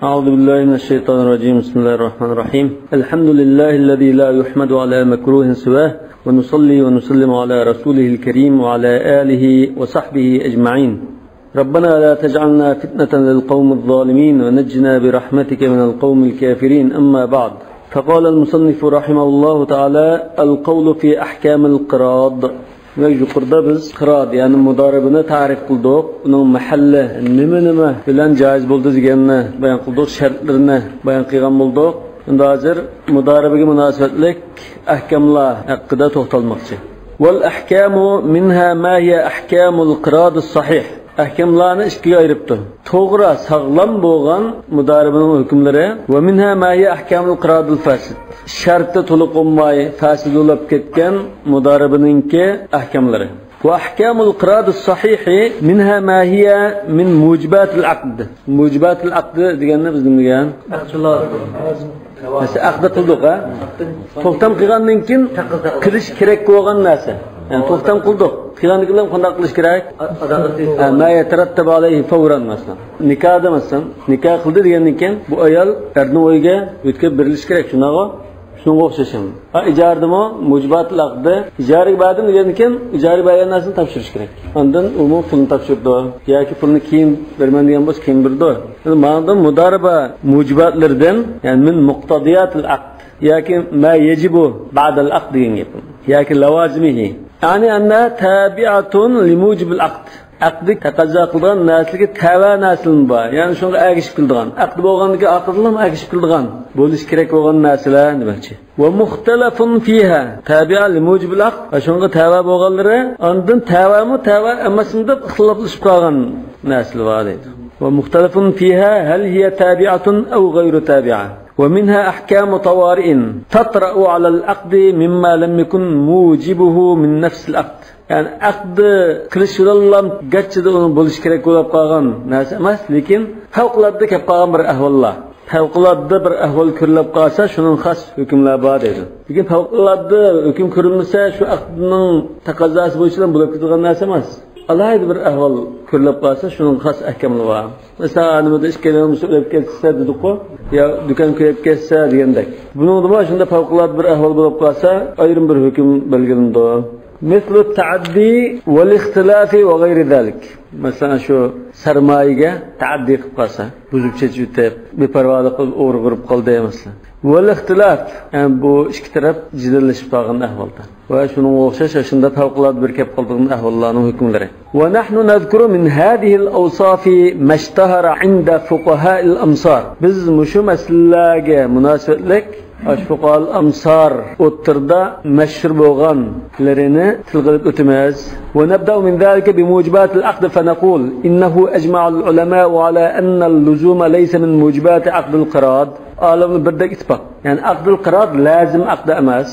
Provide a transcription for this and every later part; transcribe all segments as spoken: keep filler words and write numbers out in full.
أعوذ بالله من الشيطان الرجيم. بسم الله الرحمن الرحيم. الحمد لله الذي لا يحمد على مكروه سواه، ونصلي ونسلم على رسوله الكريم وعلى آله وصحبه أجمعين. ربنا لا تجعلنا فتنة للقوم الظالمين ونجنا برحمتك من القوم الكافرين. أما بعد، فقال المصنف رحمه الله تعالى: القول في أحكام القراض. ۋە يۇقىرىدا بىز قىراد، يەنى مۇدارىبىنى تەرىپ قىلدۇق. ئۇنىڭ مەھەللى نېمە-نېمە بىلەن جايىز بولدى دېگەننى بايان قىلدۇق، شەرتلىرىنى بايان قىلغان بولدۇق. ئەمدى ھازىر مۇدارىبىگە مۇناسىۋەتلىك ئەھكاملار ھەققىدە توختالماقچى. والأحكام منها ما هي أحكام القراض الصحيح. ئەھكاملارنى ئىككىگە ئايرىپتۇ. توغرا، ساغلام بولغان مۇدارىبىنىڭ ھۆكۈملىرى، ومنها ما هي أحكام القراض الفاسد. شەرتى تولۇق بولماي، پاسىد بولۇپ كەتكەن مۇدارىبىنىڭكى ئەھكاملىرى. وأحكام القراض الصحيح منها ما هي من موجبات العقد. موجبات العقد دېگەننى بىز نېمە دېگەن؟ مەسىلەن، ئەقدى قىلدۇق، ھە؟ توختام قىلغاندىن كېيىن قىلىش كېرەك بولغان نەرسە. يەنى توختام قىلدۇق. قىلغاندىن كېيىن قانداق قىلىش كېرەك؟ ھە، ما يترتب عليه فورا، مەسىلەن. نىكاھدا، مەسىلەن، نىكاھ قىلدى دېگەندىن كېيىن بۇ ئايال ئەرنىڭ ئۆيىگە يۆتكەپ بېرىلىشى كېرەك، شۇنداقغۇ؟ شۇنىڭغا ئوخشاش. ھە، ئىجارىدىمۇ مۇجىباتىل ئەقدى، ئىجارىگە بەردىم دېگەندىن كېيىن ئىجارىگە بەرگەن نەرسىنى تاپشۇرۇش كېرەك. ئاندىن ئۇمۇ پۇلنى تاپشۇرىدۇ. ياكى پۇلنى كېيىن بېرىمەن دېگەن بولسا كېيىن بېرىدۇ. ماڭدىن مۇدارىبە مۇجىباتلىرىدىن، يەنى من مۇقتەزىياتىل ئەقد. ياكى ما يەجىبۇ بەئدەل ئەقد دېگەن گەپ. ياكى لەۋازىمىھى. يەنى ئەننەھا تابىئەتۇن لىمۇجىبىل ئەقد. ئەقدى تەقەززا قىلىدىغان نەرسىلىكى تەۋە نەرسىلىرىمۇ بار. يەنى شۇنىڭغا ئەگىشىپ كېلىدىغان. ئەقدى بولغاندىن كېيىن ئارقىدىنلا ئەگىشىپ كېلىدىغان بولۇشى كېرەك بولغان نەرسىلەر دېمەكچى. ومختلف فيها تابعة لموجب العقد. ۋە شۇنىڭغا تەۋە بولغانلىرى، ئاندىن تەۋەمۇ، تەۋە ئەمەسمۇ دەپ ئىختىلاپلىشىپ قالغان نەرسىلەر بار دەيدۇ. ومختلف فيها هل هي تابعة أو غير تابعة. ومنها أحكام طوارئ تطرأ على العقد مما لم يكن موجبه من نفس العقد. يەنى ئەقدى قىلىش بىلەنلا گەرچىدە ئۇنىڭ بولۇشى كېرەك بولۇپ قالغان نەرسە ئەمەس، لېكىن پەۋقۇلئاددە كەپ قالغان بىر ئەھۋاللار. پەۋقۇلئاددە بىر ئەھۋال كۆرۈلۈپ قالسا، شۇنىڭ خاس ھۆكۈملەر بار دەيدۇ. لېكىن پەۋقۇلئاددە ھۆكۈم كۆرۈلمىسە، شۇ ئەقدىنىڭ تەقەززاسى بويىچە بولۇپ كېتىدىغان نەرسە ئەمەس. ئالاھىدە بىر ئەھۋال كۆرۈلۈپ قالسا، شۇنىڭ خاس ئەھكاملىرى بار. مەسىلەن، ئانىمىدا ئىككىيلەن مۇشۇ ئۆلۈپ كەتسە دېدۇققۇ، يا دۇكان كۆيۈپ كەتسە دېگەندەك. بۇنىڭدىمۇ شۇنداق پەۋقۇلئاددە بىر ئەھۋال بولۇپ قالسا، ئايرىم بىر ھۆكۈم بەلگىلىنىدۇ. مثل التعدي والاختلاف وغير ذلك. مەسىلەن، شۇ سەرمايىگە تەئەددى قىلىپ قالسا، بۇزۇپ چېچىۋېتىپ، بىپەرۋالىق قىلىپ ئوغرى ئۇرۇپ قالدى، مەسىلەن. والاختلاف، يەنى بۇ ئىككى تەرەپ جېدەللىشىپ قالغان ئەھۋالدا. ۋە شۇنىڭغا ئوخشاش، شۇنداق پەۋقۇلئاددە بىر كەپ قالىدىغان ئەھۋاللارنىڭ ھۆكۈملىرى. ونحن نذكر من هذه الأوصاف ما اشتهر عند فقهاء الأمصار. بىز مۇشۇ مەسىلىلەرگە مۇناسىۋەتلىك ئاشۇ فۇقاھائۇل ئەمسار ئوتتۇرىدا مەشھۇر بولغانلىرىنى تىلغا ئېلىپ ئۆتىمىز. ونبدأ من ذلك بموجبات العقد فنقول إنه أجمع العلماء على أن اللزوم ليس من موجبات عقد القراض. ئالىملار بىردەك ئىتتىپاق. يەنى ئەقدىل قىراد لازىم ئەقدى ئەمەس.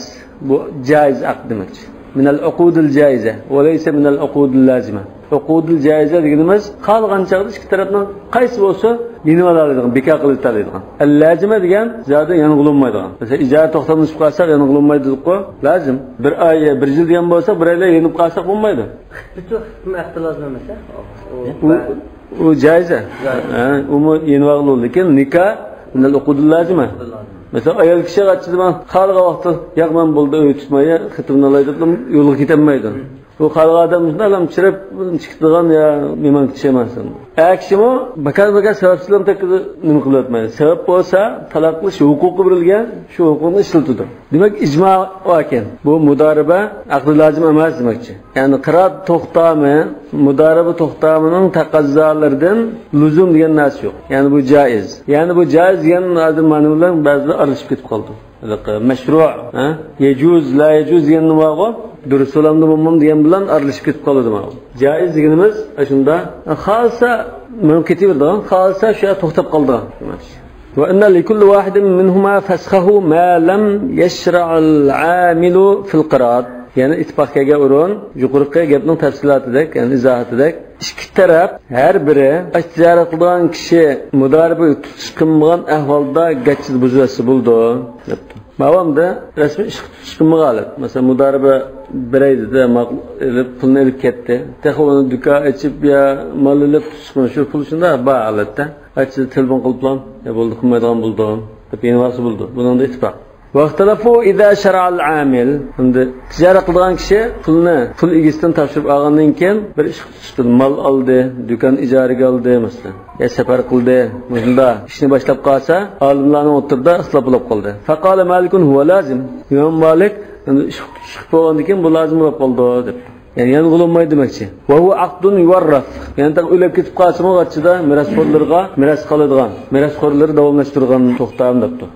بۇ جائىز ئەقد دېمەكچى. من العقود الجائزة وليس من العقود اللازمة. ئوقۇدۇل جائىزە دېگىنىمىز، خالىغان چاغدا ئىككى تەرەپنىڭ قايسى بولسا يېنىۋالالايدىغان، بىكار قىلىۋېتەلەيدىغان. ئەل لازىمە دېگەن زادى يەنە قىلىنمايدىغان. مەسىلەن، ئىجارە توختىمىلىشىپ قالساق يەنە قىلىنمايدۇ دېدۇققۇ. لازىم. بىر ئاي، بىر يىل دېگەن بولساق، بىر ئايلا يېنىپ قالساق بولمايدۇ. بىتۇ ئەقدى لازىم ئەمەس، ھە؟ ئۇ، ئۇ جائىزە. جائىز. ھە، ئۇمۇ يېنىۋالغىلى، لېكىن نىكاھ مىنەل ئوقۇدۇل لازىمە. مەسىلەن، ئايال كىشى ئاچىدىمەن، خالىغان ۋاقىتتا، ياق، مەن بولدى، ئۆي تۇتماي، خېتىمنى ئالاي دەپ يولغا كېتەلمەيدۇ. ئۇ خالىغان ئادەم شۇنداق ئادەم چىرىپ چىقىدىغان يا مېھمان كىشى ئەمەس. ئەر كىشىمۇ بىكار بىكار سەۋەبسىزلا تەككە نېمە قىلىۋەتمەيدۇ. سەۋەب بولسا، تالاق قىلىش ھوقۇقى بېرىلگەن، شۇ ھوقۇقنى ئىشلىتىدۇ. دېمەك، ئىجما باركەن. بۇ مۇدارىبە ئەقدى لازىم ئەمەس دېمەكچى. يەنى قىراد توختامى، مۇدارىبە توختامىنىڭ تەقەززالىرىدىن لۇزۇم دېگەن نەرسە يوق. يەنى بۇ جائىز. يەنى بۇ جائىز دېگەن ھازىر مانا بۇ بىلەن بەزىلەر ئارىلىشىپ كېتىپ قالدى. ھېلىقى مەشرۇ، ھە؟ يەجۇز، لا يەجۇز دېگەن نېمە بارغۇ؟ دۇرۇس بولامدۇ، بولمامدۇ دېگەن بىلەن ئارىلىشىپ كېتىپ قالىدۇ مانا بۇ. جائىز دېگىنىمىز ئاشۇندا. خالىسا مېڭىپ كېتىۋېرىدىغان، خالىسا شۇ يەردە توختاپ قالىدىغان. وأن لكل واحد منهما فسخه ما لم يشرع العامل في القراض. يەنى ئىتتىپاق كەلگەن ئورۇن يۇقىرىقى گەپنىڭ تەپسىلاتىدەك، يەنى ئىزاھاتىدەك، ئىككى تەرەپ ھەر بىرى ئاشۇ تىجارەت قىلىدىغان كىشى مۇدارىبە تۇتۇش قىلمىغان ئەھۋالدا گەچچىدە بۇزۇۋەتسە بولىدۇ، دەپتۇ. ماۋامدا رەسمىي ئىشقا تۇتۇش قىلمىغان ھالەت. مەسىلەن، مۇدارىبە بېرەي دېدى، ماقۇل ئېلىپ، پۇلنى ئېلىپ كەتتى. تېخى ئۇنى دۇكان ئېچىپ يا مال ئېلىپ تۇتۇش قىلمىغان، شۇ پۇل شۇنداق بار ھالەتتە. ئاچىدا تېلېفون قىلىپلا، يا بولدى، قىلمايدىغان بولدۇم دەپ يېنىۋالسا بولىدۇ. بۇنىڭدا ئىتتىپاق. واختلفوا إذا شرع العامل. ئەمدى تىجارەت قىلىدىغان كىشى پۇلنى پۇل ئىگىسىدىن تاپشۇرۇپ ئالغاندىن كېيىن بىر ئىشقا تۇتۇشتى. مال ئالدى، دۇكان ئىجارىگە ئالدى مەسىلەن. يا سەپەر قىلدى. مۇشۇنداق ئىشنى باشلاپ قالسا، ئالىملارنىڭ ئوتتۇرىدا ئىختىلاپ بولۇپ قالدى. فقال مالك هو لازم. ئىمام مالىك، ئەمدى ئىشقا تۇتۇش بولغاندىن كېيىن بۇ لازىم بولۇپ قالىدۇ دەپتۇ. يەنى يەنە بولمايدۇ دېمەكچى. وهو عقد يورث. يەنە تېخى ئۆلۈپ كېتىپ قالسىمۇ، ئارىچىدا مىراسخورلىرىغا مىراس قالىدىغان، مىراسخورلىرى داۋاملاشتۇرىدىغان توختام دەپتۇ.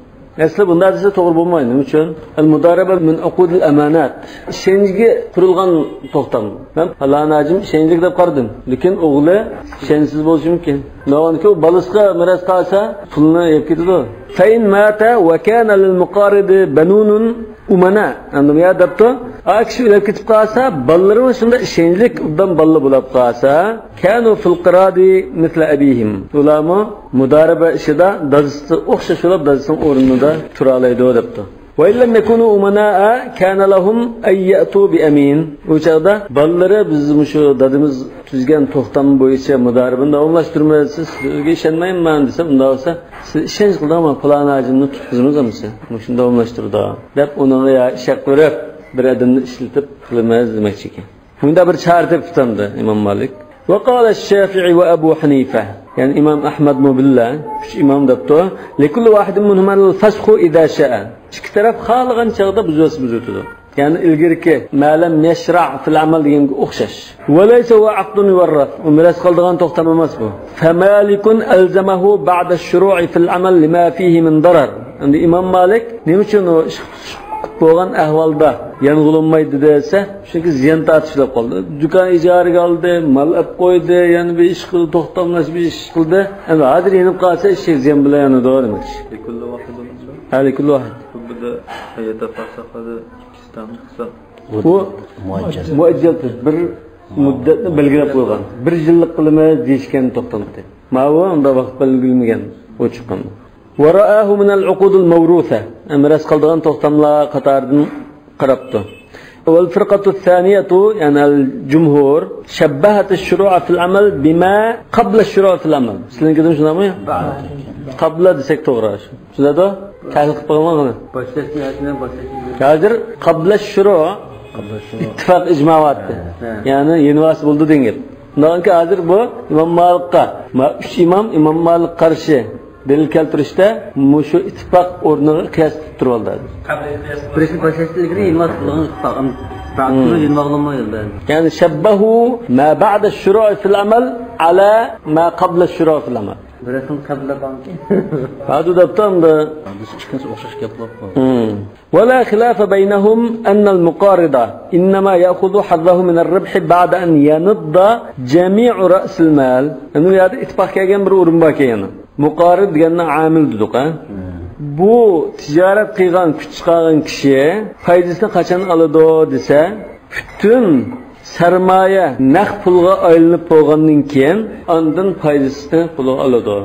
ئەسلى بۇنداق دېسە توغرا بولمايدۇ. نېمە ئۈچۈن؟ المضاربة من عقود الأمانات. ئىشەنچكە قۇرۇلغان توختام. مەن پالان ھاجىم ئىشەنچلىك دەپ قارىدىم. لېكىن ئوغلى ئىشەنچسىز بولۇشى مۇمكىن. ناۋانكى ئۇ بالىسىغا مىراس قالسا، پۇلنى يەپ كېتىدۇ. فإن مات وكان للمقارض بنون أمناء. ئاندىن يا دەپتۇ، ئا كىشى ئۆلۈپ كېتىپ قالسا، بالىلىرىمۇ شۇنداق ئىشەنچلىك، ئوبدان بالىلار بولاپ قالسا، كانوا في القراض مثل أبيهم. ئۇلارمۇ مۇدارىبە ئىشىدا دادىسىغا ئوخشاش بولۇپ، دادىسىنىڭ ئورنىدا تۇرالايدۇ دەپتۇ. وإن لم يكونوا أمناء كان لهم أن يأتوا بأمين. ئۇ چاغدا بالىلىرى، بىز مۇشۇ دادىمىز تۈزگەن توختام بويىچە مۇدارىبىنى داۋاملاشتۇرىمىز، سىزگە ئىشەنمەيمەن دېسە، ئۇنداق بولسا، سىز ئىشەنچ قىلدىڭ، مانا پالان ھاجىمنى تۇتقۇزىمىز ئەمىسە، مۇشۇنى داۋاملاشتۇرىدۇ دەپ، ئۇنىڭغا يا ئىش ھەق بېرىپ، بىر ئادەمنى ئىشلىتىپ قىلىمىز دېمەكچىكەن. مۇنداق بىر چارە تېپىپ تاپتى ئىمام مالىك. وقال الشافعي وأبو حنيفة، يەنى ئىمام ئەھمەدمۇ بىللە، ئۈچ ئىمام دەپتۇ، لكل واحد منهما الفسخ إذا شاء. ئىككى تەرەپ خالىغان چاغدا بۇزۇۋەتسە بۇزۇۋېتىدۇ. يەنى ئىلگىرىكى ما لم يشرع في العمل دېگەنگە ئوخشاش. وليس هو عقد يورث. ئۇ مىراس قالىدىغان توختام ئەمەس بۇ. فمالك ألزمه بعد الشروع في العمل لما فيه من ضرر. ئەمدى ئىمام مالىك نېمە ئۈچۈن ئۇ ئىشقا تۇتۇش بولغان ئەھۋالدا يەنە بولمايدۇ دېسە، چۈنكى زىيان تارتىش بولۇپ قالدى. دۇكان ئىجارىگە ئالدى، مال ئېلىپ قويدى، يەنە بىر ئىش قىلدى، توختاملاش بىر ئىش قىلدى. ئەمدى ھازىر يېنىپ قالسا، ئىشى زىيان بىلەن يانىدۇ دېمەكچى. لكل واحد منهما. ها، لكل واحد. بۇ بىر يەتە پاساق، بىر ئىككى تانە قىلسا. بۇ مۇئەججەل. مۇئەججەل بىر مۇددەتنى بەلگىلەپ قويغان. بىر يىللىق قىلىمىز دېيىشكەن توختامتى. ماۋۇ ئۇنداق ۋاقىت بەلگىلىمىگەن، ئۇ چىققان. ورآه من العقود الموروثة. مىراس قالىدىغان توختاملار قاتارىدىن قاراپتۇ. والفرقة الثانية، يەنى الجمهور، شبهت الشروع في العمل بما قبل الشروع في العمل. سىلىنكىدىن شۇنداقمۇ؟ قابلا دېسەك توغرا. شۇنداقتا؟ تەھلىل قىلىپ قويۇڭلار. باشلاشنى ئەتىنە باشلاشنى. ھازىر قابلا شۇرۇ ئىتتىپاق ئىجما بارتى. ھە. يەنى يېنىۋالسا بولدى دېگەن گەپ. شۇنداقكى ھازىر بۇ ئىمام مالىكقا، ما ئۈچ ئىمام ئىمام مالىكقا قارشى دەلىل كەلتۈرۈشتە مۇشۇ ئىتتىپاق ئورنىغا قىياس قىلىپ تۇرۇۋالدى ھازىر. بىرسى باشلاشتىن ئىلگىرى يېنىۋالسا بولىدىغان ئىتتىپاق. ئەمما يېنىۋالغىلى بولمايدۇ بەزىدە. يەنى شەببەھۇ ما بەئدە شۇرۇئى فىل ئەمەل ئەلا ما قابلە شۇرۇئى فىل ئەمەل. بىرەسىنى قەبلە قالمىكىن. ھازىر دەپتۇ ئەمدى. ھازىر ئىككىسى ئوخشاش گەپ بولۇپتۇ. ھىم. ولا خلاف بينهم أن المقارض إنما يأخذ حظه من الربح بعد أن ينض جميع رأس المال. ئەمدى بۇ يەردە ئىتتىپاق كەلگەن بىر ئورۇن باركەن يەنە. مۇقارىد دېگەننى ئامىل دېدۇق، ھە؟ ھىم. بۇ تىجارەت قىلغان، كۈچ چىقارغان كىشى پايدىسىنى قاچان ئالىدۇ دېسە، پۈتۈن سەرمايە نەق پۇلغا ئايلىنىپ بولغاندىن كېيىن، ئاندىن پايدىسىنى قولىغا ئالىدۇ.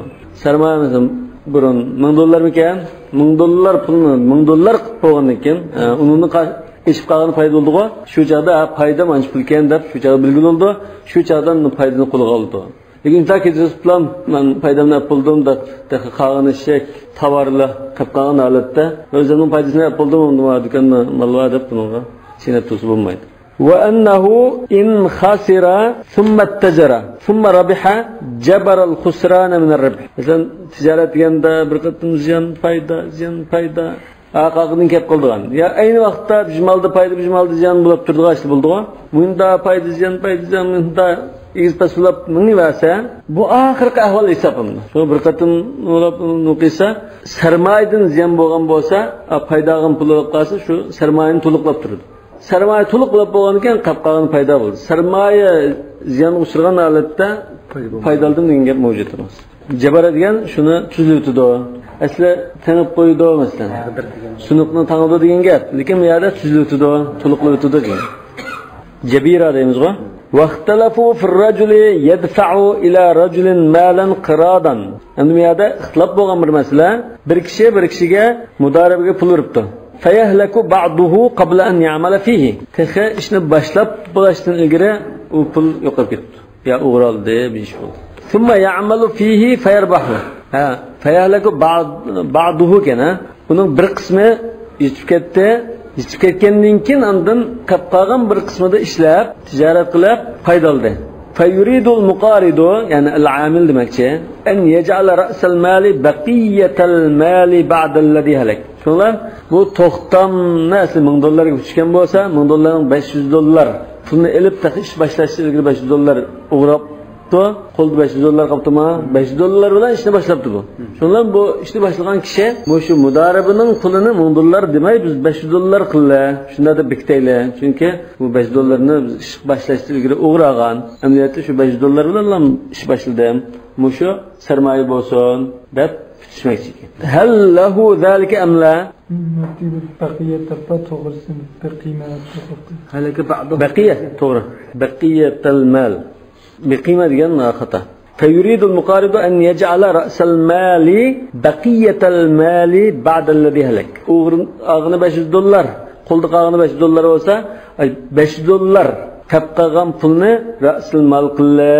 سەرمايە مەسىلەن، بۇرۇن مىڭ دوللارمىكەن؟ مىڭ دوللار پۇلنى مىڭ دوللار قىلىپ بولغاندىن كېيىن، ئە، ئۇنىڭدىن قا-، ئېشىپ قالغان پايدا بولىدىغۇ؟ شۇ چاغدا، ھە، پايدام ئانچە پۇلكەن دەپ شۇ چاغدا بىلگىلى بولىدۇ. شۇ چاغدا پايدىنى قولىغا ئالىدۇ. لېكىن ئۇنداق كېتىۋېتىپلا، مەن پايدامنى ئېلىپ بولدۇم دەپ، تېخى قالغىنى ئىششەك، تاۋارلا قېلىپ قالغان ھالەتتە، ئۆزۈمنىڭ پايدىسىنى ئېلىپ بولدۇم، ئۇنىڭ دۇكاندا مال بار دەپ بۇنىڭغا چېنەپ تۇرسا بولمايدۇ. وأنه إن خسر ثم اتجر ثم ربح جبر الخسران من الربح. مەسىلەن، تىجارەت دېگەندە بىر قېتىم زىيان، پايدا، زىيان، پايدا. ھە، قالغىنىدىن كېلىپ قالىدىغان. يا ئەينى ۋاقىتتا بىر مالدا پايدا، بىر مالدا زىيان بولۇپ تۇرىدىغان ئىشلار بولىدىغۇ. مۇندا پايدا، زىيان، پايدا، زىيان، مۇندا ئېگىز پەس بولۇپ مېڭىۋەرسە، بۇ ئاخىرقى ئەھۋال ھېسابلىنىدۇ. شۇ بىر قېتىم بولۇپ نۇقىسا، سەرمايىدىن زىيان بولغان بولسا، ئا، پايدا ئالغان پۇل بولۇپ قالسا، شۇ سەرمايىنى تولۇقلاپ تۇرىدۇ. سەرمايە تولۇق بولۇپ بولغاندىن كېيىن قاپ قالغان پايدا بولىدۇ. سەرمايە زىيانغا ئۇچرىغان ھالەتتە پايدا بولمايدۇ. پايدا ئالدىم دېگەن گەپ مەۋجۇت ئەمەس. جەبەرە دېگەن شۇنى تۈزلىۋېتىدۇ. ئەسلى تېڭىپ قويىدۇ، مەسىلەن. تەقدىر دېگەن. سۇنۇقنى تاڭىدۇ دېگەن گەپ. لېكىن بۇ يەردە تۈزلىۋېتىدۇ، تولۇقلىۋېتىدۇ دېگەن. جەبىرە دەيمىزغۇ. واختلفوا في الرجل يدفع إلى رجل مالا قراضا. ئەمدى بۇ يەردە ئىختىلاپ بولغان بىر مەسىلە. بىر كىشى بىر كىشىگە مۇدارىبىگە پۇل بېرىپتۇ. فيهلك بعضه قبل أن يعمل فيه. تېخى ئىشنى باشلاپ بولۇشتىن ئىلگىرى ئۇ پۇل يوقاپ كېتىپتۇ. يا ئوغرالدى، بىر ئىش بولدى. ثم يعمل فيه فيربح. ھە، فيهلك بعض-، بعضه ئىكەن، ھە. ئۇنىڭ بىر قىسمى يېتىپ كەتتى. يېتىپ كەتكەندىن كېيىن ئاندىن قېلىپ قالغان بىر قىسمىدا ئىشلەپ، تىجارەت قىلىپ پايدا ئالدى. فيريد المقارض، يەنى العامل دېمەكچى، أن يجعل رأس المال بقية المال بعد الذي هلك. شۇڭلار بۇ توختامنى ئەسلى مىڭ دوللارغا كۆتۈرگەن بولسا، مىڭ دوللارنىڭ بەش يۈز دوللار پۇلنى ئېلىپ، تېخى ئىش باشلاشتىن ئىلگىرى بەش يۈز دوللار ئوغراپتۇ. قولدا بەش يۈز دوللار قاپتىما؟ بەش يۈز دوللار بىلەن ئىشنى باشلاپتۇ بۇ. شۇڭلار بۇ ئىشنى باشلىغان كىشى مۇشۇ مۇدارىبىنىڭ پۇلىنى مىڭ دوللار دېمەي، بىز بەش يۈز دوللار قىللى، شۇنداق دەپ بېكىتەيلى. چۈنكى بۇ بەش يۈز دوللارنى بىز ئىش باشلاشتىن ئىلگىرى ئوغرىغان. ئەمەلىيەتتە شۇ بەش يۈز دوللار بىلەنلا ئىش باشلىدىم. مۇشۇ سەرمايە بولسۇن دەپ پۈتۈشمەكچى ئىكەن. هل له ذلك أم لا؟ بەقىيە تاپا توغرىسى، بەقىمە دەپ توغرا. بەقىيە، توغرا. بەقىيەتەل مال. بەقىمە دېگەن خاتا. فيريد المقارض أن يجعل رأس المال بقية المال بعد الذي هلك. ئوغرىغىنى بەش يۈز دوللار، قولدا قالغىنى بەش يۈز دوللار بولسا، ئاي، بەش يۈز دوللار تېپىپ قالغان پۇلنى رەسىل مال قىللى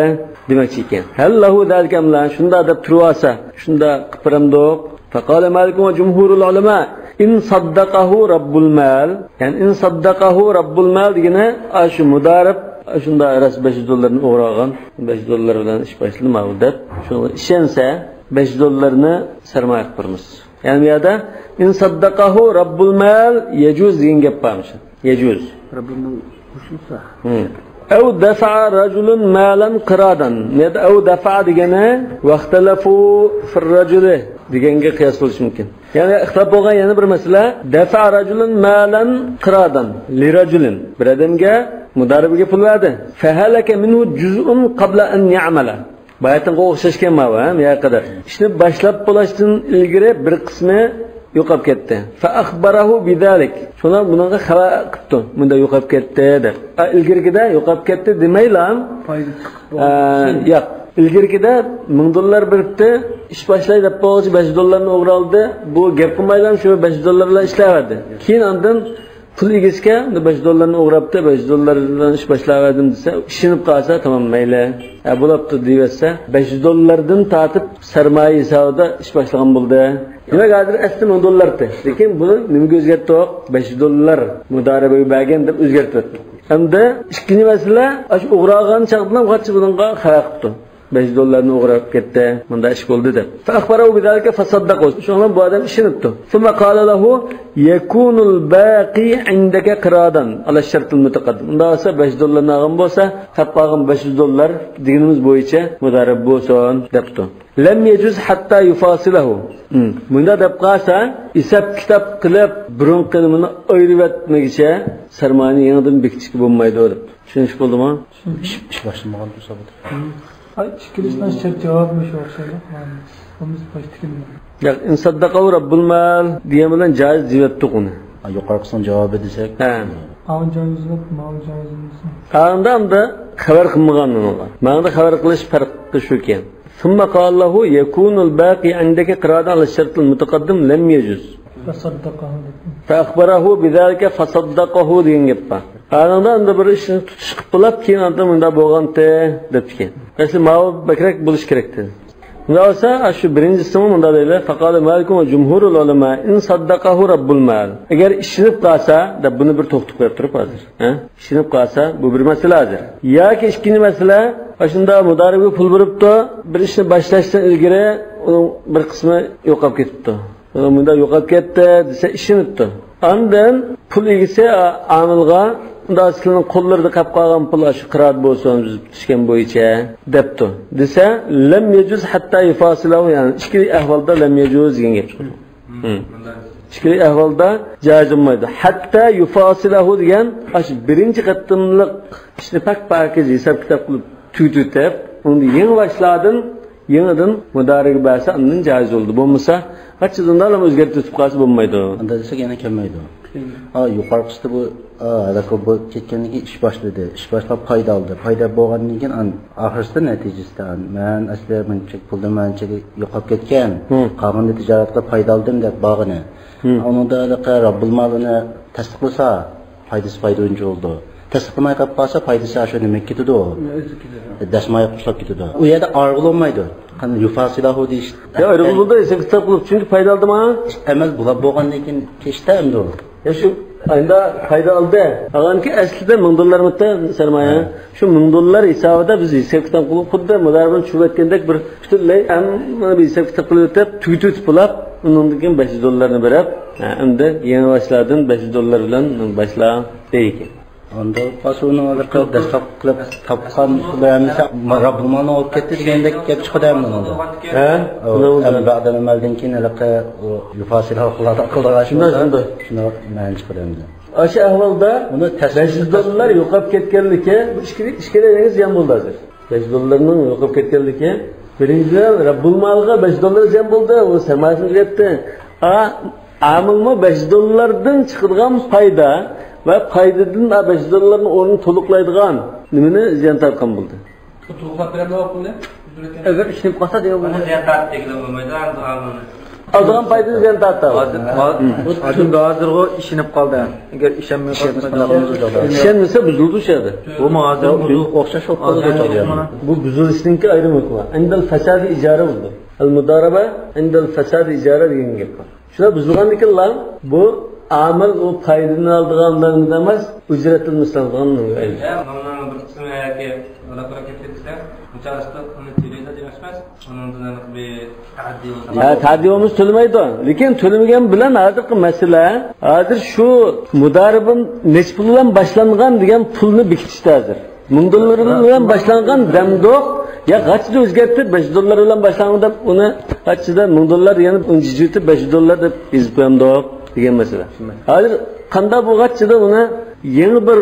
دېمەكچى ئىكەن. هل له ذلك أم لا؟ شۇنداق دەپ تۇرۇۋالسا، شۇنداق قىلىپ بېرەمدۇق؟ فقال مالك وجمهور العلماء إن صدقه رب المال. يەنى إن صدقه رب المال دېگىنى، ئاشۇ مۇدارىب، شۇنداق راست بەش يۈز دوللارنى ئوغرىغان، بەش يۈز دوللار بىلەن ئىش باشلىدى ماۋۇ دەپ، شۇنىڭغا ئىشەنسە، بەش يۈز دوللارنى سەرمايە قىلىپ بېرىمىز. يەنى بۇ يەردە إن صدقه رب المال يجوز دېگەن گەپ بارمىش. يجوز. رەببىنىڭ قوشۇلسا. أو دفع رجل مالا قراضا. يا أو دفع دېگىنى واختلفوا في الرجل دېگەنگە قىياس بولۇشى مۇمكىن. يەنى ئىختىلاپ بولغان يەنە بىر مەسىلە، دەفە رەجۇلۇن مالەن قىرادەن لىرەجۇلىن. بىر ئادەمگە مۇدارىبىگە پۇل بەردى. فەھەلەكە مىنھۇ جۇزئۇن قابلە ئەن يەئمەلە. باياتىنغا ئوخشاشكەن ماۋۇ، ھە، يا قەدەر. ئىشنى باشلاپ بولۇشتىن ئىلگىرى بىر قىسمى يوقاپ كەتتى. فەئەخبەرەھۇ بىزالىك. شۇڭا بۇنىڭغا خەۋەر قىپتۇ. مۇندا يوقاپ كەتتى دەپ. ئا، ئىلگىرىكىدە يوقاپ كەتتى دېمەيلا. پايدا چىقىپ ئا، ياق. ئىلگىرىكىدە مىڭ دوللار بېرىپتۇ، ئىش باشلاي دەپ بولغۇچە بەش يۈز دوللارنى ئوغرى ئالدى. بۇ گەپ قىلمايلا شۇ بەش يۈز دوللار بىلەن ئىشلەۋەردى. كېيىن ئاندىن پۇل ئىگىسىگە بەش يۈز دوللارنى ئوغراپتۇ، بەش يۈز دوللار بىلەن ئىش باشلاۋەردىم دېسە، ئىشىنىپ قالسا، تامام، مەيلى. ھە، بولاپتۇ دېيىۋەتسە، بەش يۈز دوللاردىن تارتىپ سەرمايە ھېسابىدا ئىش باشلىغان بولدى. دېمەك، ھازىر ئەسلى مىڭ دوللار ئىدى. لېكىن بۇنى نېمىگە ئۆزگەرتتۇق؟ بەش يۈز دوللار مۇدارىبىگە بەرگەن دەپ ئۆزگەرتىۋەتتۇق. ئەمدى ئىككىنچى مەسىلە، ئاشۇ ئوغرى ئالغان چاغدىلا قاچا بۇنىڭغا خەۋەر قىپتۇ. بەش يۈز دوللارنى ئوغرى ئېلىپ كەتتى. مۇنداق ئىش بولدى دەپ. فەئەخبەرەھۇ بىزالىكە فەسەددەقەھۇ. شۇڭا بۇ ئادەم ئىشىنىپتۇ. ثم قال له يكون الباقي عندك قراضا على الشرط المتقدم. ئۇنداق بولسا بەش يۈز دوللارنى ئالغان بولسا، تاپقان بەش يۈز دوللار دېگىنىمىز بويىچە مۇدارىبە بولسۇن دەپتۇ. لم يجز حتى يفاصله. مم. مۇنداق دەپ قالسا، ھېساب كىتاب قىلىپ، بۇرۇنقىنى مۇنى ئايرىۋەتمىگۈچە سەرمايىنى يېڭىدىن بېكىتىشكە بولمايدۇ دەپتۇ. چۈشىنىشلىك بولدىما؟ چۈشىنىشلىك. ئىش، ئىش باشلىمىغان تۇرسا بولدى. ئاي، ئىككىلىسىنىڭ شەرت جاۋابى مۇشۇ ئوخشايدۇ. بۇمۇ باش تىكىنى. ياق، إن صدقه رب المال دېگەن بىلەن جائىز دېيىۋەتتۇق ئۇنى. ھە، يۇقىرىقىسىنىڭ جاۋابى دېسەك. ھە. ئاۋۇ جائىز دەپ، ماۋۇ جائىز دېسە. ئاندا، ئاندا خەۋەر قىلمىغان ئۇنىڭغا. ماڭدا خەۋەر قىلىش پەرقى شۇكەن. ثم قال له يكون الباقي عندك قراضا على الشرط المتقدم لم يجز. فصدقه دەپ. فأخبره بذلك فصدقه دېگەن گەپ بار. ئانىڭدا ئەمدى بىر ئىشنى تۇتۇش قىلىپ بولاپ، كېيىن ئاندىن مۇنداق بولغانتى دەپتىكەن. ئەسلى ماۋۇ بەكرەك بولۇشى كېرەكتى. مۇنداق بولسا، شۇ بىرىنچىسىمۇ مۇنداق دەيدۇ. فقال مالك وجمهور العلماء إن صدقه رب المال. ئەگەر ئىشىنىپ قالسا، دەپ بۇنى بىر توختىتىپ قويۇپ تۇرۇپ ھازىر. ھە؟ ئىشىنىپ قالسا، بۇ بىر مەسىلە ھازىر. ياكى ئىككىنچى مەسىلە، ئاشۇنداق مۇدارىبىگە پۇل بېرىپتۇ، بىر ئىشنى باشلاشتىن ئىلگىرى ئۇنىڭ بىر قىسمى يوقاپ كېتىپتۇ. مۇنداق يوقاپ كەتتى دېسە ئىشىنىپتۇ. ئاندىن پۇل ئىگىسى ئامىلغا، مۇنداق سىلىنىڭ قوللىرىدا قېلىپ قالغان پۇل شۇ قىرات بولسۇن، بىز پۈتۈشكەن بويىچە دەپتۇ. دېسە، لم يجز حتى يفاصله، يەنى ئىككىلى ئەھۋالدا لم يجز دېگەن گەپ چىقىدۇ. ھە. ئىككىلى ئەھۋالدا جائىز بولمايدۇ. حتى يفاصله دېگەن، ئاشۇ بىرىنچى قېتىملىق ئىشنى پاك-پاكىز ھېساب-كىتاب قىلىپ تۈگىتىپ، ئۇنى يېڭى باشلاردىن يېڭىدىن مۇدارىگە بەرسە، ئاندىن جائىز بولىدۇ. بولمىسا، قاچىدىن ئۆزگەرتىپ قويسا بولمايدۇ. ئاندا دېسەك يەنە كەلمەيدۇ. ھا، يۇقىرىقىسىدا بۇ، ھا، ھالاك بولۇپ كەتكەندىن كېيىن ئىش باشلىدى. ئىش باشلاپ پايدا ئالدى. پايدا بولغاندىن كېيىن ئان-، ئاخىرسىدا نەتىجىسىدە ئان-، مەن ئەسلى مۇنچە پۇلدىن مەنچە يوقاپ كەتكەن. ھە. قالغىنىنى تىجارەتكە پايدا ئالدىم دەپ بارغىنى. ئۇنىڭدا ھېلىقى رەببۇل مالىنى تەستىقلىسا، پايدىسى پايدىغۇنچە بولىدۇ. تەستىقلىماي قېلىپ قالسا، پايدىسى ئاشۇ نېمىگە كېتىدۇ؟ ئۆزى كېتىدۇ. دەسمايە قۇسلاپ كېتىدۇ. ئۇ يەردە ئارىغىلى بولمايدۇ. قېنى يۇفاسىلاھۇ دېيىش. يا، ئارىغىلى بولدى، ھېساب كىتاب قىلىپ، چۈنكى پايدا ئالدىما؟ ئەمەل بۇلا بولغاندىن كېيىن كېچىشتە ئەمدى ئۇ. يا، شۇ ئايدا پايدا ئالدى. ئالغانكى ئەسلىدە مىڭ دوللارمىتى سەرمايە. ھە. شۇ مىڭ دوللار ھېسابىدا بىز ھېساب كىتاب قىلىپ، خۇددى مۇدارىبىنى چۈشۈرۈۋەتكەندەك بىر پۈتۈنلەي ھەممىنى بىر ھېساب كىتاب قىلىۋېتىپ، تۈگىتىۋېتىپ بولاپ، ئۇنىڭدىن كېيىن بەش يۈز دوللارنى بېرىپ، ھە، ئەمدى يېڭى باشلاردىن بەش يۈز دوللار بىلەن باشلاڭ دەيدىكەن. ئۇندا قالسا ئۇنىڭ دەسلەپ قىلىپ تاپقان پۇلى ھەممىسى رەببۇل مالنىڭ ئولۇپ كەتتى دېگەندەك گەپ چىقىدۇ ئەمدى ئۇنىڭدا. ھە؟ ئەمدى بەدەل ئەمەلدىن كېيىن ھېلىقى ئۇ يۇفاسىل ھالقىلاردا قىلىدىغان شۇنداق، شۇنداق. شۇنداق مەنە چىقىدۇ ئەمدى. ئاشۇ ئەھۋالدا ئۇنى بەش يۈز دوللار يوقاپ كەتكەنلىكى، بۇ ئىككى، ئىككىلەيلەنگە زىيان بولدى ھازىر. بەش يۈز دوللارنىڭ يوقاپ كەتكەنلىكى، بىرىنچىدىن، رەببۇل مالغا بەش يۈز دوللار زىيان بولدى، ئۇ سەرمايىسىنى ئۆزگەرتتى. ئا، ئامىلمۇ بەش يۈز دوللاردىن چىقىدىغان پايدا ۋە پايدىدىن بەش يۈز دوللارنىڭ ئورنىنى تولۇقلايدىغان نېمىنى زىيان تارتقان بولدى. بۇ تولۇقلاپ بېرەمدۇ پۇلنى؟ ئەگەر ئىشىنىپ قالسا دېگەن بۇ. ئۇنى زىيان تارتتى دېگىلى بولمايدۇ، ئەمدى ئامىلنى. ئالىدىغان پايدىسى زىيان تارتتى. ھازىر، ھازىر، ھازىرغۇ ئىشىنىپ قالدى. ئەگەر ئىشەنمەي قالسا، ئىشەنمىسە بۇزۇلىدۇ شۇ يەردە. بۇمۇ ھازىر بۇزۇلۇپ ئوخشاش بولۇپ قالىدۇ. بۇ بۇزۇلۇشنىڭكى ئايرىم ھۆكمى بار. ئىندەل فەسادى ئىجارە بولىدۇ. ئەل مۇدارىبە ئىندەل فەسادى ئىجارە دېگەن گەپ بار. شۇلار بۇزۇلغاندىكىنلا بۇ ئامىل ئۇ پايدىنى ئالىدىغان ئەمەس، ئۈجرەتىنى ئالىدىغان. ھە، مالنىڭ بىر قىسمى ياكى ھالاك بولۇپ كەتتى دېسە، بۇ چاغدا ئۇنى تۆلەيدۇ دېمەكمىز. ئۇنىڭدىن بىر تەئەددى بولسا. ھە، تەئەددى بولمىسا تۆلىمەيدۇ. لېكىن تۆلىمىگەن بىلەن ھازىرقى مەسىلە، ھازىر شۇ مۇدارىبىم نەچچە پۇل بىلەن باشلانغان دېگەن پۇلنى بېكىتىشتە ھازىر. مىڭ دوللار بىلەن باشلانغان دەمدۇق، يا غاچچىدا ئۆزگەرتىپ، بەش يۈز دوللار بىلەن باشلانغان دەپ، ئۇنى غاچچىدا مىڭ دوللار دېگەن ئۇنى جىجىۋېتىپ، بەش يۈز دوللار دەپ يېزىپ قويامدۇق دېگەن مەسىلە. ھازىر قانداق بۇ غاچچىدا ئۇنى يېڭى بىر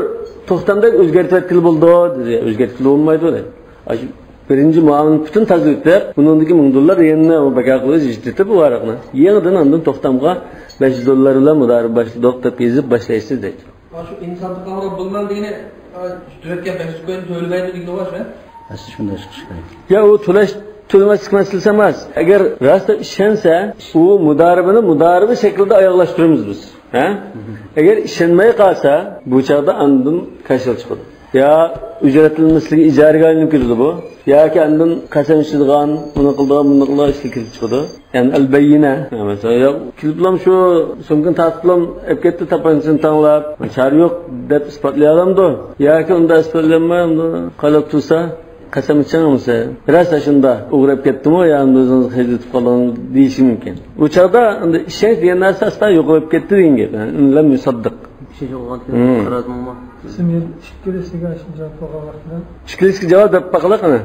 توختامدەك ئۆزگەرتىۋەتكىلى بولىدۇ دېدى. ئۆزگەرتكىلى بولمايدۇ دەيدۇ. ئاشۇ بىرىنچى مۇئامىلىنى پۈتۈن تازىلىتىپ، ئۇنىڭدىكى مىڭ دوللار يەنە بىكار قىلىپ جىجىتىپ بۇ ۋاراقنى. يېڭىدىن ئاندىن توختامغا بەش يۈز دوللار بىلەن مۇدارىبە باشلىدۇق دەپ يېزىپ باشلايسىز دەيدۇ. شۇ ئىنسان تۇغقانغا بولمام دېگىنى، ئا، تۆلەتكەن بەش يۈز كوينى تۆلىمەيدۇ دېگىنى بار شۇ. ئەسلى شۇنداق چىقىشى كېرەك. يا، ئۇ تۆلەش، تۆلىمەسلىك مەسىلىسى ئەمەس. ئەگەر راست دەپ ئىشەنسە، ئۇ مۇدارىبىنى مۇدارىبە شەكلىدە ئاياغلاشتۇرىمىز بىز. ھە؟ ئەگەر ئىشەنمەي قالسا، بۇ چاغدا ئاندىن كاشىلا چىقىدۇ. يا ئۈجرەتلىنمەسلىكى ئىجارىگە ئايلىنىپ كېتىدۇ بۇ. ياكى ئاندىن قەسەم ئىچىدىغان، ئۇنى قىلىدىغان، بۇنى قىلىدىغان ئىشلار كېلىپ چىقىدۇ. يەنى ئەل بەييىنە. مەسىلەن، يا كېلىپلام شۇ سومكىنى تارتىپلام ئەپ كەتتى، تاپانچىسىنى تەڭلەپ. چارە يوق دەپ ئىسپاتلىيالامدۇ؟ ياكى ئۇنداق ئىسپاتلىيالماي، ئۇنداق قايلاپ تۇرسا، قەسەم ئىچىڭ ئەمىسە، راست ئاشۇنداق ئوغرى ئەپ كەتتىمۇ يا ئۆزىڭىز خەجلىتىپ قالدىڭىز دېيىشى مۇمكىن. ئۇ چاغدا ئەمدى ئىشەنچ دېگەن نەرسە ئاستا يوقىلىپ كەتتى دېگەن گەپ. يەنى لەم يۇسەددىق. ئىشەنچ بولغاندىكىن قارازمۇڭمۇ؟ ئىككىلىسىگە جاۋاب بەرگەن ۋاقتىدا. ئىككىلىسىگە جاۋاب دەپ باقىلىق ئەنە.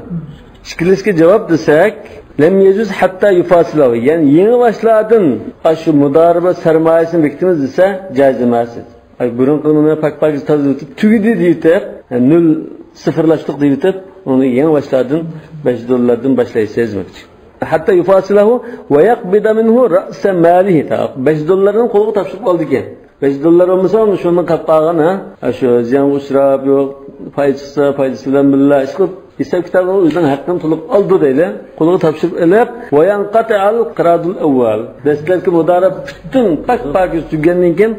ئىككىلىسىگە جاۋاب دېسەك، لەم يەجۇز ھەتتا يۇفاسىلەھۇ. يەنى يېڭى باشلاردىن ئاشۇ مۇدارىبە سەرمايەسىنى بېكىتىمىز دېسە، جائىز ئەمەس. ئاي، بۇرۇنقى نېمىنى پاك-پاكىز تازىلىتىپ، تۈگىدى دېيىتىپ، نۆل سىفىرلاشتۇق دېيىتىپ، ئۇنى يېڭى باشلاردىن بەش دوللاردىن باشلايسىز دېمەكچى. ھەتتا يۇفاسىلەھۇ ۋە يەقبىدە مىنھۇ رەئسە مالىھى. بەش دوللارنى قولىغا تاپشۇرۇپ ئالدىكەن. بەش دوللار بولمىسا، شۇنى قاپ قالغان، ھە؟ شۇ زىيانغا ئۇچراپ، يوق، پايدا چىقسا، پايدىسى بىلەن بىللە ئىشقىلىپ، ھېساب كىتابىغا ئۆزىنىڭ ھەققىنى تولۇق ئالىدۇ دەيلى. قولىغا تاپشۇرۇپ ئېلىپ، ۋە يەنقەتىئەل قىرادۇل ئەۋۋەل. دەسلەپكى مۇدارىبە پۈتۈن پاك-پاكىز تۈگىگەندىن كېيىن،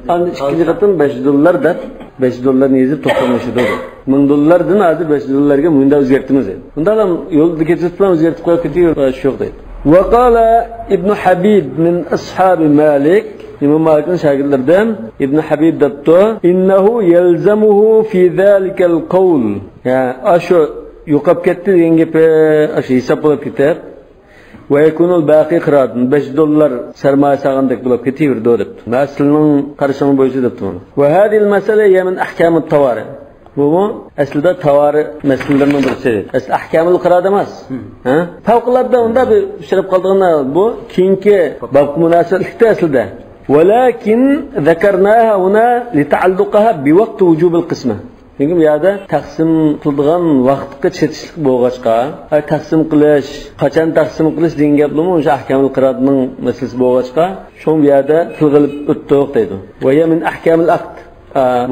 ئاندىن ئىككىنچى قېتىم بەش يۈز دوللار دەپ، بەش يۈز دوللارنى يېزىپ توختاملىشىدۇ. مىڭ دوللاردىن ھازىر بەش يۈز دوللارغا مۇنداق ئۆزگەرتىمىز دەيدۇ. مۇنداقلا يولدا كېتىۋېتىپلا ئۆزگەرتىپ قويۇپ كېتىۋېرىش يوق دەيدۇ. ۋە قالە ئىبنۇ ھەبىب مىن ئەسھابى مالىك. ئىمام مالىكنىڭ شاگىرتلىرىدىن ئىبنى ھەبىب دەپتۇ، «إنه يلزمه في ذلك القول.» يا، ئاشۇ يوقاپ كەتتى دېگەن گېپى، ئاشۇ ھېساب بولۇپ كېتىپ، «ويكون الباقي قرادا.» بەش دوللار سەرمايە سالغاندەك بولۇپ كېتىۋېرىدۇ دەپتۇ. مەن سىلىنىڭ قارىشىڭىز بويىچە دەپتۇ. «وهذه المسألة هي من أحكام الطوارئ.» بۇمۇ ئەسلىدە تاۋارى مەسىلىلىرىنىڭ بىرسى. ئەسلى ئەھكامۇل قىرادە ئەمەس. ھە؟ پەۋقۇلئاددە ئۇنداق بىر ئۇچراپ قالىدىغان بۇ كېيىنكى بابقا مۇناسىۋەتلىكتە ئەسلىدە. ولكن ذكرناها هنا لتعلقها بوقت وجوب القسمة. چۈنكى بۇ يەردە تەقسىم قىلىدىغان ۋاقىتقا چېتىشلىق بولغاچقا، ئاي، تەقسىم قىلىش، قاچان تەقسىم قىلىش دېگەن گەپلىرىمۇ شۇ ئەھكامۇل قىرادىنىڭ مەسىلىسى بولغاچقا، شۇڭا بۇ يەردە تىلغا ئېلىپ ئۆتتۇق دەيدۇ. وهي من أحكام العقد.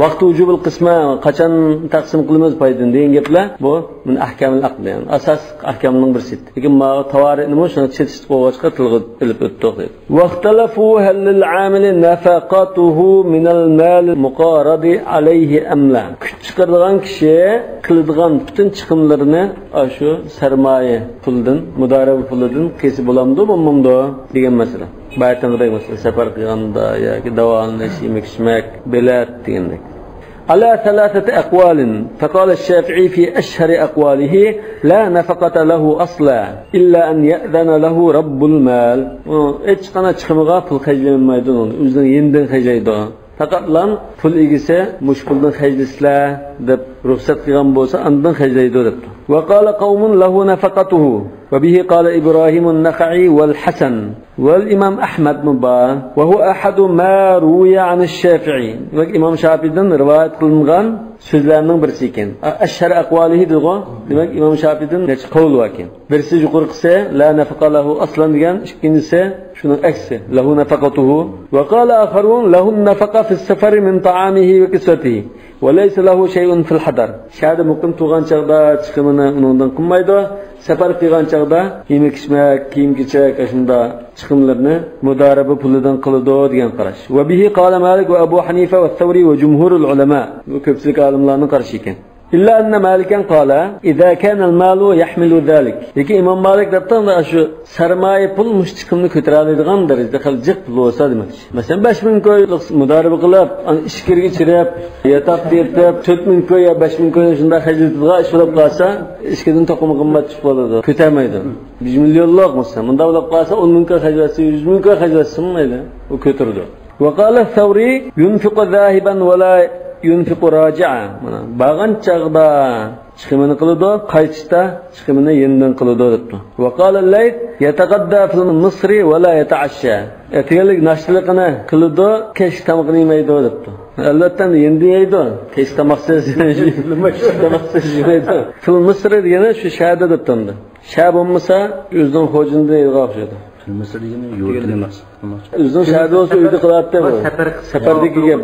ۋاقتى ۋۇجۇبىل قىسمە، قاچان تەقسىم قىلىمىز پايدىنى دېگەن گەپلەر، بۇ مىن ئەھكامىل ئەقد، يەنى ئاساسلىق ئەھكامنىڭ بىرسى. لېكىن ماۋۇ تاۋارىئنىمۇ شۇنى چېتىشلىق بولغاچقا تىلغا ئېلىپ ئۆتتۇق دەيدۇ. ۋەختەلەفۇ ھەل لىل ئامىلى نەفەقەتۇھۇ مىنەل مالىل مۇقارەدى ئەلەيھى ئەم لا. كۈچ چىقىرىدىغان كىشى قىلىدىغان پۈتۈن چىقىملىرىنى ئاشۇ سەرمايە پۇلىدىن، مۇدارىبە پۇلىدىن قىلسا بولامدۇ، بولمامدۇ دېگەن مەسىلە. باياتىنقىدەك مەسىلە، سەپەر قىلغاندا ياكى داۋالىنىش، يېمەك-ئىچمەك، بېلەت دېگەندەك. على ثلاثة أقوال، فقال الشافعي في أشهر أقواله: لا نفقة له أصلا إلا أن يأذن له رب المال. ئۇ ھېچقانداق چىقىمىغا پۇل خەجلىيەلمەيدۇ، ئۆزىنىڭ يېنىدىن خەجلەيدۇ. پەقەتلا پۇل ئىگىسى مۇشۇ پۇلدىن خەجلىسىلە دەپ رۇخسەت قىلغان بولسا، ئاندىن خەجلەيدۇ دەپتۇ. وقال قوم له نفقته، وبه قال إبراهيم النخعي والحسن. ۋەل ئىمام ئەھمەدمۇ بار. وهو أحد ما روي عن الشافعي. دېمەك، ئىمام شاپىدىن رىۋايەت قىلىنغان سۆزلەرنىڭ بىرسى ئىكەن. ئەشھەر ئەقۋالىھى دېدىغۇ. دېمەك، ئىمام شاپىدىن نەچچە قەۋل بار ئىكەن. بىرسى يۇقىرىقىسى، لا نەفەقە لەھۇ ئەسلەن دېگەن، ئىككىنچىسى شۇنىڭ ئەكسى، لەھۇ نەفەقەتۇھۇ. وقال آخرون: لەھۇ نەفەقە فىس سەفەرى مىن تائامىھى ۋە كىسۋەتىھى. ۋە لەيسە لەھۇ شەيئۇن فىل ھەدەر. شەھەردە مۇقىم تۇرغان چاغدا چىقىمىنى ئۇنىڭدىن قىلمايدۇ. سەپەر قىلغان چاغدا يېمەك-ئىچمەك، كىيىم-كېچەك، ئاشۇنداق چىقىملىرىنى مۇدارىبە پۇلىدىن قىلىدۇ دېگەن قاراش. ۋە بىھى قالە مالىك ۋە ئەبۇ ھەنىفە ۋە سەۋرى ۋە جۇمھۇرۇل ئۇلەما. بۇ كۆپچىلىك ئالىملارنىڭ قارىشى ئىكەن. ئىللا ئەننە مالىكەن قالە ئىزا كانەل مالۇ يەھمىلۇ زالىك. لېكىن ئىمام مالىك دەپتۇ، شۇ سەرمايە پۇل مۇشۇ چىقىمنى كۆتۈرەلەيدىغان دەرىجىدە خېلى جىق پۇل بولسا دېمەكچى. مەسىلەن، بەش مىڭ كويلۇق مۇدارىبە قىلىپ، ئانا ئىچكىرىگە چىرىپ، ياتاقتا يېتىپ، تۆت مىڭ كوي يا بەش مىڭ كوينى شۇنداق خەجلىتىدىغان ئىش بولۇپ قالسا، ئىچكىرىدىن توقۇما قىممەت چۈشۈپ قالىدۇ، كۆتەرمەيدۇ. يۈز مىليونلۇق مەسىلەن، مۇنداق بولۇپ قالسا، ئون مىڭ كوي خەجلەتسە، يۈز مىڭ كوي خەجلەتسىمۇ مەيلى، ئۇ كۆتۈرىدۇ. وقال الثوري ينفق ذاهبا ولا ينفق راجعا. مانا، بارغان چاغدا چىقىمىنى قىلىدۇ، قايتىشتا چىقىمىنى يېنىدىن قىلىدۇ دەپتۇ. وقال الليث يتغدى في المصر ولا يتعشى. ئەتىگەنلىك ناشتىلىقىنى قىلىدۇ، كەچلىك تامىقىنى يېمەيدۇ دەپتۇ. ئەلۋەتتە، ئەمدى يېنىدىن يەيدۇ. كەچلىك تاماقسىز، كەچلىك تاماقسىز يېمەيدۇ. في المصر دېگەنى شۇ شەھەردە دەپتۇ ئەمدى. شەھەر بولمىسا، ئۆزىنىڭ خوجىنىدىن يەيدىغان ئوخشايدۇ. في المصر دېگىنى يۇرتىنى مەقسەت قىلماقچى. ئۆزىنىڭ شەھەردە بولسا ئۆيدە قىلاتتى بۇ. سەپەر، سەپەردىكى گەپ.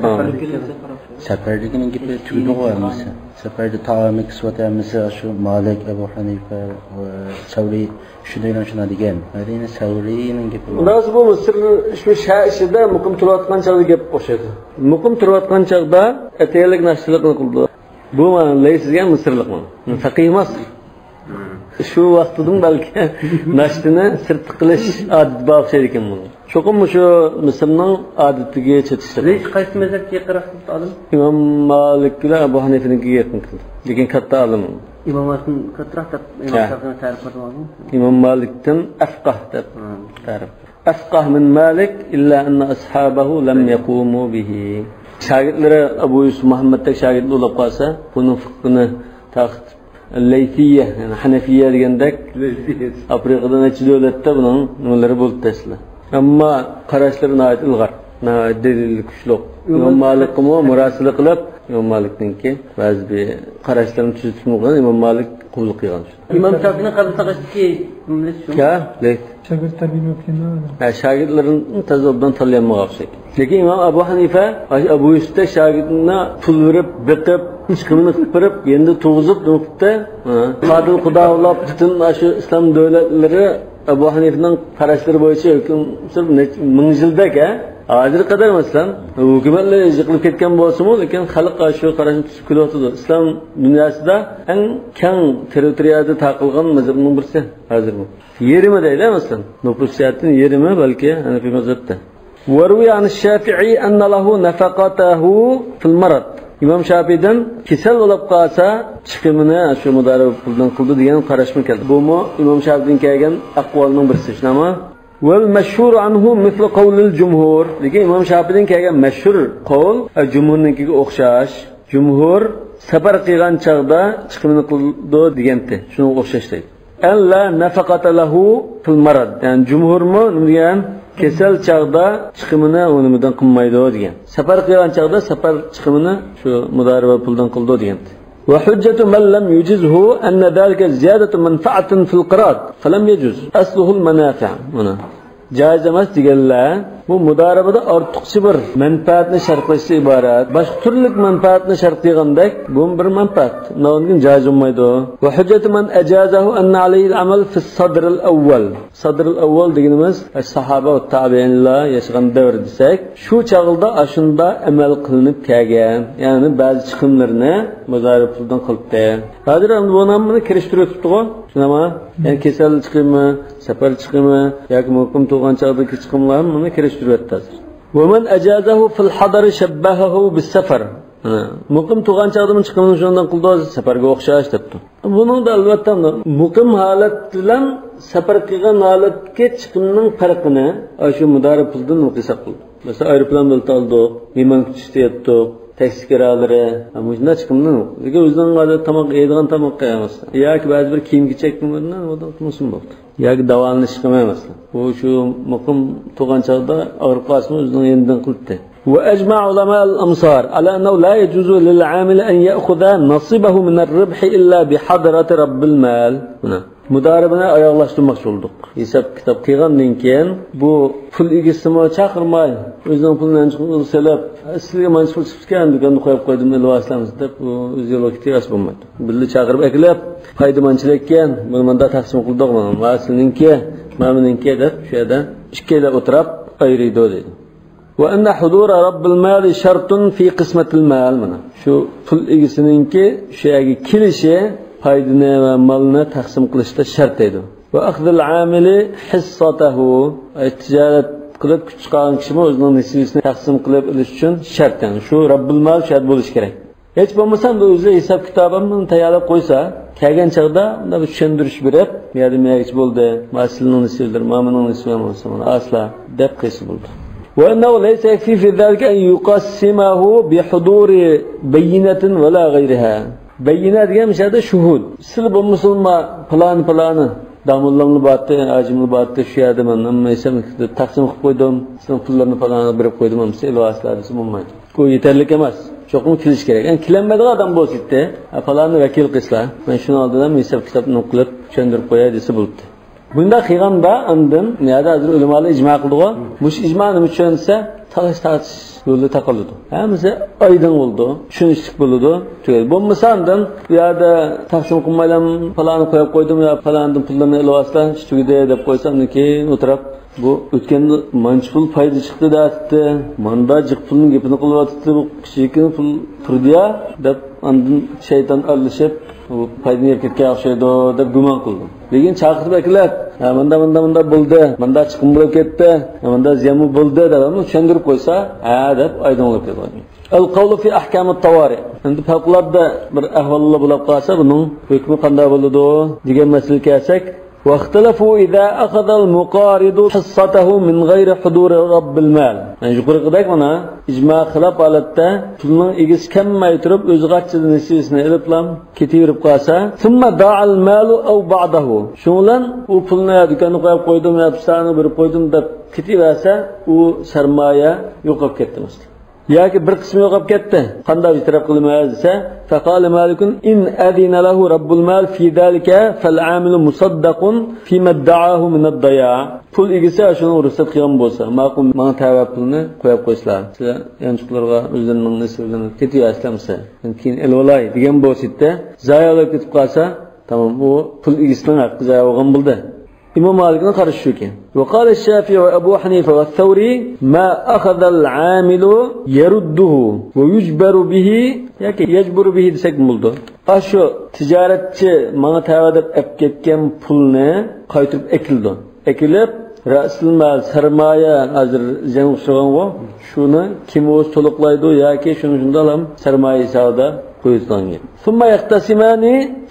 سەپەردىكىنىڭ گېپى تۈگىدىغۇ ھەممىسى. سەپەردە تائامى، كىسۋەتى ھەممىسى شۇ مالىك، ئەبۇ ھەنىفە ۋە سەۋرى شۇنداق شۇنداق دېگەن. ھەدە يەنە سەۋرىنىڭ گېپى بار. مۇنداق بولسا بۇ مىسىر شۇ شەھەر ئىچىدە مۇقىم تۇرۇۋاتقان چاغدا گەپ ئوخشايدۇ. مۇقىم تۇرۇۋاتقان چاغدا ئەتىگەنلىك ناشتىلىقنى قىلىدۇ. بۇ مانا لەيس دېگەن مىسىرلىق، مانا فەقىھ ئەمەس. شۇ ۋاقتىدىن بەلكى ناشتىنى سىرتتا قىلىش ئادىتى بار ئوخشايدىكەن بۇنىڭ. چوقۇم مۇشۇ مىسىرنىڭ ئادىتىگە چېتىشلىق. لەيس قايسى مەزھەپكە يېقىنراق دەپتۇ ئالىم؟ ئىمام مالىك بىلەن ئەبۇ ھەنىفىنىڭكىگە يېقىن كېلىدۇ. لېكىن كاتتا ئالىم. ئىمام مالىكتىن كاتتىراق دەپ ئىمام ھە. شافىئىنى تەرىپ قىلدىڭىزمۇ؟ ئىمام مالىكتىن ئەفقاھ دەپ ھە. تەرىپ. أفقه من مالك إلا أن أصحابه لم يقوموا به. شاگىرتلىرى ئەبۇ يۈسۈپ مۇھەممەدتەك شاگىرتلار بولۇپ قالسا، بۇنىڭ فىقھىنى تارقىتىپ، لەيسىيە، يەنى ھەنەفىيە دېگەندەك، لەيسىيە. ئافرىقىدا نەچچە دۆلەتتە بۇنىڭ نېمىلىرى بولدى ئەسلى. ئەمما قاراشلىرى ناھايىتى ئىلغار، ناھايىتى دەلىلى كۈچلۈك. ئىمام مالىكقىمۇ مۇراسىلە قىلىپ، ئىمام مالىكنىڭكى بەزى بىر قاراشلىرىنى تۈزىتىپمۇ قويغان، ئىمام مالىك قوبۇل قىلغان. ئىمام شافىئىنىڭ قەبرىسىنىڭ قېشىدىكى مەجلىس شۇ. يا، لەيس. شاگىرت تەربىيە بېرىپ كېلىدۇ. ھە، شاگىرتلىرىنى تازا ئوبدان تاللىيالمىغان ئوخشايدۇ. لېكىن ئىمام ئەبۇ ھەنىفە، ئەبۇ يۈسۈپتەك شاگىرتىنى پۇل بېرىپ، بېقىپ، چىقىمىنى قىلىپ بېرىپ، يېنىدا تۇرغۇزۇپ، نېمە قىپتۇ؟ ھە. قادىل قۇدا ئۇلاپ، پۈتۈن شۇ ئىسلام دۆلەتلىرى ئەبۇ ھەنىفىنىڭ قاراشلىرى بويىچە ھۆكۈم سۈرۈپ، نەچچە مىڭ يىلدەك، ھە؟ ھازىرغا قەدەر، مەسىلەن، ھۆكۈمەتلەر يىقىلىپ كەتكەن بولسىمۇ، لېكىن خەلق شۇ قاراشنى تۇتۇپ كېلىۋاتىدۇ. ئىسلام دۇنياسىدا ئەڭ كەڭ تېررىتورىيەدە تارقالغان مەزھەپنىڭ بىرسى ھازىرمۇ. يېرىمى دەيلى، مەسىلەن، نوپۇس جەھەتتىن يېرىمى بەلكى ھەنەفىي مەزھەپتە. وروي عن الشافعي أن له نفقته في المرض. ئىمام شافىئىدىن كېسەل بولۇپ قالسا، چىقىمىنى شۇ مۇدارىبە پۇلدىن قىلىدۇ دېگەن قاراشمۇ كەلدى. بۇمۇ ئىمام شافىئىدىن كەلگەن ئەقۋالنىڭ بىرسى، شۇنداقمۇ؟ والمشهور عنه مثل قول الجمهور. لېكىن ئىمام شافىئىدىن كەلگەن مەشھۇر قول، ئە، جۇمھۇرنىڭكىگە ئوخشاش. جۇمھۇر سەپەر قىلغان چاغدا چىقىمىنى قىلىدۇ دېگەنتى. شۇنىڭغا ئوخشاش دەيدۇ. أن لا نفقة له في المرض. يەنى جۇمھۇرمۇ نېمە دېگەن؟ كېسەل چاغدا چىقىمىنى ئۇ نېمىدىن قىلمايدۇ دېگەن. سەپەر قىلغان چاغدا سەپەر چىقىمىنى شۇ مۇدارىبە پۇلدىن قىلىدۇ دېگەنتى. وحجة من لم يجزه أن ذلك زيادة منفعة في القراض فلم يجز أصله المنافع. مانا، جائىز ئەمەس دېگەنلەر بۇ مۇدارىبىدە ئارتۇقچە بىر مەنپەئەتنى شەرتلەشتىن ئىبارەت. باشقا تۈرلۈك مەنپەئەتنى شەرتلىگەندەك، بۇمۇ بىر مەنپەئەت. ئۇنىڭدىن كېيىن جايىز بولمايدۇ. وحجة من أجازه أن عليه العمل في الصدر الأول. سادرىل ئەۋۋەل دېگىنىمىز ساھابە ۋە تابىئىنلار ياشىغان دەۋر دېسەك، شۇ چاغدا ئاشۇندا ئەمەل قىلىنىپ كەلگەن، يەنى بەزى چىقىملىرىنى مۇدارىبە پۇلدىن قىلىپتۇ. ھازىر ئەمدى بۇنى ھەممىنى كىرىشتۈرۈۋېتىپتىغۇ، شۇنداقمۇ؟ يەنى كېسەل چىقىمى، سەپەر چىقىمى ياكى مۇقىم تۇرغان چاغدىكى چىقىملار ھەممىنى كىرىشتۈرۈۋەتتى ھازىر. ومن أجازه في الحضر شبهه بالسفر. ھە، مۇقىم تۇرغان چاغدىمۇ چىقىمنى شۇنداق قىلدى، سەپەرگە ئوخشاش دەپتۇ. بۇنىڭدا ئەلۋەتتە مۇقىم ھالەت بىلەن سەپەر قىلغان ھالەتتىكى چىقىمنىڭ پەرقىنى ئاشۇ مۇدارىبە پۇلدىن ھېساب قىلدۇق. مەسىلەن، ئايروپىلان بېلىتى ئالدۇق، مېھمان كۈتۈشتە ياتتۇق، تاكسى كىرالىرى، مۇشۇنداق چىقىمنى. لېكىن ئۆزىنىڭ ھازىر تاماق يەيدىغان تاماققا ئەمەس. ياكى بەزى بىر كىيىم-كېچەككە بولدى. بۇ شۇ مۇقىم تۇرغان چاغدا ئاغرىپ قالسىمۇ ئۆزىنىڭ يېنىدىن قىلىپتۇ. وأجمع علماء الأمصار على أنه لا يجوز للعامل أن يأخذ نصيبه من الربح إلا بحضرة رب المال. مانا، مۇدارىبىنى ئاياغلاشتۇرماقچى بولدۇق. ھېساب-كىتاب قىلغاندىن كېيىن، بۇ پۇل ئىگىسىمۇ چاقىرماي، ئۆزىنىڭ پۇلىنى ئانچە سېلىپ، سىزگە مانچە پۇل چىقىپتىكەن، دۇكاندا قويۇپ قويدۇم، ئېلىۋالسىلەرمىز دەپ، ئۇ ئۆزى يولغا كېتىۋەرسە بولمايدۇ. بىللە چاقىرىپ ئەكېلىپ، پايدا مانچىلىككەن، بۇنى مۇنداق تەقسىم قىلدۇق، مانا، مانا سىلىنىڭكى، مانا مېنىڭكى دەپ، شۇ يەردە ئىككىيلەن ئولتۇرۇپ ئايرىيدۇ دەيدۇ. وأن حضور رب المال شرط في قسمة المال. مانا شۇ پۇل ئىگىسىنىڭكى شۇ يەرگە كېلىشى پايدىنى ۋە مالنى تەقسىم قىلىشتا شەرت دەيدۇ. وأخذ العامل حصته. ئەي، تىجارەت قىلىپ كۈچ چىقارغان كىشىمۇ ئۆزىنىڭ نېسىۋىسىنى تەقسىم قىلىپ ئېلىش ئۈچۈن شەرت، يەنى شۇ رەببۇل مال شۇ يەردە بولۇشى كېرەك. ھېچ بولمىسا ئەمدى ئۆزى ھېساب-كىتابىنى تەييارلاپ قويسا، كەلگەن چاغدا مۇنداق بىر چۈشەندۈرۈش بېرىپ، بۇ يەردە مەگىچ بولدى، مانا سىلىنىڭ نېسىۋىلىرى، مانا مېنىڭ نېسىۋىم بولسا، مانا ئاسلا دەپ قىلسا بولدى. وأنه ليس يكفي في ذلك أن يقسمه بحضور بينة ولا غيرها. بەييىنە دېگەن مۇشۇ يەردە شۇھۇد. سىلى بولمىسۇنما، پالانى، پالانى، داموللاملا بارتتى، ھاجىملا بارتتى، شۇ يەردە مەن ھەممە ھېسابنى تەقسىم قىلىپ قويدۇم، سىلىڭ پۇللىرىنى پالانىغا بېرىپ قويدۇم، ھەممىسى ئېلىۋالسىلەر دېسە بولمايدۇ. بۇ يېتەرلىك ئەمەس. چوقۇم كېلىش كېرەك. يەنى كېلەلمەيدىغان ئادەم بولسا ئېيتتى، ھە، پالاننى ۋەكىل قىلسىلا، مەن شۇنىڭ ئالدىدا ھېساب-كىتابنى قىلىپ چۈشەندۈرۈپ قوياي دېسە بولاتتى. بۇنداق قىلغاندا ئاندىن، يەنە ھازىر ئۆلىمالار ئىجما قىلدىغۇ، مۇشۇ ئىجما نېمە چۈشەنسە، تالاش-تارتىش يولى تاقىلىدۇ. ھەممىسى ئايدىڭ بولىدۇ، چۈشىنىشلىك بولىدۇ. تۈگەل. بولمىسا ئاندىن بۇ يەردە تەقسىم قىلمايلا پالانى قويۇپ قويدۇم يا پالانىدىن پۇللىرىنى ئېلىۋالسىلا، ئىش تۈگىدى دەپ قويسا، ئاندىن كېيىن ئولتۇرۇپ، بۇ ئۆتكەندە مانچە پۇل پايدا چىقتى دەتتى، ماندا جىق پۇلنىڭ گېپىنى قىلىۋاتاتتى، بۇ كىچىككىنە پۇل تۇردى-يا دەپ، ئاندىن شەيتان ئارىلىشىپ، بۇ پايدىنى يەپ كەتكەن ئوخشايدۇ دەپ گۇمان قىلدىم. لېكىن چاقىرتىپ ئەكېلىپ، ھە، ماندا، ماندا، ماندا بولدى، ماندا چىقىم بولۇپ كەتتى، ھە، ماندا زىيانمۇ بولدى دەپ چۈشەندۈرۈپ قويسا، ھە دەپ ئايدىڭ بولۇپ كېتىدۇ. القول في أحكام الطوارئ. ئەمدى پەۋقۇلئاددە بىر ئەھۋاللار بولۇپ قالسا، بۇنىڭ ھۆكمى قانداق بولىدۇ دېگەن مەسىلىگە كەلسەك، واختلفوا إذا أخذ المقارض حصته من غير حضور رب المال. يەنى يۇقىرىقىدەك مانا ئىجما خىلاپ ھالەتتە پۇلنىڭ ئىگىسى كەلمەي تۇرۇپ ئۆزى قاچىدىن نېسىۋىسىنى ئېلىپلا كېتىۋېرىپ قالسا، ثم ضاع المال أو بعضه. شۇنىڭ بىلەن ئۇ پۇلنى دۇكاندا قويۇپ قويدۇم يا پىسانى بېرىپ قويدۇم دەپ كېتىۋەرسە، ئۇ سەرمايە يوقاپ كەتتى مەسىلەن. ياكى بىر قىسمى يوقاپ كەتتى. قانداق بىر تەرەپ قىلىمىز دېسە، فقال مالك إن أذن له رب المال في ذلك فالعامل مصدق فيما ادعاه من الضياع. پۇل ئىگىسى شۇنىڭغا رۇخسەت قىلغان بولسا، ماقۇل، ماڭا تەۋە پۇلنى قويۇپ قويسىلا، سىلەر يانچۇقلىرىغا ئۆزلىرىنىڭ نېسىۋىلىرىنى كېتىۋەرسىلەر مەسىلەن، كېيىن ئېلىۋالاي دېگەن بولسا، زايە بولۇپ كېتىپ قالسا، تامام، ئۇ پۇل ئىگىسىنىڭ ھەققى زايە بولغان بولدى. ئىمام مالىكنىڭ قارىشى شۇكى. وقال الشافعي وأبو حنيفة والثوري ما أخذ العامل يرده ويجبر به ياكى يجبر به دېسەكمۇ بولىدۇ. ئاشۇ تىجارەتچى ماڭا تەۋە دەپ ئەپ كەتكەن پۇلنى قايتۇرۇپ ئەكېلىدۇ. ئەكېلىپ، رەسىل مال، سەرمايە، ھازىر زىيانغا ئۇچرىغانغۇ، شۇنى كىم ئۆزى تولۇقلايدۇ ياكى شۇنى شۇنداقلا سەرمايە ھېسابىدا قويۇلىدىغان گەپ. ثم يختصمان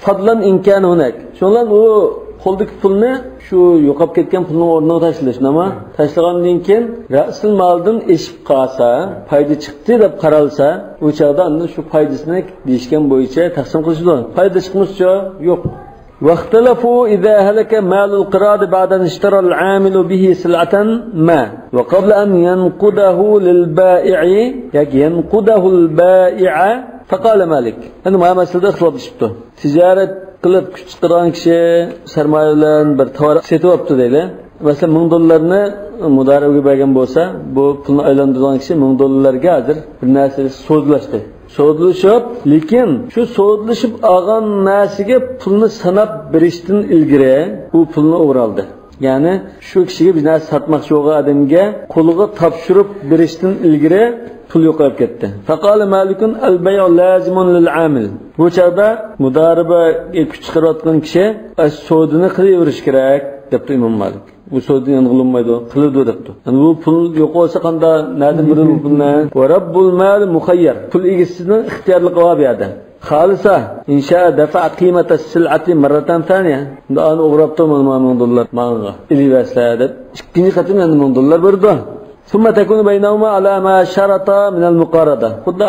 فضلا إن كان هناك. شۇنىڭ بىلەن ئۇ قولدىكى پۇلنى شۇ يوقاپ كەتكەن پۇلنىڭ ئورنىغا تاشلىدى، شۇنداقمۇ؟ تاشلىغاندىن كېيىن رەسىل مالدىن ئېشىپ قالسا، پايدا چىقتى دەپ قارالسا، ئۇ چاغدا ئاندىن شۇ پايدىسىنى دېيىشكەن بويىچە تەقسىم قىلىشىدۇ. پايدا چىقمىسىچۇ؟ يوق. واختلفوا إذا هلك مال القراض بعد أن اشترى العامل به سلعة ما وقبل أن ينقده للبائع ياكى ينقده البائع فقال مالك. ئەمدى مانا مەسىلىدە ئىختىلاپلىشىپتۇ. تىجارەت قىلىپ كۈچ چىقارغان كىشى سەرمايە بىلەن بىر تاۋار سېتىۋاپتۇ دەيلى. مەسىلەن، مىڭ دوللارنى مۇدارىبىگە بەرگەن بولسا، بۇ پۇلنى ئايلاندۇرىدىغان كىشى مىڭ دوللارغا ھازىر بىر نەرسە سودىلاشتى. سودىلىشىپ، لېكىن شۇ سودىلىشىپ ئالغان نەرسىگە پۇلنى ساناپ بېرىشتىن ئىلگىرى ئۇ پۇلنى ئوغرى ئالدى. يەنى شۇ كىشىگە بىر نەرسە ساتماقچى بولغان ئادەمگە قولىغا تاپشۇرۇپ بېرىشتىن ئىلگىرى پۇل يوقاپ كەتتى. فقال مالك البيع لازم للعامل. بۇ چاغدا مۇدارىبىگە كۈچ چىقىرىۋاتقان كىشى، ئە، سودىنى قىلىۋېرىش كېرەك، دەپتۇ ئىمام مالىك. بۇ سودا يەنە قىلىنمايدۇ، قىلىدۇ دەپتۇ. يەنى بۇ پۇل يوق بولسا قانداق، نەدىن بېرىدۇ بۇ پۇلنى؟ ورب المال مخير. پۇل ئىگىسىنىڭ ئىختىيارلىقى بار بۇ يەردە. خالصة إن شاء دفع قيمة السلعة مرة ثانية. ئۇندا ئانى ئوغراپتۇ، مانا مانا مىڭ دوللار ماڭا ئېلىۋەرسىلە دەپ، ئىككىنچى قېتىم يەنە مىڭ دوللار بېرىدۇ. ثم تكون بينهما على ما شرطا من المقارضة. خۇددى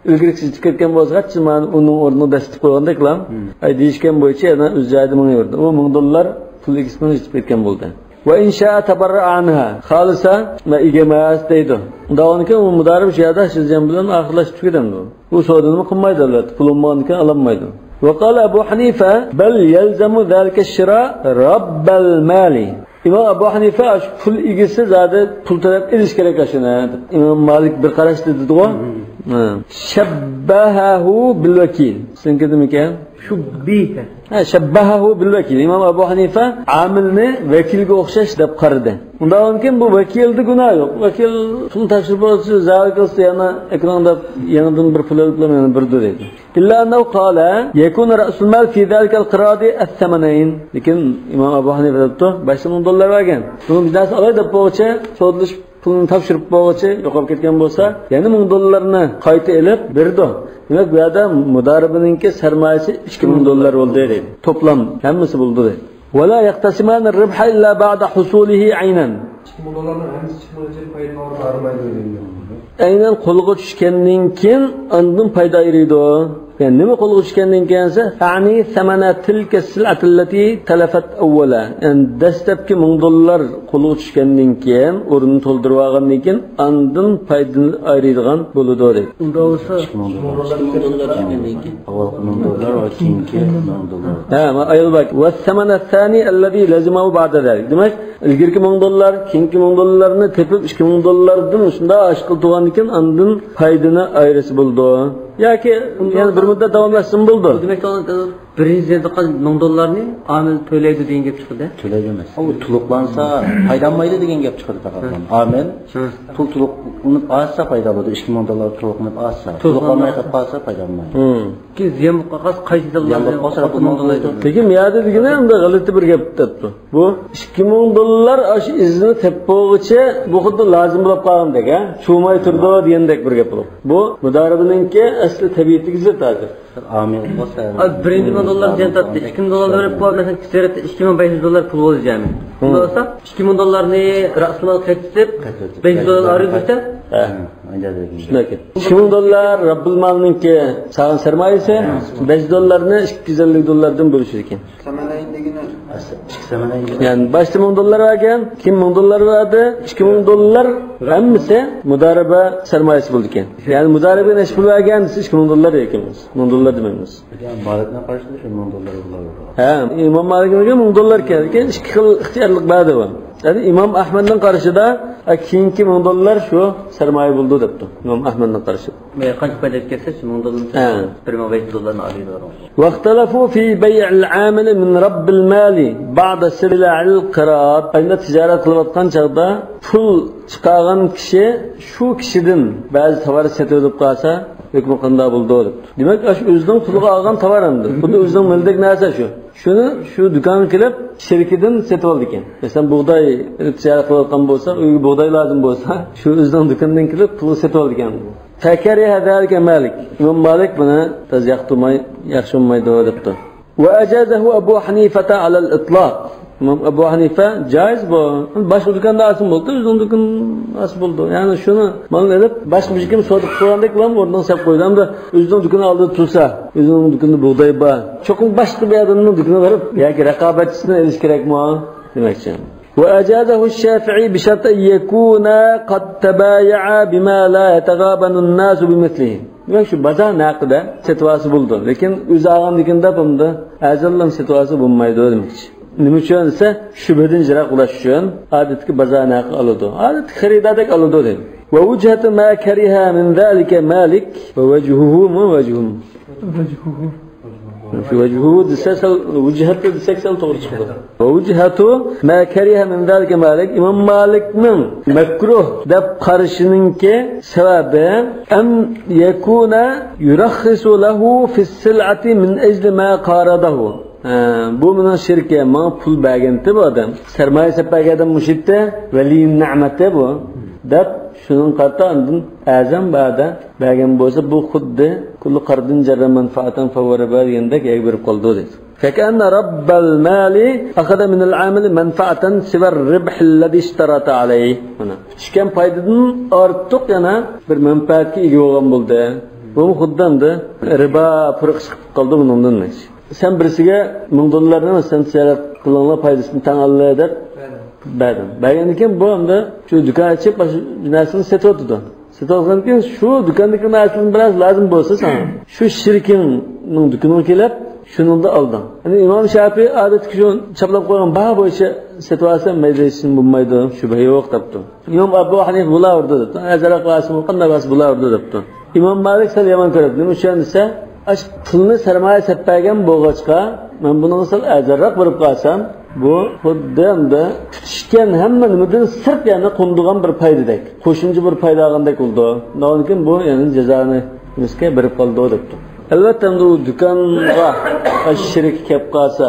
ئىلگىرىكى يېتىپ كەتكەن بولسا، مانا ئۇنىڭ ئورنىغا دەسسىتىپ قويغاندەكلا. ھىم. ئاي، دېيىشكەن بويىچە يەنە ئۆز جايىدا مېڭىۋېرىدۇ. ئۇ مىڭ دوللار پۇل ئىگىسىنىڭ يېتىپ كەتكەن بولدى. وإن شاء تبرأ عنها خالصة، مەن ئىگە ئەمەس دەيدۇ. ئۇنداق بولغاندىكىن ئۇ مۇدارىب شۇ يەردە شىزيەن بىلەن ئاخىرلاشتۇرۇپ تۈگىدەمدۇ؟ ئۇ سودىنىمۇ قىلمايدۇ، ئەلۋەتتە، پۇل بولمىغاندىكىن ئالالمايدۇ. وقال أبو حنيفة بل يلزم ذلك الشراء رب المال. ئىمام ئەبۇ ھەنىفە شۇ پۇل ئىگىسى زادى پۇل تۆلەپ ئېلىش كېرەك شۇنى. ئىمام مالىك بىر قاراشتا دېدىغۇ. ھىم. ھە. شەببەھەھۇ بىل ۋەكىل. سىزنىڭكى نېمىكەن؟ شۇببىھە. ھە، شەببەھەھۇ بىل ۋەكىل. ئىمام ئەبۇ ھەنىفە ئامىلنى ۋەكىلگە ئوخشاش دەپ قارىدى. ئۇنداق بولغاندىكىن بۇ ۋەكىلدە گۇناھ يوق. ۋەكىل پۇلنى تاپشۇرۇپ بولسا، زەۋال قىلسا يەنە ئەكىرىڭ دەپ يېڭىدىن بىر پۇل ئېلىپ، يەنە بېرىدۇ دەيدۇ. إلا أنه قال يكون رأس المال في ذلك القراض الثمنين. لېكىن ئىمام ئەبۇ ھەنىفە دەپتۇ، بەش مىڭ دوللار بەرگەن. بۇنىڭ بىر نەرسە ئالاي دەپ بولغۇچە، سودىلىشىپ پۇلنى تاپشۇرۇپ بولغۇچە يوقاپ كەتكەن بولسا، يەنە مىڭ دوللارنى قايتا ئېلىپ بېرىدۇ. دېمەك، بۇ يەردە مۇدارىبىنىڭكى سەرمايىسى ئىككى مىڭ دوللار بولدى دەيدۇ. توپلام ھەممىسى بولدى دەيدۇ. ولا يقتسمان الربح إلا بعد حصوله عينا. ئىككى مىڭ دوللارنىڭ ھەممىسى چىقمىغۇچە پايدىنى ئالمايدۇ دەيدۇ. ئەينەن قولغا چۈشكەندىن كېيىن ئاندىن پايدا ئېرىيدۇ. يەنى نېمە قولغا چۈشكەندىن كېيىن دېسە، أعني ثمن تلك السلعة التي تلفت أولا. يەنى دەسلەپكى مىڭ دوللار قولغا چۈشكەندىن كېيىن، ئورنىنى تولدۇرۇپ ئالغاندىن كېيىن، ئاندىن پايدىنى ئايرىيدىغان بولىدۇ دەيدۇ. ئۇنداق بولسا، ئىككى مىڭ دوللار. ئىككى مىڭ دوللار چۈشكەندىن كېيىن. ئاۋۋالقى مىڭ دوللار ۋە كېيىنكى مىڭ دوللار. ھە، مانا ئايال بار. والثمن الثاني الذي لزمه بعد ذلك. دېمەك، ئىلگىرىكى مىڭ دوللار، كېيىنكى مىڭ دوللارنى تېپىپ، ئىككى مىڭ دوللاردىن شۇنداق ئاشقىلى تۇرغاندىن كېيىن ئاندىن پايدىنى ئايرىسا بولىدۇ. ياكى يەنە بىر مۇددەت داۋاملاشسىمۇ بولىدۇ. دېمەك، بىرىنچى زىيان تارتقان مىڭ دوللارنى ئامىل تۆلەيدۇ دېگەن گەپ چىقىدۇ. تۆلەيدۇ ئەمەس. ئۇ تولۇقلانسا پايدا ئالمايدۇ دېگەن گەپ چىقىدۇ پەقەت. ھە. ئامىل ھە. پۇل تولۇقلىنىپ ئالسا پايدا بولىدۇ. ئىككى مىڭ دوللار تولۇقلىنىپ ئالسا. تولۇقلانماي قالسا پايدا ئالمايدۇ. ھىم. كېيىن زىيان بولۇپ قالسا قايسى زىيان بولۇپ قالسا، مىڭ دوللار. لېكىن بۇ يەردە دېگىنى ئەمدى غەلىتە بىر گەپ دەپتۇ. بۇ ئىككى مىڭ دوللار ئاشۇ ئىزىنى تېپىپ بولغۇچە بۇ خۇددى لازىم بولۇپ قالغاندەك، ھە؟ چۇۋۇماي تۇرىدۇ دېگەندەك بىر گەپ بولۇپ. بۇ مۇدارىبىنىڭكى ئەسلى تەبىئىتىگە زىت ھازىر. ئامىل بولسا، بىرىنچى مىڭ دوللار زىيان تارتتى. ئىككى مىڭ دوللار بېرىپ، بۇ مەسىلەن، تىجارەتتە ئىككى مىڭ بەش يۈز دوللار پۇل بولدى جەمئىي. بۇنداق بولسا، ئىككى مىڭ دوللارنى رەسمىي قېتىپ، بەش يۈز دوللار ئايرىپ بېرسە، ھە. شۇنداق ئىكەن. ئىككى مىڭ دوللار رەببۇل مالنىڭكى سالغان سەرمايىسى، بەش يۈز دوللارنى ئىككى يۈز ئەللىك دوللاردىن بۆلۈشىدىكەن. سەمەنەيىن دېگىنى ئىككى سەمەنەيىن. يەنى باشتا مىڭ دوللار بەرگەن، كېيىن مىڭ دوللار بەردى، ئىككى مىڭ دوللار ھەممىسى مۇدارىبە سەرمايىسى بولىدىكەن. يەنى مۇدارىبە نەچچە پۇل بەرگەن دېسە، ئىككى مىڭ دوللار دەيدىكەنمىز. مىڭ دوللار دېمەيمىز. مالىكنىڭ قارىشىدا شۇ مىڭ دوللار بولىدۇ. ھە، ئىمام مالىكنىڭكى مىڭ دوللار ئىكەن، لېكىن ئىككى خىل ئىختىيارلىق بەردى ئۇ. يەنى ئىمام ئەھمەدنىڭ قارىشىدا، ئە، كېيىنكى مىڭ دوللار شۇ سەرمايە بولىدۇ دەپتۇ. ئىمام ئەھمەدنىڭ قارىشىدا. قانچە پايدا ئېلىپ كەتسە، شۇ مىڭ دوللار، ھە. بىر مىڭ بەش يۈز دوللارنى ئالىدۇ. واختلفوا في بيع العامل من رب المال بعد سلع القراض. ئەمدى تىجارەت قىلىۋاتقان چاغدا پۇل چىقارغان كىشى شۇ كىشىدىن بەزى تاۋار سېتىۋېلىپ قالسا، ھۆكمى قانداق بولىدۇ دەپتۇ. دېمەك، ئاشۇ ئۆزىنىڭ پۇلىغا ئالغان تاۋار ئەمدى. خۇددى ئۆزىنىڭ مېلىدەك نەرسە شۇ. شۇنى شۇ دۇكانغا كېلىپ شېرىكىدىن سېتىۋالىدىكەن. مەسىلەن، بۇغداي تىجارەت قىلىۋاتقان بولسا، ئۆيگە بۇغداي لازىم بولسا، شۇ ئۆزىنىڭ دۇكىنىدىن كېلىپ پۇلغا سېتىۋالىدىكەن. فكره ذلك مالك. ئىمام مالىك بۇنى تازا ياقتۇرماي، ياخشى بولمايدۇ دەپتۇ. وأجازه أبو حنيفة على الإطلاق. ئىمام ئەبۇ ھەنىفە، جايىز بۇ. باشقا دۇكاندا ئالسىمۇ بولدى، ئۆزىنىڭ دۇكىنىدا ئالسا بولدى. يەنى شۇنى مالنى ئېلىپ، باشقا بىر كىم سودا قىلغاندەك قىلىپ ئورنىغا سېلىپ قويدى. ئەمدى ئۆزىنىڭ دۇكىنى ئالدىدا تۇرسا، ئۆزىنىڭ دۇكىنىدا بۇغداي بار. چوقۇم باشقا بىر ئادەمنىڭ دۇكىنىغا بېرىپ ياكى رىقابەتچىسىنى ئېلىش كېرەكمۇ دېمەكچى. وأجازه الشافعي بشرط أن يكونا قد تبايعا بما لا يتغابن الناس بمثله. دېمەك، شۇ بازار نەقىدە سېتىۋالسا بولىدۇ. لېكىن ئۆزى ئالغاندىكىن دەپ ئۇندا ئەزەلدىن سېتىۋالسا بولمايدۇ دېمەكچى. نېمە ئۈچۈن دېسە، شۈبھىدىن يىراق بولۇش ئۈچۈن ئادەتتىكى بازارنى ھەققى ئالىدۇ. ئادەتتىكى خېرىداردەك ئالىدۇ دەيدۇ. ووجهة ما كره من ذلك مالك ووجهه ووجهه. شۇ ۋەجھۇ دېسە سەل، ۋۇجھەتۇ دېسەك سەل توغرا چىقىدۇ. ۋۇجھەتۇ ما كەرىھە مىن زالىكە مالىك، ئىمام مالىكنىڭ مەكرۇھ دەپ قارىشىنىڭكى سەۋەبى، ئەن يەكۇنە يۇرەخخىسۇ لەھۇ فىس سىلئەتى مىن ئەجلى ما قارەدەھۇ. ھە، بۇ مېنىڭ شېرىكىم، ماڭا پۇل بەرگەنتى بۇ ئادەم. سەرمايە سەپ بەرگەن ئادەم مۇشۇ ئىدى، ۋەلىيىن نەمەتى بۇ، دەپ شۇنىڭغا قارىتا ئاندىن ئەزەم باردا بەرگەن بولسا، بۇ خۇددى كۇللۇ قەردىن جەررە مەنفەئەتەن فەھۇۋە رىبا دېگەندەك يەگە بېرىپ قالىدۇ دەيدۇ. فەكەئەننە رەببەل مالى ئەخەزە مىنەل ئامىلى مەنفەئەتەن سىۋەر رىبھىللەزى ئىشتەرەتە ئەلەيھ. مانا، چۈشكەن پايدىدىن ئارتۇق يەنە بىر مەنپەئەتكە ئىگە بولغان بولدى. بۇمۇ خۇددى ئەمدى رىبا پۇرىقى چىقىپ قالدى بۇنىڭدىن. سەن بىرسىگە مىڭ دوللارنى سەن تىجارەت قىلىڭلار، پايدىسىنى تەڭ ئالىلى دەپ بەردىڭ. بەرگەندىن كېيىن بۇ ئەمدى شۇ دۇكان ئېچىپ، باشقا نەرسىنى سېتىۋاتىدۇ. سېتىۋالغاندىن كېيىن شۇ دۇكاندىكى نەرسىدىن بىرەر لازىم بولسا ساڭا، شۇ شېرىكىڭنىڭ دۇكىنىغا كېلىپ، شۇنىڭدا ئالدىڭ. يەنى ئىمام شەپىئى ئادەتتىكى شۇ چاپلاپ قويغان باھا بويىچە سېتىۋالسا مەيلى، ھېچ نېمە بولمايدۇ، شۈبھە يوق دەپتۇ. ئىمام ئەبۇ ھەنىفە بۇلار ئۇرىدۇ دەپتۇ. ئەرزانراق بارسىمۇ، قانداق بارسا بۇلار ئۇرىدۇ دەپتۇ. ئىمام مالىك سەل يامان كۆرەتتى. نېمە ئۈچۈن دېسە، ئاشۇ پۇلنى سەرمايە سەپ بەرگەن بولغاچقا، مەن بۇنىڭغا سەل ئەرزانراق بېرىپ قالسام، بۇ خۇددى ئەمدى پۈتۈشكەن ھەممە نېمىدىن سىرت يەنە قونىدىغان بىر پايدىدەك، قوشۇمچە بىر پايدا ئالغاندەك بولىدۇ. ئۇنىڭدىن كېيىن بۇ يەنە جازانى نېمىسىگە بېرىپ قالىدۇ دەپتۇ. ئەلۋەتتە، ئەمدى ئۇ دۇكانغا شېرىكى كەپ قالسا،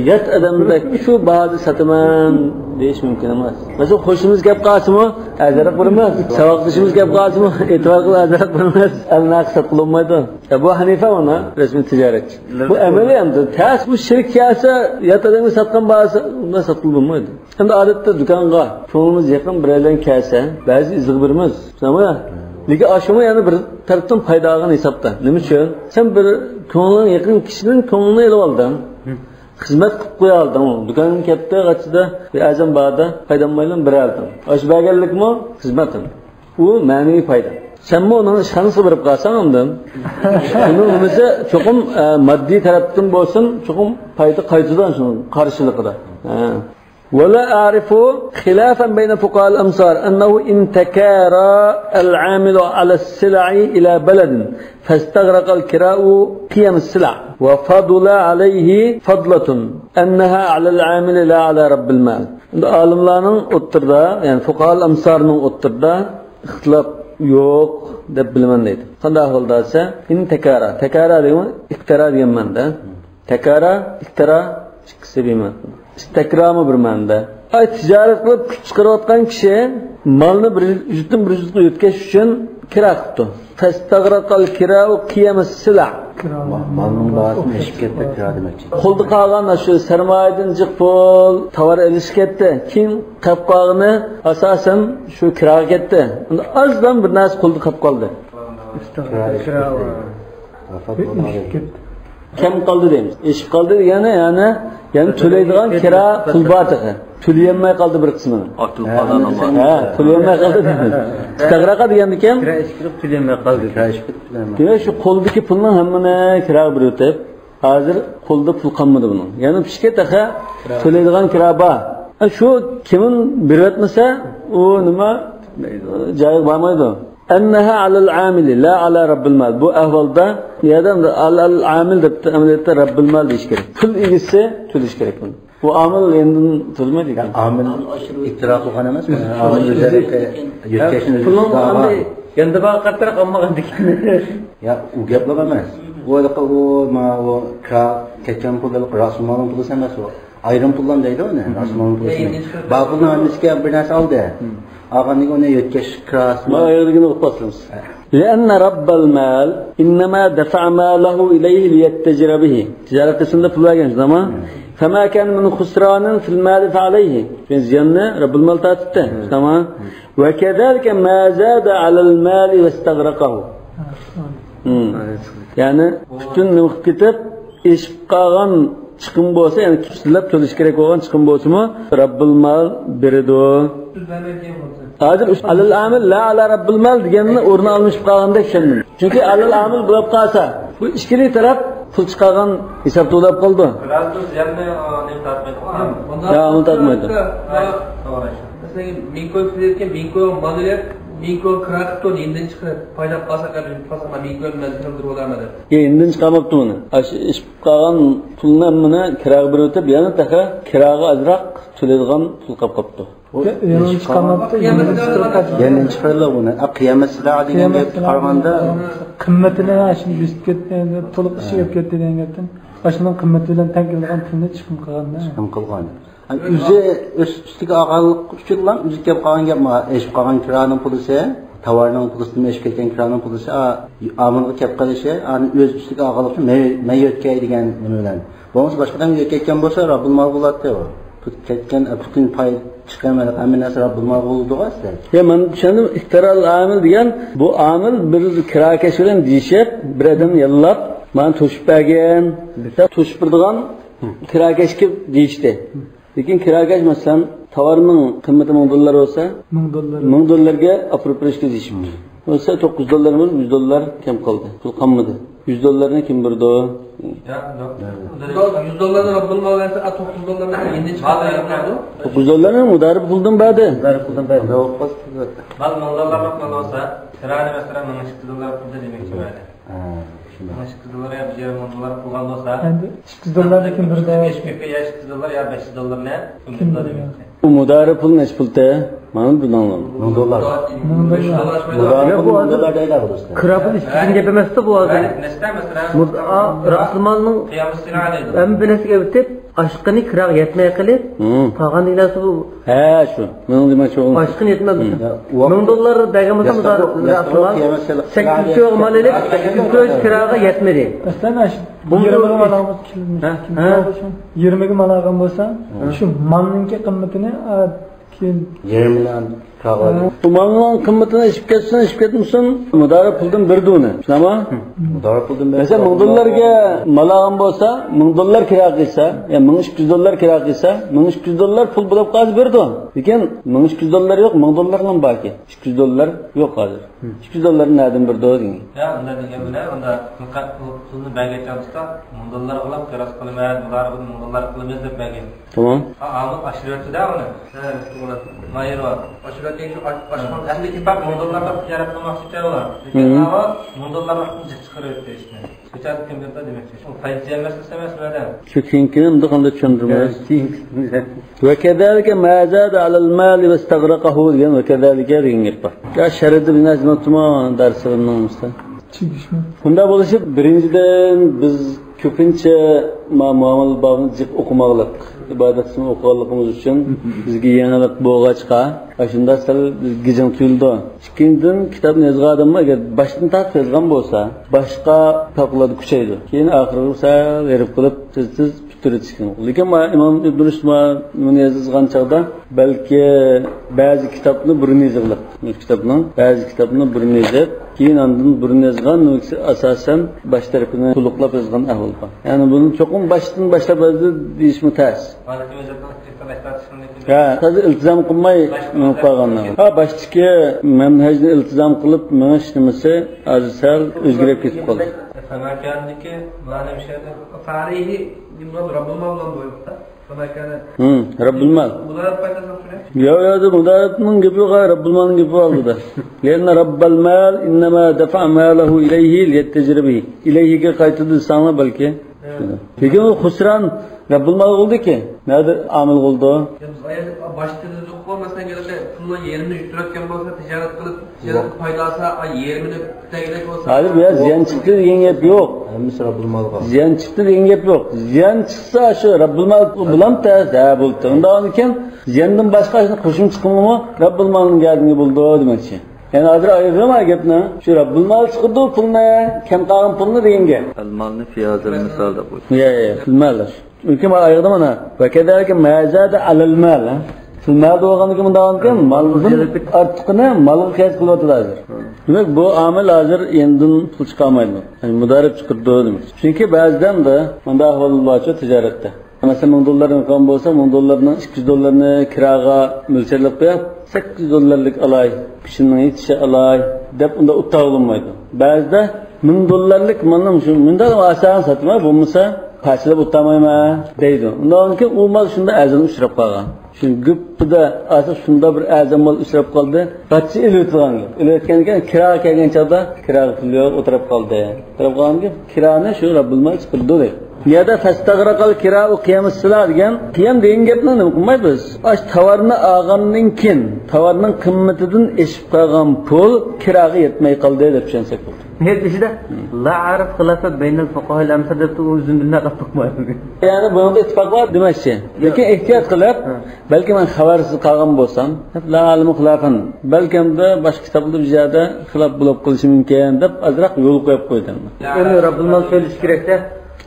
يات ئادەمدەك شۇ باھادا ساتىمەن دېيىش مۇمكىن ئەمەس. مەسىلەن، قوشنىمىز كەپ قالسىمۇ، ئەرزانراق بېرىمىز. ساۋاقدىشىمىز كەپ قالسىمۇ، ئېتىبار قىل، ئەرزانراق بېرىمىز. ئەمدى نەرخ ساتقىلى بولمايدۇ. ئەبۇ ھەنىفە مانا رەسمىي تىجارەتچى. بۇ ئەمەلىي ئەمدى. تەس بۇ شېرىك كەلسە، يات ئادەمگە ساتقان باھاسى ئۇنداق ساتقىلى بولمايدۇ. ئەمدى ئادەتتە دۇكانغا كۆڭلىمىز يېقىن بىرەيلەن كەلسە، بەزى ئىزىغا بېرىمىز. شۇنداقمۇ؟ لېكىن ئاشۇمۇ يەنە بىر تەرەپتىن پايدا ئالغان ھېسابتا. نېمە ئۈچۈن؟ سەن بىر كۆڭلۈڭ يېقىن كىشىدىن كۆڭلىنى ئېلىۋالدىڭ. خىزمەت قىلىپ قويالىدىڭ. دۇكانغا كەپتۇ، قاچىدا بىر ئەزەم باردا پايدىلانمايلا بېرەلىدىڭ. ئاشۇ بەرگەنلىكمۇ خىزمەت. ئۇ مەنىۋى پايدا. سەنمۇ ئۇنىڭ ئىشخانىسىغا بېرىپ قالساڭ ئاندىن، ئۇنىڭ نېمىسى چوقۇم، ئە، ماددىي تەرەپتىن بولسۇن، چوقۇم پايدا قايتىدۇ شۇنىڭ قارشىلىقىدا. ھە. ولا أعرف خلافا بين فقهاء الأمصار أنه إن تكارى العامل على السلع إلى بلد فاستغرق الكراء قيم السلع وفضل عليه فضلة أنها على العامل لا على رب المال. ئالىملارنىڭ ئوتتۇرىدا، يەنى فۇقاھائۇل ئەمسارنىڭ ئوتتۇرىدا ئىختىلاپ يوق دەپ بىلىمەن دەيدۇ. قانداق ئەھۋالدا دېسە، ئىن تەكارا. تەكارا دېگەن ئىقتارا دېگەن مەنىدە. تەكارا، ئىقتارا ئىككىسى بىر مەنىدە. ئىستەكرامۇ بىر مەنىدە. ئاي، تىجارەت قىلىپ كۈچ چىقىرىۋاتقان كىشى مالنى بىر يۈزدىن بىر يۈزگە يۆتكەش ئۈچۈن كىرا قىپتۇ. فاستغرق الكراء قيم السلع. مالنىڭ باھاسى ئېشىپ كەتتى، كىرا دېمەكچى. قولدا قالغان شۇ سەرمايىدىن جىق پۇل، تاۋار ئېلىشقا كەتتى. كېيىن قېلىپ قالغىنى ئاساسەن شۇ كىراغا كەتتى. ئەمدى ئازدىن بىر نەرسە قولدا قېلىپ قالدى. كىرا ئېشىپ كەتتى. كەم قالدى دەيمىز. ئېشىپ قالدى دېگەننى، يەنى، يەنى تۆلەيدىغان كىرا پۇل بار تېخى. تۆلىيەلمەي قالدى بىر قىسمىنى. ئارتىلىپ قالغان ئالغان. ھە، تۆلىيەلمەي قالدى دېمەز. ئىستەغرەقە دېگەندىكىن، كىرا ئېشىپ كېتىپ تۆلىيەلمەي قالدى. كىرا ئېشىپ كېتىپ تۆلىيەلمەي قالدى. دېمەك، شۇ قولدىكى پۇلنىڭ ھەممىنى كىراغا بېرىۋېتىپ، ھازىر قولدا پۇل قالمىدى بۇنىڭ. يەنە ئىككى تېخى تۆلەيدىغان كىرا بار. شۇ كىمىن بېرىۋەتمىسە، ئۇ نېمە، جايىغا بارمايدۇ. أنها على العامل لا على رب المال. بۇ ئەھۋالدا، بۇ يەردە ئەمدى ئەل، ئەل ئامىل دەپتۇ، ئەمەلىيەتتە رەببىل مال دېيىش كېرەك. پۇل ئىگىسى تۆلىشى كېرەك بۇنى. بۇ ئامىل يېنىدىن تۆلىمەيدۇ يا، ئامىل ئىقتىرا قىلغان ئەمەسمۇ؟ ئامىل ئۆزى يۆتكەشنى ئۆزى پۇلنىڭ ئىستىغان. ئاندى يەندە بار قاتراق ئالمىغاندىكىن. يا، ئۇ گەپلا ئەمەس. ئۇ ھېلىقى ئۇ، ما، ئۇ كىرا كەتكەن پۇل ھېلىقى راسمالنىڭ پۇلى ئەمەس ئۇ. ئايرىم پۇللام دەيدۇ ئۇنى، راسمالنىڭ پۇلى. بار پۇلنىڭ ھەممىسىگە بىر نەرسە ئالدى. ئالغاندىن كېيىن ئۇنى يۆتكەش كىراسى. ما ئايرىلغىنى ئۇقۇپ باقسىڭىز. لأن رب المال إنما دفع ماله إليه ليتجر به. تىجارەت قىلسۇن دەپ پۇل بەرگەن، شۇنداقمۇ؟ فما كان من خسران في المال فعليه. شۇ زىياننى رەببۇل مال تارتىپتۇ، شۇنداقمۇ؟ وكذلك ما زاد على المال واستغرقه. يەنى پۈتۈن نېمە قىلىپ كېتىپ، ئېشىپ قالغان چىقىم بولسا، يەنى كىشىلەپ تۆلىشى كېرەك بولغان چىقىم بولسىمۇ، رەببۇل مال بېرىدۇ. ھازىر ئەلەل ئامىل لا ئەلا رەببىل مال دېگەننى ئورنى ئالمىشىپ قالغاندەك چۈشەندىم. چۈنكى ئەلەل ئامىل بولۇپ قالسا، بۇ ئىككىلى تەرەپ پۇل چىقارغان ھېسابتا بولۇپ قالىدۇ. بىرازدىن زىياننى، ئا، نېمە تارتمايدىغۇ؟ ياق، ئۇنى تارتمايدۇ. ھە، توغرا. مەسىلەن، مىڭ كوي پۇل يەتكەن، مىڭ كوي مال ئېلىپ، مىڭ كوي كىرا قىلىپ، يېنىدىن چىقىرىپ، پايدا قالسا، قەدىم قالسا، مىڭ كوي مەن كىرىپ تۇرۇپ ئالالمىدىم. يا، يېنىدىن چىقارماپتۇ ئۇنى. ئاشۇ ئىش قالغان پۇلنى ھەممىنى كىراغا بېرىۋېتىپ، يەنە تېخى كىراغا ئازراق تۆلەيدىغان پۇل قاپ قاپتۇ. يەنە چىقارماپتۇ، يەنە چىقارىدۇ بۇنى. ئا، قىيامەت سىلە دېگەن گەپ قارىغاندا، قىممىتىنى ئاشۇ ئۆسۈپ كەتكەن، تولۇق ئىشىپ كەتتى دېگەن گەپتىن، ئاشۇنىڭ قىممىتى بىلەن تەڭ كېلىدىغان پۇلنى چىقىم قىلغان. چىقىم قىلغان. ئۆزى ئۆس-، ئۈستىگە ئالغانلىق ئۈچۈنلا ئۆزى كەپ قالغان گەپ، مانا ئېشىپ قالغان كىرانىڭ پۇلىسى، تاۋارنىڭ پۇلىسىدىن ئېشىپ كەتكەن كىرانىڭ پۇلىسى، ئا، ئامىلغا كەپ قېلىشى، ئانى ئۆز ئۈستىگە ئالغانلىقى مەي-، مەي يۆتكەي دېگەن نېمە بىلەن. بولمىسا باشقا ئادەمگە يۆتكەيتكەن بولسا، رەببۇل مال بولاتتى ئۇ. كەتكەن پۈتۈن پاي چىقىرىمەن، ھەممە نەرسە رەببۇل مال بولىدىغۇ ئەسلى. يا، مەن چۈشەندىم، ئىقتىرال ئامىل دېگەن، بۇ ئامىل بىر كىراكەش بىلەن دېيىشىپ، بىر ئادەمنى ياللاپ، مانا توشۇپ بەرگىن دېسە، توشۇپ بېرىدىغان كىراكەشكە دېيىشتى. لېكىن كىراكەش، مەسىلەن، تاۋارنىڭ قىممىتى مىڭ دوللار بولسا، مىڭ دوللار. مىڭ دوللارغا ئاپىرىپ بېرىشكە دېيىشىپتۇ. بولسا توققۇز دوللارىمىز، يۈز دوللار كەم قالدى. پۇل قالمىدى. يۈز دوللارنى كىم بېرىدۇ؟ يا، يۈز دوللارنى رەببۇل مال بەرسە، ئا، توققۇز دوللارنى يېنىدىن چىقىرىپ بەرگەن. توققۇز دوللارنى مۇدارىپ پۇلدىن بەردى. مۇدارىپ پۇلدىن بەردى. مال مىڭ دوللارلىق مال بولسا، كىرانى مەسىلەن، مىڭ ئىككى دوللار پۇلدا دېمەكچى بەردى. ھە، شۇنداق. مىڭ ئىككى دوللار يا بىر يېرىم مىڭ دوللار قىلغان بولسا، ئەمدى ئىككى يۈز دوللارنى كىم بېرىدۇ؟ بەش يۈز دوللارنى كىم بېرىدۇ؟ ئۇ مۇدارىپ پۇل نەچچە پۇلتى؟ مانا بىر داڭلىغان. مىڭ دوللار. مىڭ دوللار. مۇدارىپ پۇل مىڭ دوللار دەيدۇ، دوستلار. كىرا پۇل ئىككىنچى گەپ ئەمەستە بۇ ھازىر. مۇد-، ئا، رەسىمالنىڭ ھەممە نەرسىگە ئۆتۈپ، قالغان دېگەن نەرسە بۇ. ھە، شۇ. مېنىڭ دېمەكچى بولغىنىم. باشقىنى يېتىمەز. ۋاقىت. مىڭ دوللار بەرگەن بولسا، مۇدارىپ رەسىمال سەككىز يۈز كوي مال ئېلىپ، سەككىز يۈز كوي كىراغا يەتمىدى. مەسىلەن، ئاشۇ بۇ يېرىمىگە مال ئالغان بولسا، ھە؟ يېرىمىگە مال ئالغان بولسا، شۇ مالنىڭكى قىممىتىنى، ئا، كېيىن يېرىمىنى كاغىز. بۇ مالنىڭ قىممىتىنى ئېشىپ كەتسۇن، ئېشىپ كەتمىسۇن، مۇدارىپ پۇلدىن بېرىدۇ ئۇنى. شۇنداقمۇ؟ مۇدارىپ پۇلدىن بېرىدۇ. مەسىلەن، مىڭ دوللارغا مال ئالغان بولسا، مىڭ دوللار كىرا قىلسا، يا مىڭ ئىككى يۈز دوللار كىرا قىلسا، مىڭ ئىككى يۈز دوللار پۇل بولۇپ قالسا بېرىدۇ. لېكىن مىڭ ئىككى يۈز دوللار يوق، مىڭ دوللارلا باركەن. ئىككى يۈز دوللار يوق ھازىر. ئىككى يۈز دوللارنى نەدىن بېرىدۇ دېگەن. يا، ئۇنداق دېگەن بىلەن، ئۇنداق پۇل، پۇلنى بەرگەن چاغدا، مىڭ دوللار بولۇپ قىراس قىلىمەن، بۇلار مىڭ دوللار قىلىمىز دەپ بەرگەن. تامام. ھا، ئامىل ئاشۇرۇۋەتتى-دە ئۇنى. ھە، ماھىر بار. ئاشۇرۇۋەتكەن شۇ ئاش-، ئاشخانا. ئەسلى كىتاب مىڭ دوللارلىق تىجارەت قىلماقچى ئىكەن ئۇلار. لېكىن ماۋۇ مىڭ دوللارلىقتىن جىق چىقىرىۋەتتى ئىشنى. تىجارەت كىم دەپلا دېمەكچى. شۇ پايدا ئەمەس ئەمەسمۇ ئادەم. شۇ كېيىنكىنى ئۇنداق ئانداق چۈشەندۈرمەس. وكذلك ما زاد على المال واستغرقه دېگەن، ۋەكەزالىكە دېگەن گەپ بار. يا شەرھدە بىر نەرسە نوتىمۇ دەرسىمنىڭ ئۈستىدە. چۈشىنىشمۇ. بۇنداق بولۇشى، بىرىنچىدىن، بىز كۆپىنچە ما-، مۇئامىلە بابىنى جىق ئوقۇماقلىق، ئىبادەت ئىسمىنى ئوقۇغانلىقىمىز ئۈچۈن بىزگە يېڭىلىق بولغاچقا، ئاشۇنداق سەل بىز گىجىڭ تۇيۇلىدۇ. ئىككىنچىدىن، كىتابنى يازغان ئادەممۇ ئەگەر باشتىن تارتىپ يازغان بولسا، باشقا پەۋقۇلئاددە كۈچەيدۇ. كېيىن ئاخىرى سەل ھېرىپ قىلىپ، تېز-تېز پۈتتۈرۈۋېتىش كېرەك. لېكىن ما-، ئىمام ئىبن رۇشد ما-، بۇنى يېزىۋاتقان چاغدا، بەلكى بەزى كىتابنى بۇرۇن يېزىغلىق. مۇشۇ كىتابنىڭ بەزى كىتابنى بۇرۇن يېزىپ، كېيىن ئاندىن بۇرۇن يازغان، ئاساسەن باش تەرىپىنى تولۇقلاپ يازغان ئەھۋال بار. يەنى بۇنى چوقۇم باشتىن باشلاپ يازدى دېيىشمۇ تەس. ھە، تازا ئىلتىزام قىلماي مېڭىپ قالغانلار. ھا، باشتىكى مەنھەجنى ئىلتىزام قىلىپ مېڭىش نېمىسى ھازىر سەل ئۆزگىرىپ كېتىپ قالدى. فما كاندىكى مانا مۇشۇ يەردە فعليه دېمىغان رەببۇل مال بىلەن بويۇپتا. فما كان. ھىم، رەببۇل مال. مۇدارىپ قايتىسىڭ شۇنى. يا، يا، مۇدارىپنىڭ گېپى يوق، رەببۇل مالنىڭ گېپى بار بۇدا. لأن رب المال إنما دفع ماله إليه ليتجر به. ئىلەيھىگە قايتىدۇ دېسەڭلار بەلكى. لېكىن ئۇ خۇسران رەببۇل مال بولدىكى. نەدە ئامىل بولدى؟ يا، بىز ئايەت باشتا دېدۇققۇ، مەسىلەن، گەلدى، پۇلنىڭ يېرىمىنى يۈتتۈرۈۋەتكەن بولسا، تىجارەت قىلىپ، تىجارەت پايدا ئالسا، ئا، يېرىمىنى پۈتەگىدەك بولسا. ھازىر بۇ يەردە زىيان چىقتى دېگەن گەپ يوق. ھەممىسى رەببۇل مالغا. زىيان چىقتى دېگەن گەپ يوق. زىيان چىقسا، شۇ رەببۇل مال بولامتى؟ ھە، بولدى. ئۇنداقكەن زىياندىن باشقا شۇنى قوشۇمچە قىلىنغىمۇ رەببۇل مالنىڭ گەدىنىگە بولىدۇ دېمەكچى. يەنى ھازىر ئايرىلما گەپنى. شۇ رەببۇل مال چىقىدۇ پۇلنى، كەم قالغان پۇلنى دېگەن گەپ. المالنى في هذا المثال دەپ قويدۇم. يا، يا، يا، پۇل مال. چۈنكى مانا ئايىغىدا مانا، وكذلك ما زاد على المال، ھە؟ پۇل مال بولغاندىكىن مۇنداق بولغانكەن، مالدىن ئارتۇقىنى مالغا قىياس قىلىۋاتىدۇ ھازىر. دېمەك، بۇ ئامىل ھازىر يېنىدىن پۇل چىقارمايدۇ. يەنى مۇدارىپ چىقىرىدۇ دېمەك. چۈنكى بەزىدە مۇنداق ئەھۋال بارچۇ تىجارەتتە. مەسىلەن، مىڭ دوللار ئىمكان بولسا، مىڭ دوللارنىڭ ئىككى يۈز دوللارنى كىراغا مۆلچەرلەپ قويۇپ، سەككىز يۈز دوللارلىق ئالاي، كۈچۈمنىڭ يېتىشىچە ئالاي دەپ ئۇنداق ئۇتاۋلانمايدۇ. بەزىدە مىڭ دوللارلىق مالنى شۇ مۇنداق ئاسان ساتىمەن، بولمىسا پارچىلاپ ئولتۇرمايمەن دەيدۇ. ئۇنداق كېيىن ئۇ مال شۇنداق ئەرزان ئۇچراپ قالغان. شۇ گۈپپىدە ئاسان شۇنداق بىر ئەرزان مال ئۇچراپ قالدى. قاچا ئېلىۋېتىلغان گەپ. ئېلىۋەتكەندىن كېيىن كىراغا كەلگەن چاغدا كىراغا پۇل يوق، ئولتۇرۇپ قالدى. ئولتۇرۇپ قالغاندىن كېيىن كىرانى شۇ رەببۇل مال چىقىرىدۇ دەيدۇ. بۇ يەردە فاستغرق الكراء قيام السلعة دېگەن، قىيام دېگەن گەپنى نېمە قىلمايمىز؟ ئاش تاۋارنى ئالغاندىن كېيىن تاۋارنىڭ قىممىتىدىن ئېشىپ قالغان پۇل كىراغا يەتمەي قالدى دەپ چۈشەنسەك بولدى. نىھايەت ئىچىدە لا ئەرەف خىلاف بەينەل فۇقاھائىل ئەمسەل دەپتۇ، ئۇ ئۆزۈم بىلمەي قاپتۇقمۇ؟ يەنى بۇنىڭدا ئىتتىپاق بار دېمەكچى. لېكىن ئېھتىيات قىلىپ، ھە. بەلكى مەن خەۋەرسىز قالغان بولسام، لا ئەلەمۇ خىلافەن، بەلكىمدە باشقا كىتابلاردا بىر يەردە خىلاپ بولۇپ قېلىشى مۇمكىن دەپ ئازراق يول قويۇپ قويدۇم. ئۇنى رەببۇل مال سۆيۈلۈشى كېرەكتە.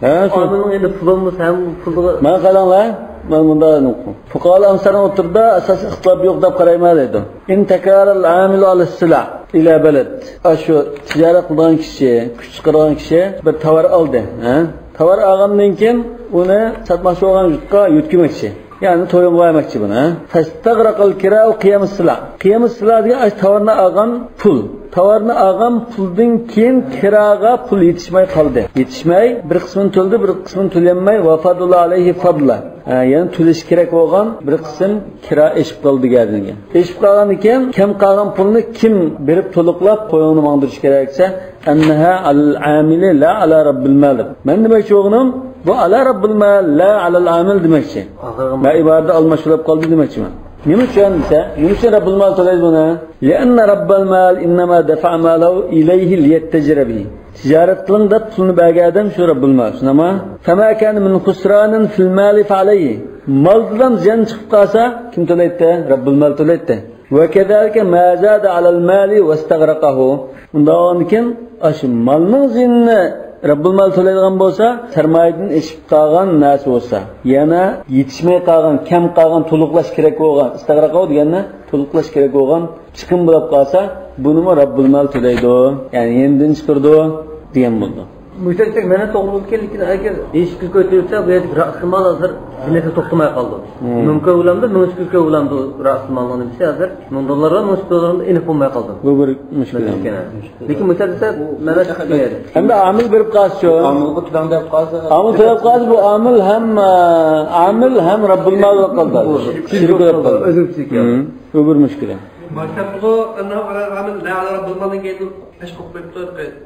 ھە، شۇ. ئامىلنىڭ ئەمدى پۇلىمۇ ھەم پۇلىغا. مانا قاراڭلار، مەن مۇنداق دېدىم. فۇقاھائىل ئەمسەلنىڭ ئوتتۇرىدا ئاساسىي ئىختىلاپ يوق دەپ قارايمەن دەيدۇ. إن تكارى العامل على السلع إلى بلد. ئاشۇ تىجارەت قىلىدىغان كىشى، كۈچ چىقىرىدىغان كىشى بىر تاۋار ئالدى. ھە؟ تاۋار ئالغاندىن كېيىن ئۇنى ساتماقچى بولغان يۇرتقا يۆتكىمەكچى. يەنى تويۇنغا بەرمەكچى بۇنى، ھە؟ فاستغرق الكراء قيام السلع. قىيام سىلا دېگەن ئاشۇ تاۋارنى ئالغان پۇل. تاۋارنى ئالغان پۇلدىن كېيىن كىراغا پۇل يېتىشمەي قالدى. يېتىشمەي، بىر قىسمىنى تۆلىدى، بىر قىسمىنى تۆلىيەلمەي، وفضل عليه فضلا. ھە، يەنى تۆلەش كېرەك بولغان بىر قىسىم كىرا ئېشىپ قالدى دېگەن. ئېشىپ قالغاندىن كېيىن كەم قالغان پۇلنى كىم بېرىپ تولۇقلاپ قويۇڭنى ماڭدۇرۇش كېرەك دېسە، أنها على العامل لا على رب المال دەپ. مەن دېمەكچى بولغىنىم، بۇ على رب المال لا على العامل دېمەكچى. ئاخىرغا مەن ئىبارىدە ئالماشتۇرۇپ قالدى دېمەكچىمەن. نېمە ئۈچۈن دېسە، نېمە ئۈچۈن رەببۇل مال تۆلەيدۇ بۇنى؟ لأن رب المال إنما دفع ماله إليه ليتجر به. تىجارەت قىلىڭ دەپ پۇلنى بەرگەن ئادەم شۇ رەببۇل مال، شۇنداقمۇ؟ فما كان من خسران في المال فعليه. مالدىن زىيان چىقىپ قالسا، كىم تۆلەيتتى؟ رەببۇل مال تۆلەيتتى. وكذلك ما زاد على المال واستغرقه. ئۇنداق بولغاندىكىن، ئاشۇ مالنىڭ زىيىنىنى رەببۇل مال تۆلەيدىغان بولسا، سەرمايىدىن ئېشىپ قالغان نەرسە بولسا، يەنە يېتىشمەي قالغان، كەم قالغان، تولۇقلاش كېرەك بولغان، ئىستىغراقاۋ دېگەننى تولۇقلاش كېرەك بولغان چىقىم بولۇپ قالسا، بۇنىمۇ رەببۇل مال تۆلەيدۇ، يەنى يېنىدىن چىقىرىدۇ دېگەن بولىدۇ. مۇشتەرىتەك مەنە توغرا بولىدىكەن، لېكىن ئەگەر ھېچ كىرگۈزمەيتسە، بۇ يەردىكى رەسىمال ھازىر بىلەتتە توختىماي قالدى. مۇنكەر بولامدۇ، مىڭ ئۈچ يۈز كىرگۈز بولامدۇ رەسىمالنىڭ نېمىسى ھازىر؟ مىڭ دوللارغا، مىڭ ئۈچ يۈز دوللارغا ئېنىق بولماي قالدى. بۇ بىر مۈشكۈل. لېكىن مۇشتەرىتەك مەنە چىقىپ كېتىدۇ. ئەمدى ئامىل بېرىپ قالسىچۇ؟ ئامىلغا تۆلەڭ دەپ قالسا. ئامىل تۆلەپ قالسا، بۇ ئامىل ھەم، ئامىل ھەم رەببۇل مال بولۇپ قالدى. شېرىك بولۇپ قالدى. بۇ بىر مۈشكۈل. مەكتەپتىغۇ ئەننەھۇ ئەلەل ئامىل لا ئەلە رەببىل مالدىن كېيىن پەش قويۇپ قويۇپتۇ،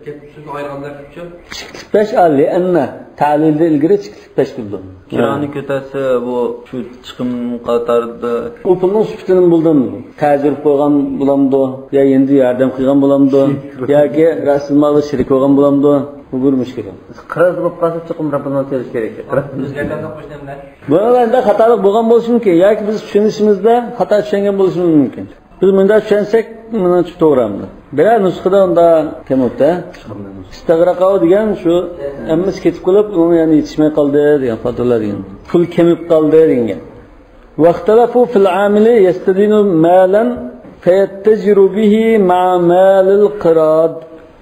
گەپ سۆزنى ئايرىغاندا شۇ. چىكلىك پەش، لىئەننە تەلىلدىن ئىلگىرى چىكلىك پەش بولىدۇ. كىرانى كۆتەرسە، بۇ شۇ چىقىم قاتارىدا. ئۇ پۇلنىڭ سۈپىتىنى بىلدىم. قەرز بېرىپ قويغان بولامدۇ؟ يا يەنە ياردەم قىلغان بولامدۇ؟ ياكى رەسىمالغا شېرىك بولغان بولامدۇ؟ بۇ بىر مۈشكۈل. قەرز بولۇپ قالسا، چوقۇم رەببىل مال تۆلەش كېرەك. بۇ ئەمدى خاتالىق بولغان بولۇشى مۇمكىن. ياكى بىز چۈشىنىشىمىزدە خاتا چۈشەنگەن بولۇشىمىز مۇمكىن. بىز مۇنداق چۈشەنسەك، مېنىڭچە توغرا ئەمدى. بىرەر نۇسخىدا ئۇنداق كەلمەپتۇ. ئىستىغراقاۋ دېگەن شۇ ھەممىسى كېتىپ قېلىپ، ئۇنىڭ يەنە يېتىشمەي قالدى دېگەن، فاتۇلا دېگەن. پۇل كېمىپ قالدى دېگەن گەپ. واختلفوا في العامل يستدين مالا فيتجر به مع مال القراض.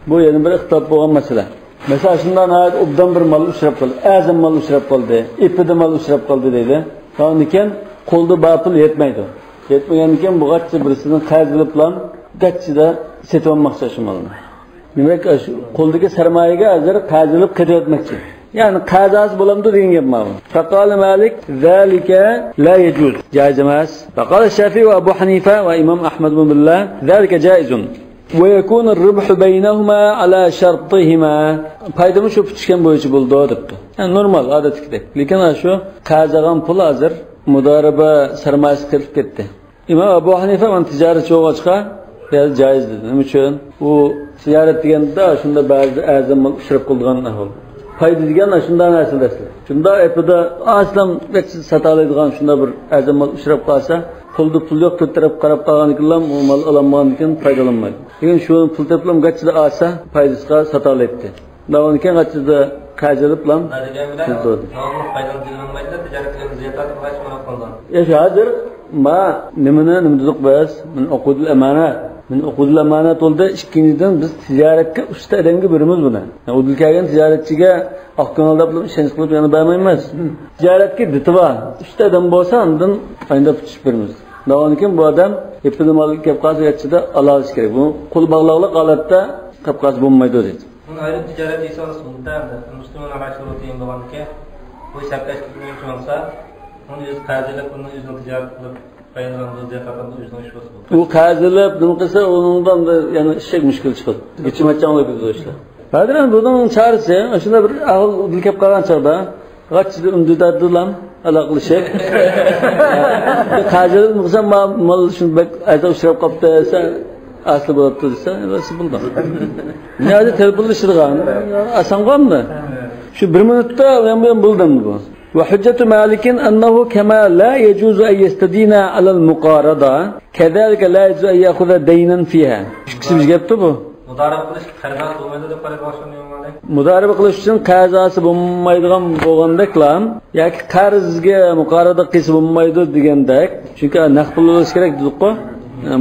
بۇ يەنە بىر ئىختىلاپ بولغان مەسىلە. مەسىلەن، شۇنداق ناھايىتى ئوبدان بىر مال ئۇچراپ قالدى، ئەرزان مال ئۇچراپ قالدى، ئېپىدە مال ئۇچراپ قالدى دەيلى. شۇنىڭدىن كېيىن قولدا بار پۇل يەتمەيدۇ. يەتمىگەندىن كېيىن بۇ غاچچا بىرسىدىن قەرز ئېلىپلا غاچچىدا سېتىۋالماقچى شۇ مالنى. دېمەك، شۇ قولدىكى سەرمايىگە ھازىر قەرز ئېلىپ قېتىۋەتمەكچى. يەنى قەرز ئالسا بولامدۇ دېگەن گەپ ماۋۇ. فقال مالك: ذلك لا يجوز. جائز ئەمەس. فقال الشافعي وأبو حنيفة وإمام أحمد بن بلال: ذلك جائز. ويكون الربح بينهما على شرطهما. پايدىمۇ شۇ پۈتۈشكەن بويىچە بولىدۇ دەپتۇ. يەنى نورمال، ئادەتتىكىدەك. لېكىن شۇ قەرز ئالغان پۇل ھازىر مۇدارىبە سەرمايىسى قېتىپ كەتتى. ئىمام ئەبۇ ھەنىفە مانا تىجارەتچى بولغاچقا، يا جايىز دېدى. نېمە ئۈچۈن؟ ئۇ تىجارەت دېگەندە شۇنداق بەزىدە ئەرزان مال ئۇچراپ قالىدىغان ئەھۋال. پايدا دېگەن شۇنداق نەرسە دەسلى. شۇنداق ئېپىدا ئاسلام ساتالايدىغان شۇنداق بىر ئەرزان مال ئۇچراپ قالسا، قولدا پۇل يوق، تۆت تەرەپ قاراپ قالغاندىكىنلا ئۇ مال ئالالمىغاندىكىن پايدىلانمايدۇ. لېكىن شۇ پۇل تېپىپلا گاچچىدا ئالسا، پايدىسىغا ساتالايتتى. داۋامىدىكى غاچچىدا قەرز ئېلىپلا تۇردى. ياش ھازىر ما نېمىنى نېمە دېدۇق بىز؟ من عقود الأمانات. من عقود الأمانات بولدى. ئىككىنچىدىن، بىز تىجارەتكە ئۇستا ئادەمگە بېرىمىز بۇنى. يەنى ئۇدۇل كەلگەن تىجارەتچىگە ئاق كۆڭۈل دەپلا ئىشەنچ قىلىپ يەنە بەرمەيمىز. تىجارەتكە دىتى بار ئۇستا ئادەم بولسا، ئاندىن ئاينىدا پۈتۈشۈپ بېرىمىز. داۋامىدىكى بۇ ئادەم ئېپىدە مال كەپ قالسا، گاچچىدا ئالالىشى كېرەك. بۇ قول باغلاقلىق ھالەتتە كەپ قالسا بولمايدۇ دېدى. ئۇنى ئايرىپ تىجارەت دېسىڭىز بولىدۇ ئەمدى. مۇسلىمۇن ئەلا شۇرۇتىھىم بولغاندىكىن، بۇ شەرتلەشتۈرگۈنچى بولسا، ئۇنى ئۆزى قەرز ئېلىپ، ئۇنى ئۆزىنىڭ تىجارىتى قىلىپ پايدىلىنىدۇ، زىيان تارتىدۇ، ئۆزىنىڭ ئىشى بولسا بولىدۇ. ئۇ قەرز ئېلىپ نېمە قىلسا، ئۇنىڭدا ئەمدى يەنە ئىششەك مۈشكۈل چىقىدۇ. گىچىماچاڭ بولۇپ كېتىدۇ ئىشلار. ھازىر ئەمدى بۇنىڭ چارىسى، ئاشۇنداق بىر ئەھۋال دۇچ كەپ قالغان چاغدا، غاچچىدە ئۈندىداردىلام ئالاقىلىشىپ. قەرز ئېلىپ نېمە قىلسا، ما-، مال شۇ بەك ئەرزان ئۇچراپ قاپتۇ دېسە، ئەسلى بولۇپتۇ دېسە، ئەۋەتسە بولىدۇ. نىيازى تېلېفونلىشىدىغان، ئاسانغۇ ئەمدى. شۇ بىر مىنۇتتا ئۇيان بۇيان بولدى ئەمدى بۇ. وحجة مالك أنه كما لا يجوز أن يستدين على المقارضة، كذلك لا يجوز أن يأخذ دينا فيها. ئىككىسى بىر گەپتۇ بۇ. مۇدارىبە قىلىش قەرز ئالسا بولمايدۇ دەپ قارايدىغان ئىمام مالىك. مۇدارىبە قىلىش ئۈچۈن قەرز ئالسا بولمايدىغان بولغاندەكلا، ياكى قەرزگە مۇقارىدە قىلسا بولمايدۇ دېگەندەك. چۈنكى نەق پۇل بولۇشى كېرەك دېدۇققۇ.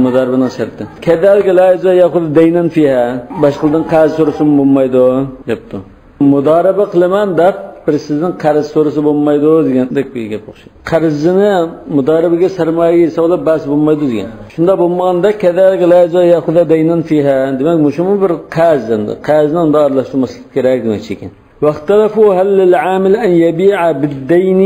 مۇدارىبىنىڭ شەرتى. كذلك لا يجوز أن يأخذ دينا فيها. باشقىلىرىدىن قەرز سورىسىمۇ بولمايدۇ دەپتۇ. مۇدارىبە قىلىمەن دەپ بىرسىدىن قەرز سورىسا بولمايدۇ دېگەندەك بىر گەپ ئوخشايدۇ. قەرزىنى مۇدارىبىگە سەرمايە ھېسابلاپ بەرسە بولمايدۇ دېگەن. شۇنداق بولمىغاندا، كذلك لا يجوز أن يأخذ دينا فيها. دېمەك، مۇشۇمۇ بىر قەرز ئەمدى. قەرزنى ئۇنداق ئارىلاشتۇرماسلىق كېرەك دېمەكچى ئىكەن. واختلفوا هل للعامل أن يبيع بالدين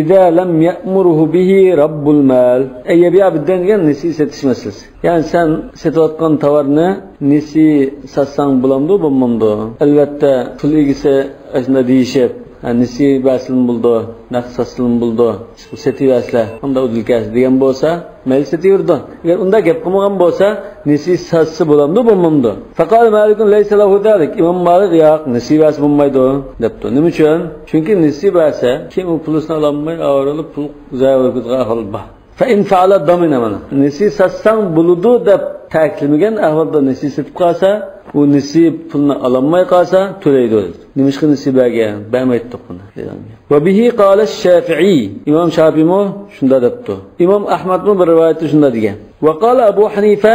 إذا لم يأمره به رب المال. أن يبيع بالدين دېگەن نېسى سېتىش مەسىلىسى. يەنى سەن سېتىۋاتقان تاۋارنى نېسى ساتساڭ بولامدۇ، بولمامدۇ؟ ئەلۋەتتە، پۇل ئىگىسى ئاشۇنداق دېيىشىپ، ھە، نېسى بەرسىلىمۇ بولىدۇ، نەق ساتسىلىمۇ بولىدۇ، سېتىۋەرسىلە، ئۇنداق ئۇدۇل كەلسە دېگەن بولسا، مەيلى سېتىۋېرىدۇ. ئەگەر ئۇنداق گەپ قىلمىغان بولسا، نېسى ساتسا بولامدۇ، بولمامدۇ؟ فقال مالك ليس له ذلك. ئىمام مالىك، ياق، نېسى بەرسە بولمايدۇ، دەپتۇ. نېمە ئۈچۈن؟ چۈنكى نېسى بەرسە، كېيىن ئۇ پۇلىسىنى ئالالماي، ئاۋارە بولۇپ، پۇل زايە بولۇپ كېتىدىغان ئەھۋال بار. فإن فعل ضمن، مانا. نېسى ساتساڭ بولىدۇ دەپ تەكىتلىمىگەن ئەھۋالدا نېسى سېتىپ قالسا، ئۇ نېسى پۇلنى ئالالماي قالسا، تۆلەيدۇ. نېمىشقا نېسى بەرگەن؟ بەرمەيتتۇق بۇنى. وبه قال الشافعي. ئىمام شافىيمۇ شۇنداق دەپتۇ. ئىمام ئەھمەدمۇ بىر رىۋايەتتە شۇنداق دېگەن. وقال أبو حنيفة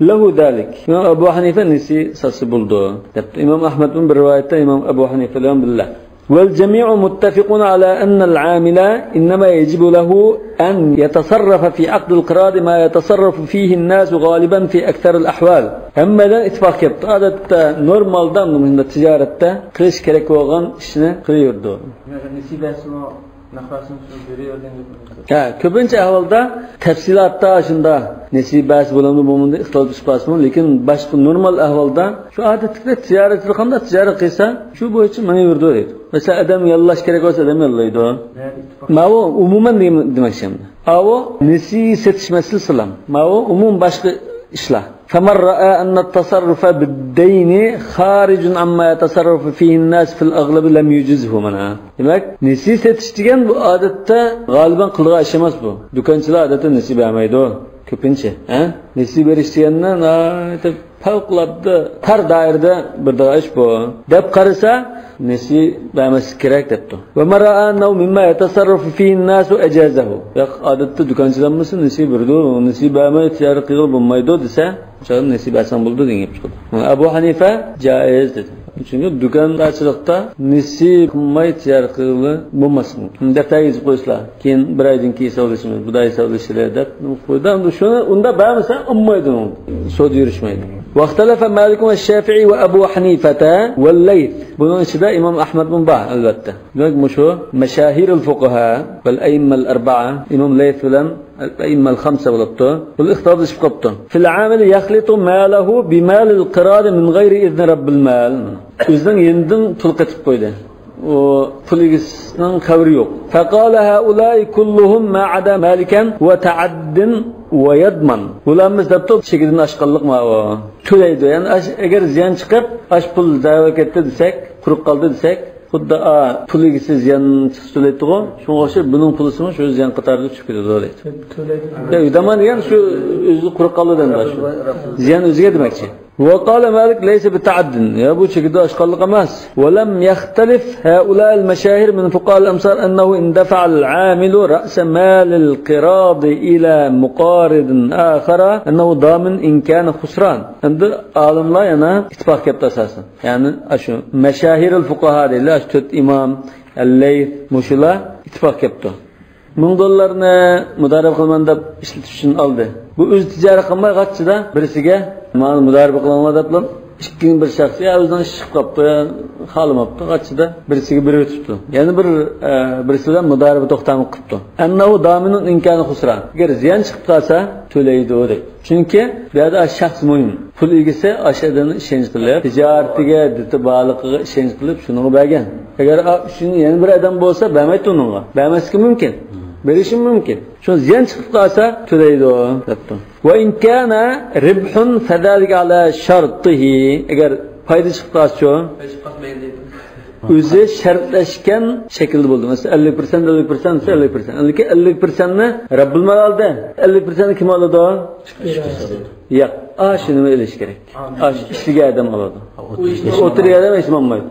له ذلك. ئىمام ئەبۇ ھەنىفە نېسى ساتسا بولىدۇ دەپتۇ. ئىمام ئەھمەدمۇ بىر رىۋايەتتە ئىمام ئەبۇ ھەنىفە بىلەن بىللە. والجميع متفق على أن العامل إنما يجب له أن يتصرف في عقد القراض ما يتصرف فيه الناس غالبا في أكثر الأحوال. ھەممەيلەن ئىتتىپاق كەپتۇ. ئادەتتە نورمالدا مۇنداق تىجارەتتە قىلىش كېرەك بولغان ئىشنى قىلىۋېرىدۇ. نېسى بەرسىمۇ، نەق بەرسىمۇ شۇ بېرىۋەرگەن گەپ. ھە، كۆپىنچە ئەھۋالدا تەپسىلاتتا شۇنداق نېسى بەرسە بولامدۇ، بولمامدۇ، ئىختىلاپ چىقىپ قالسىمۇ، لېكىن باشقا نورمال ئەھۋالدا شۇ ئادەتتىكىدەك تىجارەتچىلەر قانداق تىجارەت قىلسا، شۇ بويىچە مېڭىۋېرىدۇ دەيدۇ. مەسىلەن، ئادەم ياللاش كېرەك بولسا، ئادەم ياللايدۇ. ماۋۇ ئومۇمەن دېم-، دېمەكچى ئەمدى. ئاۋۇ نېسى سېتىش مەسىلىسىلا. ماۋۇ ئومۇم باشقا ئىشلار. فمن رأى أن التصرف بالدين خارج عما يتصرف فيه الناس في الأغلب لم يجزه، مانا. دېمەك، نېسى سېتىش دېگەن بۇ ئادەتتە غالىبەن قىلىدىغان ئىش ئەمەس بۇ. دۇكانچىلار ئادەتتە نېسى بەرمەيدۇ. كۆپىنچە، ھە؟ نېسى بېرىش دېگەننى ناھايىتى پەۋقۇلئاددە تار دائىرىدە بىر ئىش بۇ. دەپ قارىسا، نېسى بەرمەسلىك كېرەك دەپتۇ. ومن رأى أنه مما يتصرف فيه الناس أجازه. ياق، ئادەتتە دۇكانچىلار بولسا نېسى بېرىدۇ، نېسى بەرمەي تىجارەت قىلغىلى بولمايدۇ دېسە، شۇ نېسى بەرسەڭ بولىدۇ دېگەن گەپ چىقىدۇ. ئەبۇ ھەنىفە جائىز دېدى. چۈنكى دۇكاندارچىلىقتا نېسى قىلماي تىجارەت قىلغىلى بولماسمۇ؟ دەپتەرگە يېزىپ قويسىلا، كېيىن بىر ئايدىن كېيىن ھېسابلىشىمىز، بۇدا ھېسابلىشىلى دەپ قويدى. ئەمدى شۇنى ئۇنداق بەرمىسە، ئۇنىمايدۇ، سودا يۈرۈشمەيدۇ. واختلف مالك والشافعي وأبو حنيفة والليث. بۇنىڭ ئىچىدە ئىمام ئەھمەدمۇ بار، ئەلۋەتتە. دېمەك، مۇشۇ مشاهير الفقهاء والأئمة الأربعة، ئىمام لەيس بىلەن ئەئىممەل خەمسە بولۇپتۇ. بۇ ئىختىلاپلىشىپ قاپتۇ. في العامل يخلط ماله بمال القراض من غير إذن رب المال. ئۆزىنىڭ يېنىدىن پۇل قېتىپ قويدى. ئۇ پۇل ئىگىسىنىڭ خەۋىرى يوق. فقال هؤلاء كلهم ما عدا مالكا وتعد ويضمن. بۇلار ئەمەس دەپتۇ، چېكىدىن ئاشقانلىق ماۋۇ. تۆلەيدۇ. يەنى ئاش-، ئەگەر زىيان چىقىپ، ئاش پۇل زايە كەتتى دېسەك، قۇرۇق قالدى دېسەك، خۇددى، ئا، پۇل ئىگىسى زىيان چىقسا تۆلەيتتىغۇ، شۇڭا ئوخشاپ بۇنىڭ پۇلىسىمۇ شۇ زىيان قاتارىدا چۈشۈپ كېتىدۇ دەيدۇ. تۆلەيدۇ. يا، يۇدامان دېگەن شۇ ئۆزى قۇرۇق قالدى دەيدۇ شۇ. زىيان ئۆزىگە دېمەكچى. وقال مالك ليس بتعد. يا، بۇ چېكىدە ئاشقانلىق ئەمەس. ولم يختلف هؤلاء المشاهير من فقهاء الأمصار أنه إن دفع العامل رأس مال القراض إلى مقارض آخر أنه ضامن إن كان خسران. ئەمدى ئالىملار يەنە ئىتتىپاق كەپتۇ ئاساسەن. يەنى، ئاشۇ مەشاھىرۇل فۇقاھا دەيدۇ، ئاشۇ تۆت ئىمام، ئەللەيس، مۇشۇلار ئىتتىپاق كەپتۇ. مىڭ دوللارنى مۇدارىبە قىلىمەن دەپ ئىشلىتىش ئۈچۈن ئالدى. بۇ ئۆزى تىجارەت قىلماي غاچچىدا بىرسىگە، مانا مۇدارىبە قىلىڭلار دەپلا ئىككىنچى بىر شەخس يا ئۆزىنىڭ ئىشى چىقىپ قاپتۇ، يا خالىماپتۇ، قاچىدا بىرسىگە بېرىۋېتىپتۇ. يەنە بىر، ئە، بىرسى بىلەن مۇدارىبە توختامى قىپتۇ. ئەننەھۇ دامىنۇن ئىن كانە خۇسران. ئەگەر زىيان چىقىپ قالسا، تۆلەيدۇ دەيدۇ. چۈنكى بۇ يەردە ئاش شەخس مۇھىم. پۇل ئىگىسى ئاش ئادەمنى ئىشەنچ قىلىپ، تىجارىتىگە، دىتى بارلىقىغا ئىشەنچ قىلىپ، شۇنىڭغا بەرگەن. ئەگەر ئا-، شۇنى يەنە بىر ئادەم بولسا، بەرمەيتتى ئۇنىڭغا. بەرمەسلىكى مۇمكىن. بېرىشى مۇمكىن. شۇ زىيان چىقىپ قالسا، تۆلەيدۇ، دەپتۇ. ۋە ئىن كانە رىبھۇن فەزالىكە ئالا شەرتىھى. ئەگەر پايدا چىقىپ قالسىچۇ؟ ئۆزى شەرتلەشكەن شەكىلدە بولدى. مەسىلەن، ئەللىك پىرسەنت، ئەللىك پىرسەنت دېسە، ئەللىك پىرسەنت. ئەللىك، ئەللىك پىرسەنتنى رەببۇل مال ئالدى. ئەللىك پىرسەنتنى كىم ئالىدۇ؟ ياق. ئاشۇنى ئېلىش كېرەك. ئاشۇ ئىشلىگەن ئادەم ئالىدۇ. ئولتۇرغان ئادەم ھېچنېمە ئالمايدۇ.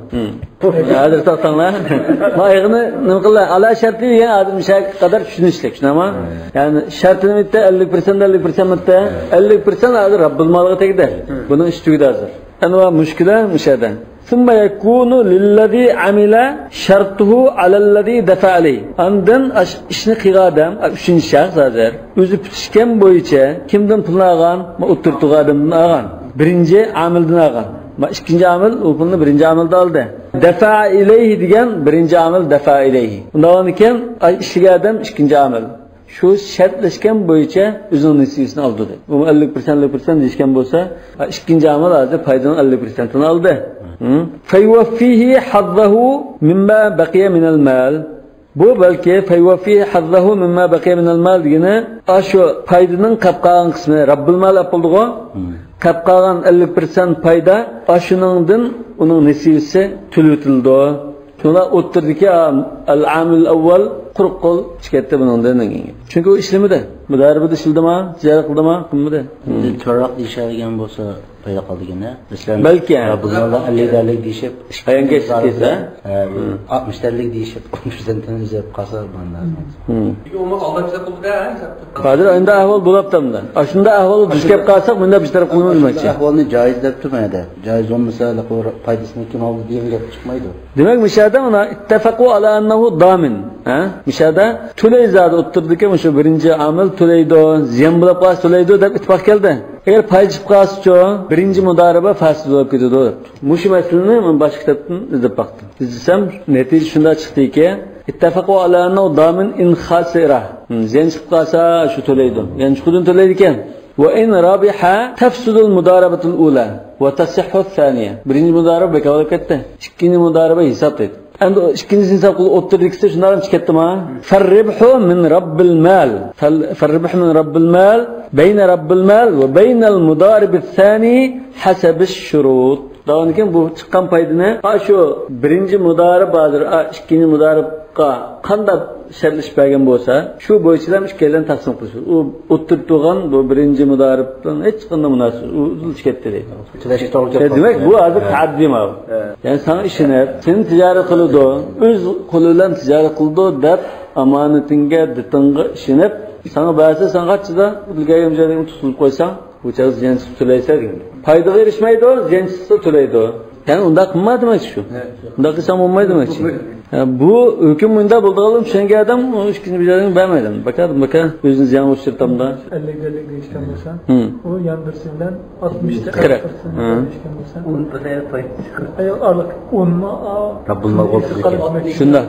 ھازىر توختاڭلار. مايىغىنى نېمە قىلدى؟ ئالا شەرتى دېگەن ئادەم شەرتكە قەدەر چۈشىنىشلىك، شۇنداقمۇ؟ يەنى شەرتىنى بىتتە ئەللىك پىرسەنت، ئەللىك پىرسەنت بىتتە. ئەللىك پىرسەنت ھازىر رەببۇل مالغا تەگدى. بۇنىڭ ئىشى تۈگىدى ھازىر. ئەنۋا مۈشكۈلە مۇشۇ يەردە. ثم يكون للذي عمل شرطه على الذي دفع عليه. ئاندىن ئاش-، ئىشنى قىلغان ئادەم، ئۈچىنچى شەخس ھازىر ئۆزى پۈتۈشكەن بويىچە كىمدىن پۇلنى ئالغان؟ ما ئوتتۇرا تۇرغان ئادەمدىن ئالغان. بىرىنچى ئامىلدىن ئالغان. ما ئىككىنچى ئامىل ئۇ پۇلنى بىرىنچى ئامىلدىن ئالدى. دەفە ئىلەيھى دېگەن بىرىنچى ئامىل دەفە ئىلەيھى. ئۇنداق بولغاندىكىن، ئاي، ئىشلىگەن ئادەم ئىككىنچى ئامىل. شۇ شەرتلەشكەن بويىچە ئۆزىنىڭ نېسىۋىسىنى ئالىدۇ دەيدۇ. ئۇ ئەللىك پىرسەنت، ئەللىك پىرسەنت دېيىشكەن بولسا، ئىككىنچى ئامىل ھازىر پايدىنىڭ ئەللىك پىرسەنتىنى ئالدى. ھە؟ فيوفيه حظه مما بقي من المال. بۇ بەلكى فيوفيه حظه مما بقي من المال دېگىنى، ئاشۇ پايدىنىڭ قاپ قالغان قىسمىنى رەببۇل مال ئەپ بولدىغۇ. قاپ قالغان ئەللىك پىرسەنت پايدا، ئاشۇنىڭدىن ئۇنىڭ نېسىۋىسى تۆلىۋېتىلىدۇ. شۇڭا ئوتتۇرىدىكى ئەل ئامىل ئەۋۋەل قۇرۇق قول چىقىپ كەتتى بۇنىڭدىن. چۈنكى ئۇ ئىشلىمىدى. مۇدارىبىدە ئىشلىدىما، تىجارەت قىلدىما، قىلمىدى. ئەمدى تۆۋەنرەك دېيىشەلىگەن بولسا پايدا قالىدىكەن-ھە. مەسىلەن، بەلكى، ھە. بۇلاردا ئەللىك دەرلىك دېيىشىپ، ئايان كەچتە كەلسە، ھە، ئاتمىش دەرلىك دېيىشىپ، ئون پىرسەنتتىن ئۈزۈپ قالسا، مانا. ھازىر ئۇندا ئەھۋال بولۇپتۇ ئەمدى. ئاشۇنداق ئەھۋالغا دۇچ كېلىپ قالساق، مۇنداق بىر تەرەپ قىلىنىدۇ دېمەكچى. ئەھۋالنى جايىز دەپ تۇرمايدۇ. جايىز بولمىسا، پايدىسىنى كىم ئالدى دېگەن گەپ چىقمايدۇ. دېمەك، مۇشۇ يەردە مانا، اتفقوا على أنه ضامن. ھە؟ مۇشۇ يەردە تۆلەي زادى ئوتتۇرىدىكى مۇشۇ بىرىنچى ئامىل تۆلەيدۇ، زىيان بولۇپ قالسا تۆلەيدۇ دەپ ئىتتىپاق كەلدى. ئەگەر پايدا چىقىپ قالسىچۇ، بىرىنچى مۇدارىبە پاسىد بولۇپ كېتىدۇ دەپتۇ. مۇشۇ مەسىلىنى مەن باشقا كىتابتىن ئىزدەپ باقتىم. ئىزدىسەم، نەتىجە شۇنداق چىقتىكى، اتفقوا على أنه ضامن إن خسر. زىيان چىقىپ قالسا، شۇ تۆلەيدۇ. زىيان چىققۇدىن تۆلەيدىكەن. وإن ربح تفسد المضاربة الأولى وتصح الثانية. بىرىنچى مۇدارىبە بىكار بولۇپ كەتتى. ئىككىنچى مۇدارىبە ھېسابلايدۇ. ئەمدى ئىككىنچىسىنى ھېساب قىلىپ ئوتتۇرىدىكىسى شۇنداق چىقىپ كەتتىما؟ فالربح من رب المال. فال-، فالربح من رب المال بين رب المال وبين المضارب الثاني حسب الشروط. داۋامدىن كېيىن بۇ چىققان پايدىنى، ئا، شۇ بىرىنچى مۇدارىب ھازىر، ئا، ئىككىنچى مۇدارىبقا قانداق شەرتلىشىپ بەرگەن بولسا، شۇ بويىچە ئىككىيلەن تەقسىم قىلىش. ئۇ ئوتتۇرىدا تۇرغان بۇ بىرىنچى مۇدارىبتىن ھېچقانداق مۇناسىۋەت، ئۇ ئۈزۈلۈپ كەتتى دەيدۇ. تۆلەشكە توغرا كېلىپ قالىدۇ. دېمەك، بۇ ھازىر تەئەددى ماۋۇ. يەنى ساڭا ئىشىنىپ، سېنى تىجارەت قىلىدۇ، ئۆز قولى بىلەن تىجارەت قىلىدۇ دەپ، ئامانىتىڭگە، دىتىڭغا ئىشىنىپ، ساڭا بەرسە، سەن قاچىدا ئۆتۈلگەن جايدىن تۇتۇلۇپ قويساڭ، بۇ چاغدا زىيان چىقسا تۆلەيسەن دېگەن. پايدىغا ئېرىشمەيدۇ، زىيان چىقسا تۆلەيدۇ. يەنى ئۇنداق قىلما دېمەكچى شۇ. ئۇنداق قىلساڭ بولمايدۇ دېمەكچى. ھە، بۇ ھۆكۈم مۇنداق بولىدىغانلىقىنى چۈشەنگەن ئادەم ئۇ ئىككىنچى بىر جايدىن بەرمەيدۇ. باكا، باكا ئۆزىنى زىيانغا ئۇچرىتامدا. ئەللىك ئەللىك دېيىشكەن بولسا، ئۇ يان بىرسى بىلەن ئاتمىش قىرىق دېيىشكەن بولسا، ئون ئارىلىق ئونمۇ؟ شۇنداق،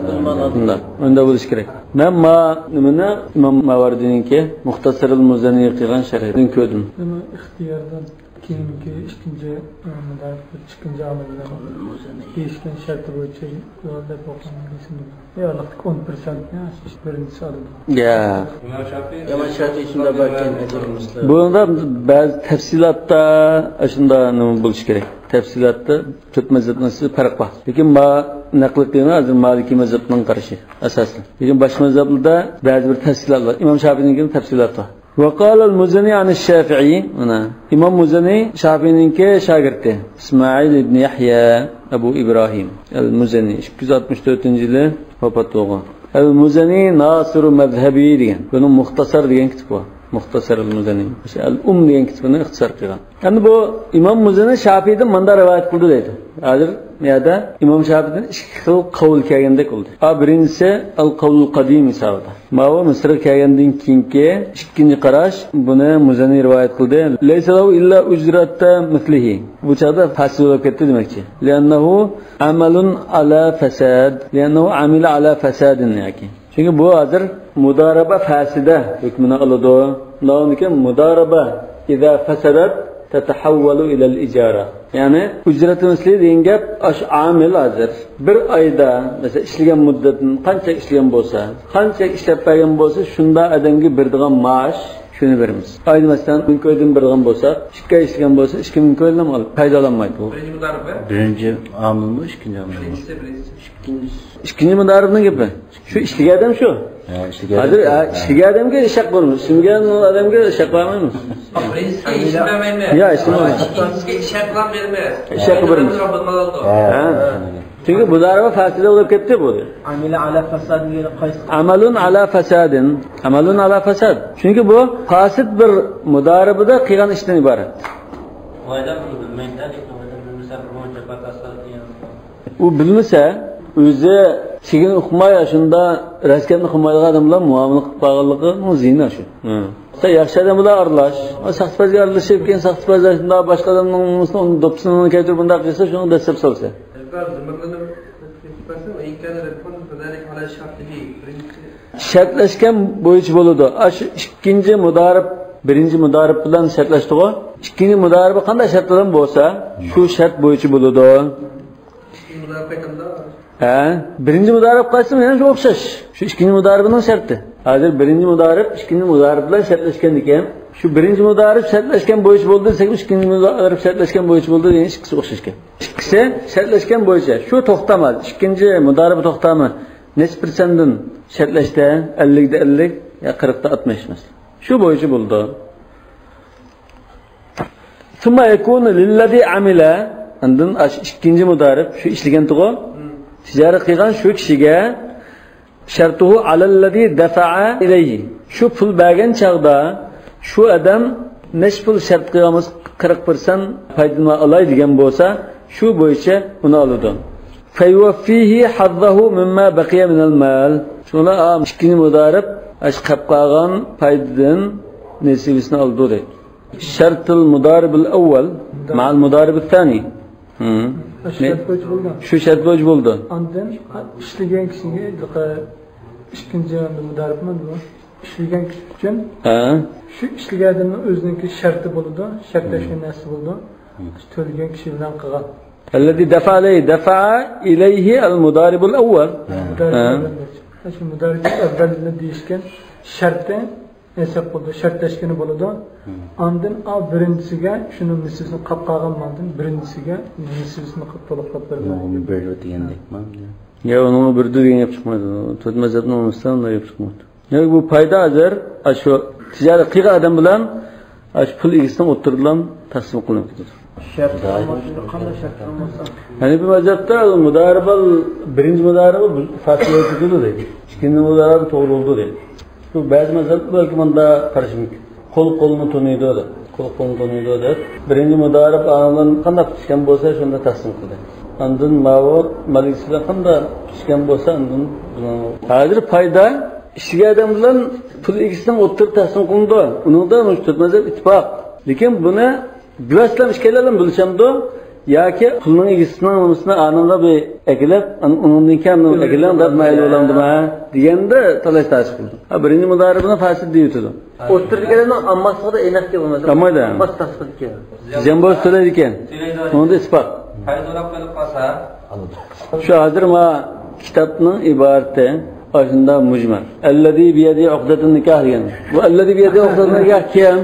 شۇنداق. ئۇنداق بولۇشى كېرەك. مەن ما نېمىنى ئىمام ماۋاردىنىڭكى مۇختەسەرۇل مۇزەننىگە قىلغان شەرھىدىن كۆردۈم. نېمە ئىختىياردىن كېيىنكى ئىككىنچى، ئە، مۇدارىپ ئىككىنچى ئامىل بىلەن دېيىشكەن شەرتى بويىچە يولدا بولغان دېسىم. يا، ئون پىرسەنتنى بىرىنچىسى ئالىدۇ. يا. ئىمام شافىئى شۇنداق باركەن، ئەجرىمىزدە. بۇنىڭدا بەزى تەپسىلاتتا ئاشۇنداق نېمە بولۇشى كېرەك. تەپسىلاتتا تۆت مەزھەپنىڭ ئىچىدە پەرق بار. لېكىن ما نەقىل قىلغان ھازىر مالىكىي مەزھەپنىڭ قارىشى ئاساسەن. لېكىن باشقا مەزھەپلەردە بەزى بىر تەپسىلات بار. ئىمام شافىئىنىڭكىدە تەپسىلات بار. وقال المزني عن الشافعي، مانا، ئىمام مۇزەننى شافىئىنىڭكى شاگىرتى ئىسمائىل ئىبن يەھيا ئەبۇ ئىبراھىم ئەل مۇزەننى ئىككى يۈز ئاتمىش تۆتىنچى يىلى ۋاپات بولغان. ئەل مۇزەننى ناسىرۇ مەزھەبى دېگەن، بۇنىڭ مۇختەسەر دېگەن كىتابى بار. مۇختەسەر ئەل مۇزەننى. ئەل ئۇم دېگەن كىتابىنى ئىختىسار قىلغان. ئەمدى بۇ ئىمام مۇزەننى شاپىيدىن مۇنداق رىۋايەت قىلدى دەيدۇ. ھازىر بۇ يەردە ئىمام شاپىيدىن ئىككى خىل قەۋل كەلگەندەك بولدى. ئا، بىرىنچىسى ئەل قەۋلۇل قەدىم ھېسابىدا. ماۋۇ مىسىرغا كەلگەندىن كېيىنكى ئىككىنچى قاراش، بۇنى مۇزەننى رىۋايەت قىلدى. لەيسە لەھۇ ئىللا ئۇجرەتە مىسلىھى. بۇ چاغدا پاسىل بولۇپ كەتتى دېمەكچى. لىئەننەھۇ ئەمەلۇن ئەلا فەساد. لىئەننەھۇ ئەمىلە ئەلا فەسادىن ياكى. چۈنكى بۇ ھازىر مۇدارىبە فاسىدە ھۆكمىنى ئالىدۇ. ئۇنداقكەن مۇدارىبە ئىزا فەسەدەت تەتەھەۋۋەلۇ ئىلەل ئىجارە. يەنى ئۇجرەتى مىسلى دېگەن گەپ ئاشۇ ئامىل ھازىر بىر ئايدا، مەسىلەن، ئىشلىگەن مۇددەتتىن قانچە ئىشلىگەن بولسا، قانچە ئىشلەپ بەرگەن بولسا، شۇنداق ئادەمگە بېرىدىغان مائاش شۇنى بېرىمىز. ئايدا، مەسىلەن، مىڭ كويدىن بېرىدىغان بولساق، ئىككى ئاي ئىشلىگەن بولسا، ئىككى مىڭ كويدىن پايدا ئالالمايدۇ. بىرىنچى مۇدارىبە. بىرىنچى ئامىلمۇ، ئىككىنچى ئامىلمۇ؟ بىرىنچىسى، بىرىنچىسى. ئىككىنچى مۇدارىبنىڭ گېپى. شۇ ئىشلىگەن ئادەم شۇ. ھە، ئىشلىگەن ھازىر، ئادەم. ھە، ئىشلىگەن ئادەمگە ئىش ھەققى بولمىدى. ئىشلىمىگەن ئادەمگە ئىش ھەققى بەرمەيمىز. بىرىنچىسىگە ئىش بەرمەيمىز. يا، ئىشلىمەيمىز. ئىككىنچىسىگە ئىش ھەققى بەرمەيمىز. ئىش ھەققى بەرمەيمىز. ھە. ھە. چۈنكى مۇدارىبە فاسىدە بولۇپ كەتتى بۇ. ئامىلە ئالا فاسادىن دېگەن قايسى؟ ئەمەلۇن ئالا فاسادىن. ئەمەلۇن ئالا فاساد. چۈنكى بۇ فاسىد بىر مۇدارىبىدە قىلغان ئىشتىن ئىبارەت. ئۇ بىلمىسە، ئۆزى چېكىنى ئۇقماي، شۇندا رەسكەننى قىلمايدىغان ئادەم بىلەن مۇئامىلە قىلىپ قالغانلىقىنىڭ زىيىنى شۇ. سەن ياخشى ئادەم بىلەن ئارىلاش، ساختىپەزگە ئارىلىشىپ، كېيىن ساختىپەزلەر شۇنداق باشقا ئادەمنىڭ نومۇسىنى، ئۇنىڭ دوپپىسىنى كەلتۈرۈپ بۇنداق قىلسا، شۇنىڭ دەسسەپ سالسا. شەرتلەشكەن بويىچە بولىدۇ. ئاشۇ ئىككىنچى مۇدارىپ، بىرىنچى مۇدارىپ بىلەن شەرتلەشتىغۇ. ئىككىنچى مۇدارىپى قانداق شەرت بىلەن بولسا، شۇ شەرت بويىچە بولىدۇ. ھە، بىرىنچى مۇدارىپ قايسى؟ يەنە شۇ ئوخشاش. شۇ ئىككىنچى مۇدارىپنىڭ شەرتى. ھازىر بىرىنچى مۇدارىپ ئىككىنچى مۇدارىپ بىلەن شەرتلەشكەن ئىكەن. شۇ بىرىنچى مۇدارىپ شەرتلەشكەن بويىچە بولدى دېسەك، ئىككىنچى مۇدارىپ شەرتلەشكەن بويىچە بولدى دېگەن ئىككىسى ئوخشاش ئىكەن. ئىككىسى شەرتلەشكەن بويىچە. شۇ توختام ھازىر. ئىككىنچى مۇدارىپ توختامى نەچچە پىرسەنتتىن شەرتلەشتى؟ ئەللىكتە ئەللىك يا قىرىقتا ئاتمىش مەسىلەن. شۇ بويىچە بولىدۇ. ثم يكون للذي عمل، ئاندىن ئاشۇ ئىككىنچى مۇدارىپ، شۇ ئىشلىگەنتىغۇ، تىجارەت قىلغان شۇ كىشىگە، شرطه على الذي دفع إليه، شۇ پۇل بەرگەن چاغدا شۇ ئادەم نەچچە پۇل شەرت قىلغان بولسا، قىرىق پىرسەنت پايدىنى ئالاي دېگەن بولسا، شۇ بويىچە ئۇنى ئالىدۇ. فيوفيه حظه مما بقي من المال. شۇڭا ئىككىنچى مۇدارىپ ئاشۇ قېلىپ قالغان پايدىدىن نېسىۋىسىنى ئالىدۇ دەيدۇ. شرط المضارب الأول مع المضارب الثاني. ھىم. شۇ شەرت بويىچە بولىدۇ. شۇ شەرت بويىچە بولىدۇ. ئاندىن ئىشلىگەن كىشىگە، ئىككىنچى مۇدارىپمۇ بۇ. ئىشلىگەن كىشى ئۈچۈن، ھە، شۇ ئىشلىگەن ئادەمنىڭ ئۆزىنىڭكى شەرتى بولىدۇ، شەرتلەشكەن نەرسىسى بولىدۇ. شۇ تۆلىگەن كىشى بىلەن قىلغان. الذي دفع إليه، دفع إليه المضارب الأول. مۇدارىب ئەۋۋەل. شۇ مۇدارىب ئەۋۋەلنى دېيىشكەن شەرتى ھېساب بولىدۇ، شەرتلەشكىنى بولىدۇ. ئاندىن ئا بىرىنچىسىگە شۇنىڭ نېسىۋىسىنى قاپ قالغان ماندىن بىرىنچىسىگە نېسىۋىسىنى قاپ تولۇقلاپ بېرىدۇ. يا، ئۇنىڭغا بېرىدۇ دېگەن گەپ چىقمايدۇ. تۆت مەزھەپنىڭ ئومۇمىسىدا ئۇنداق گەپ چىقمايدۇ. دېمەك، بۇ پايدا ھازىر ئاشۇ تىجارەت قىلغان ئادەم بىلەن ئاشۇ پۇل ئىگىسىنىڭ ئوتتۇرىدا تەقسىم قىلىنىپ كېتىدۇ. شەرت بولمىسا، قانداق شەرت بولمىسا؟ يەنى بۇ مەزھەپتە مۇدارىبە، بىرىنچى مۇدارىبە فاسىد بولىدۇ دەيدۇ. ئىككىنچى مۇدارىبە توغرا بولىدۇ دەيدۇ. شۇ بەزى مەزھەپلەر بەلكى مۇنداق قارىشى مۇمكىن. قول قولنى تونۇيدۇ دەپ. قول قولنى تونۇيدۇ دەپ. بىرىنچى مۇدارىبە ئانىڭدىن قانداق پۈتۈشكەن بولسا، شۇنداق تەقسىم قىلدى. ئاندىن ماۋۇ مال ئىگىسى بىلەن قانداق پۈتۈشكەن بولسا، ئاندىن بۇنىڭ. ھازىر پايدا ئىشلىگەن ئادەم بىلەن پۇل ئىگىسىنىڭ ئوتتۇرىدا تەقسىم قىلىنىدۇ. ئۇنىڭدا مۇشۇ تۆت مەزھەپ ئىتتىپاق. لېكىن بۇنى بىۋاسىتە ئىككىيلەنلا بۆلۈشەمدۇ ياكى پۇلنىڭ ئىگىسىنىڭ نومۇسىنى ئانىڭغا بىر ئەكېلىپ، ئان-، ئۇنىڭدىن كېيىن ئانىڭغا ئەكېلىڭ دەپ مەيلى بولامدىما دېگەندە تالاش-تارتىش قىلىدۇ. ھا، بىرىنچى مۇدارىبىنى فاسىد دەيۋېتىدۇ. ئوتتۇرىدىكىلەرنىڭ ئامماسىغا ئېنىق گەپ بولمايدۇ. ئاممايدۇ. ئامماسى تەقسىم قىلىدىكەن. جەم بولسا تۆلەيدىكەن. ئۇنىڭدا ئىسپات. پايدا تولاپ قېلىپ قالسا. شۇ ھازىر ما كىتابنىڭ ئىبارىتى ئاشۇنداق مۇجمەل. الذي بيده عقدة النكاح دېگەن. بۇ الذي بيده عقدة النكاح كىم؟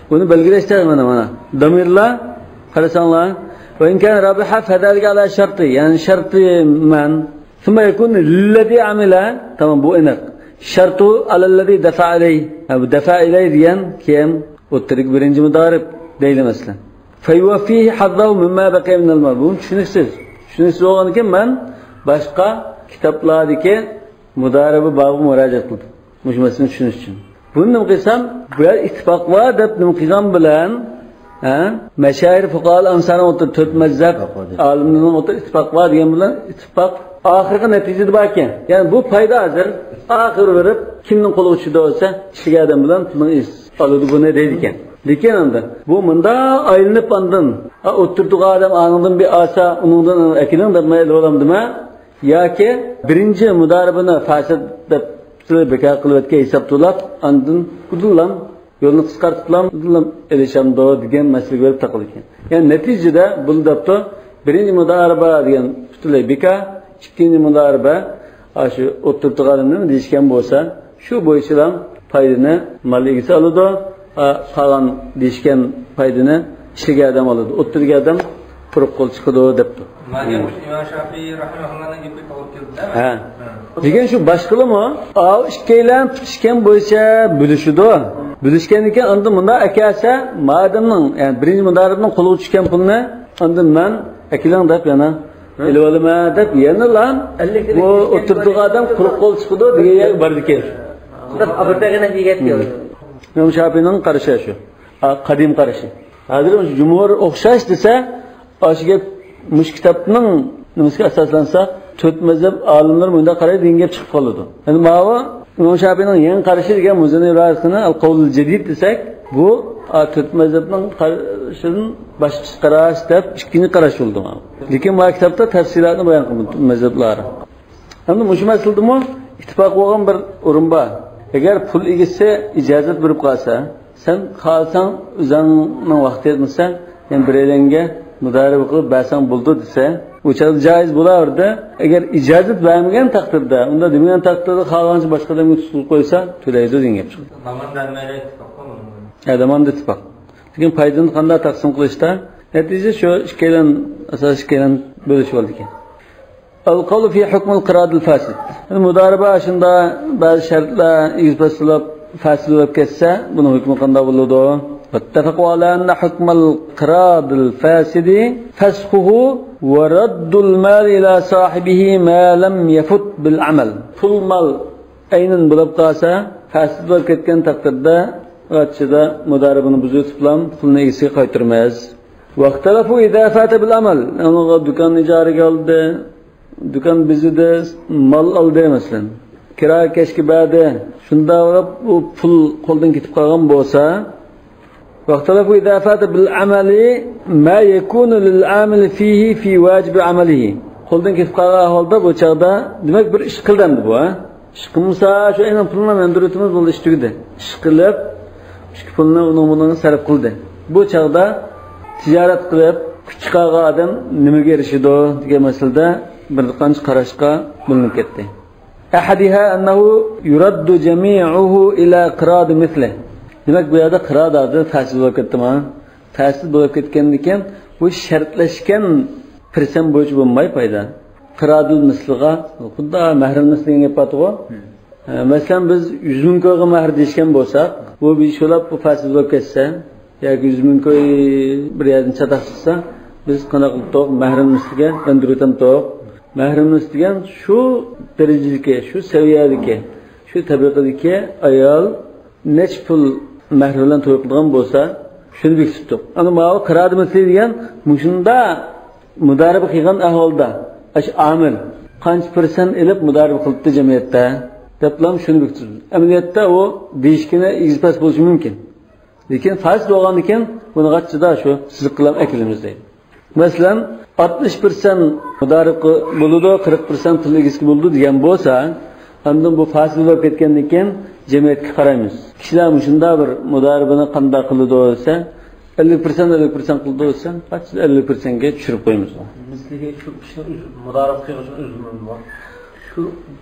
بۇنى بەلگىلەشتە مانا، مانا. دامىرلار، قارىساڭلار. وإن كان رابحا فذلك على شرطه. يەنى شەرتى مەن. ثم يكون للذي عمل. تامام، بۇ ئېنىق. شرطه على الذي دفع إليه. ھە، بۇ دەفە ئىلەي دېگەن كىم؟ ئوتتۇرىدىكى بىرىنچى مۇدارىپ دەيلى مەسىلەن. فيوفيه حظه مما بقي من المال. بۇ چۈشىنىكسىز. چۈشىنىكسىز بولغاندىكىن مەن باشقا كىتابلاردىكى مۇدارىبە بابىغا مۇراجىئەت قىلدىم. مۇشۇ مەسىلىنى چۈشىنىش ئۈچۈن. بۇنى نېمە قىلسام، بۇ يەر ئىتتىپاق بار دەپ نېمە قىلغان بىلەن، ھە؟ مەشايىر فۇقاھال ئانسارنىڭ ئوتتۇرا تۆت مەزھەپ ئالىملىرىنىڭ ئوتتۇرا ئىتتىپاق بار دېگەن بىلەن ئىتتىپاق ئاخىرقى نەتىجىدە باركەن. يەنى بۇ پايدا ھازىر ئاخىرى بېرىپ كىمنىڭ قولىغا چۈشىدۇ دېسە، ئىشلىگەن ئادەم بىلەن پۇلنى ئالىدۇ بۇنى دەيدىكەن. لېكىن ئاندىن بۇ مۇنداق ئايلىنىپ ئاندىن، ئا، ئوتتۇرىدىغان ئادەم ئانىڭدىن بىر ئالسا، ئۇنىڭدىن ئەكېلىڭ دەپ مەن ئېلىۋالامدىمەن؟ ياكى بىرىنچى مۇدارىبىنى فاسىد دەپ بىكار قىلىۋەتكەن ھېساب تولاپ، ئاندىن ئۇدۇللام يولنى قىسقارتىپلام ئۇدۇللام ئېلىشامدۇ دېگەن مەسىلىگە بېرىپ تاقىلىدىكەن. يەنى نەتىجىدە بۇنى دەپتۇ، بىرىنچى مۇدارىبە دېگەن پۈتۈنلەي بىكار، ئىككىنچى مۇدارىبە، ئاشۇ ئوتتۇرىدىغان ئادەم نېمە دېيىشكەن بولسا، شۇ بويىچىلا پايدىنى مال ئىگىسى ئالىدۇ، ئا، قالغان دېيىشكەن پايدىنى ئىشلىگەن ئادەم ئالىدۇ، ئوتتۇرىدىكى ئادەم قۇرۇق قول چىقىدۇ دەپتۇ. مادەم مۇشۇ ئىمام شافىي رەھىمەھۇللانىڭ گېپىگە توغرا كېلىدۇ، دەيمەن. ھە. ھە. لېكىن شۇ باشقىلىمۇ ئاۋۇ ئىككىيلەن پۈتۈشكەن بويىچە بۆلۈشىدۇ. بۆلۈشكەندىن كېيىن ئاندىن مۇنداق ئەكەلسە، مادەمنىڭ، يەنى بىرىنچى مۇدارىبنىڭ قولىغا چۈشكەن پۇلنى ئاندىن مەن ئەكېلىڭ دەپ يەنە ئېلىۋالىمەن دەپ يەنىلا ئەللىك بۇ ئۆتكەن ئوتتۇرىدىغان ئادەم قۇرۇق قول چىقىدۇ دېگەن يەرگە بارىدىكەن. ئىمام شافىينىڭ قارىشى شۇ. ئا، قەدىم قارىشى. ھازىر جۇمھۇر ئوخشاش دېسە، ئاشۇ گەپ مۇشۇ كىتابنىڭ نېمىسىگە ئاساسلانسا، تۆت مەزھەپ ئالىملىرى مۇنداق قارايدۇ دېگەن گەپ چىقىپ قالىدۇ. يەنى ماۋۇ ئىمام شافىينىڭ يېڭى قارىشى دېگەن مۇزەننى رازىنى ئەل قەۋلۇل جەدىد دېسەك، بۇ، ئا، تۆت مەزھەپنىڭ قارىشىدىن باشقىچە قاراش دەپ ئىككىنچى قاراش بولدى ماۋۇ. لېكىن ما كىتابتا تەپسىلاتنى بايان قىلدى مەزھەپلەر. ئەمدى مۇشۇ مەسىلىدىمۇ ئىتتىپاق بولغان بىر ئورۇن بار. ئەگەر پۇل ئىگىسى ئىجازەت بېرىپ قالسا، سەن خالىساڭ ئۆزۈڭنىڭ ۋاقتى يەتمىسە، يەنە بىرەيلەنگە مۇدارىبە قىلىپ بەرسەڭ بولىدۇ دېسە، ئۇ چاغدا جائىز بولاۋېرىدۇ. ئەگەر ئىجازەت بەرمىگەن تەقدىردە، ئۇنداق دېمىگەن تەقدىردە خالىغانچە باشقا ئادەمگە تۇتقۇزۇپ قويسا، تۆلەيدۇ دېگەن گەپ چىقىدۇ. ھە، داماندا ئىتتىپاق. لېكىن پايدىنى قانداق تەقسىم قىلىشتا؟ نەتىجە شۇ ئىككىيلەن، ئاساسىي ئىككىيلەن بۆلۈشۈۋالىدىكەن. القول في حكم القراض الفاسد. مۇدارىبە ئاشۇنداق بەزى شەرتلەر ئېگىز-پەس بولۇپ، پاسىد بولۇپ كەتسە، بۇنىڭ ھۆكمى قانداق بولىدۇ؟ واتفقوا على أن حكم القراض الفاسد فسخه ورد المال إلى صاحبه ما لم يفت بالعمل. پۇل مال ئەينەن بولۇپ قالسا، پاسىد بولۇپ كەتكەن تەقدىردە، ئارتۇقچە مۇدارىبىنى بۇزۇۋېتىپلا پۇلنى ئىگىسىگە قايتۇرىمىز. واختلفوا إذا فات بالعمل. ئۇنىڭغا دۇكاننى ئىجارىگە ئالدى، دۇكان بېزىدى، مال ئالدى مەسىلەن. كىرا كەشكە بەردى. شۇنداق بولۇپ، ئۇ پۇل قولدىن كېتىپ قالغان بولسا، واختلفوا إذا فات بالعمل ما يكون للعامل فيه في واجب عمله. قولدىن كېتىپ قالغان ئەھۋالدا بۇ چاغدا، دېمەك، بىر ئىش قىلدى ئەمدى بۇ، ھە؟ ئىش قىلمىسا، شۇ ئەينەن پۇلنى ياندۇرۇۋېتىمىز، بولدى، ئىش تۈگىدى. ئىش قىلىپ، ئىككى پۇلنى ئۇنىڭ بۇنىڭغا سەرپ قىلدى. بۇ چاغدا تىجارەت قىلىپ، كۈچ چىقارغان ئادەم نېمىگە ئېرىشىدۇ دېگەن مەسىلىدە بىر قانچە قاراشقا بۆلۈنۈپ كەتتى. أحدها أنه يرد جميعه إلى قراض مثله. دېمەك، بۇ يەردە قىراض ھازىر پاسىد بولۇپ كەتتىما؟ پاسىد بولۇپ كەتكەندىن كېيىن، بۇ شەرتلەشكەن پىرسەنت بويىچە بولماي پايدا. قىراضۇل مىسلىغا، خۇددى مەھرىل مىسلى دېگەن گەپ بارغۇ. ھە، مەسىلەن، بىز يۈز مىڭ كويغا مەھىر دېيىشكەن بولساق، بۇ بىر شۇلاپ بۇ پاسىد بولۇپ كەتسە، ياكى يۈز مىڭ كوي بىر يەردىن چاتاق چىقسا، بىز قانداق قىلدۇق؟ مەھرىل مىسلىگە ئۆندۈرۈۋېتەمتۇق. مەھرىل مىسلى دېگەن شۇ دەرىجىدىكى، شۇ سەۋىيەدىكى، شۇ تەبىقىدىكى ئايال نەچچە پۇل مەھرى بىلەن توي قىلىدىغان بولسا، شۇنى بېكىتىپتۇق. ئەمما ماۋۇ قىراضۇ مىسلى دېگەن مۇشۇنداق مۇدارىبە قىلغان ئەھۋالدا، ئاشۇ ئامىل قانچە پىرسەنت ئېلىپ مۇدارىبە قىلىپتۇ جەمئىيەتتە، دەپلا شۇنى بېكىتىپتۇ. ئەمەلىيەتتە ئۇ دېيىشكىنى ئېگىز-پەس بولۇشى مۇمكىن. لېكىن پاسىد بولغاندىكىن بۇنى غاچچىدا شۇ سىزىققىلا ئەكېلىمىز دەيدۇ. مەسىلەن، ئاتمىش پىرسەنت مۇدارىبە بولىدۇ، قىرىق پىرسەنت پۇل ئىگىسى بولىدۇ دېگەن بولسا، ئاندىن بۇ پاسىد بولۇپ كەتكەندىن كېيىن جەمئىيەتكە قارايمىز. كىشىلەر مۇشۇنداق بىر مۇدارىبىنى قانداق قىلىدۇ دېسە، ئەللىك پىرسەنت، ئەللىك پىرسەنت قىلىدۇ دېسە، ئەللىك پىرسەنتكە چۈشۈرۈپ قويىمىز. مىسلىگە شۇ ئىشنى ئۆز-، مۇدارىبە قىلغۇچىنى ئۆزى بىلىدۇ. شۇ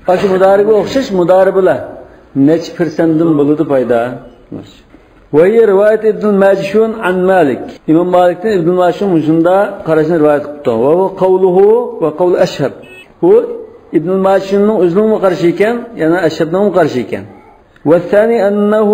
ئاشۇ مۇدارىبىگە ئوخشاش مۇدارىبىلەر نەچچە پىرسەنتتىن بولىدۇ پايدا. وهي رواية ابن الماجشون عن مالك. ئىمام مالىكتىن ئىبن ماجشۇن مۇشۇنداق قاراشنى رىۋايەت قىپتۇ. وهو قوله وقول أشهب. بۇ ئىبن ماجشۇننىڭ ئۆزىنىڭمۇ قارىشى ئىكەن، يەنە ئەشھەبنىڭمۇ قارىشى ئىكەن. والثاني أنه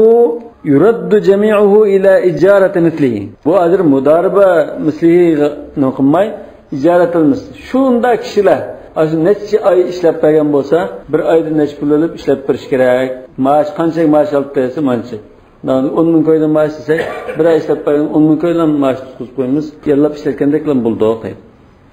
يرد جميعه إلى إجارة مثله. بۇ ھازىر مۇدارىبە مىسلىھىغا نېمە قىلماي، ئىجارەتىل مىسلى. شۇنداق كىشىلەر ئاشۇ نەچچە ئاي ئىشلەپ بەرگەن بولسا، بىر ئايدا نەچچە پۇل ئېلىپ ئىشلەپ بېرىش كېرەك. مائاش قانچە مائاش ئالدى دېسە، مانچە. ئون مىڭ كويدىن مائاش دېسەك، بىر ئاي ئىشلەپ بەرگەن ئون مىڭ كويدىن مائاش تۇتقۇزۇپ قويىمىز. يەنىلا ئىشلەتكەندەكلا بولدى.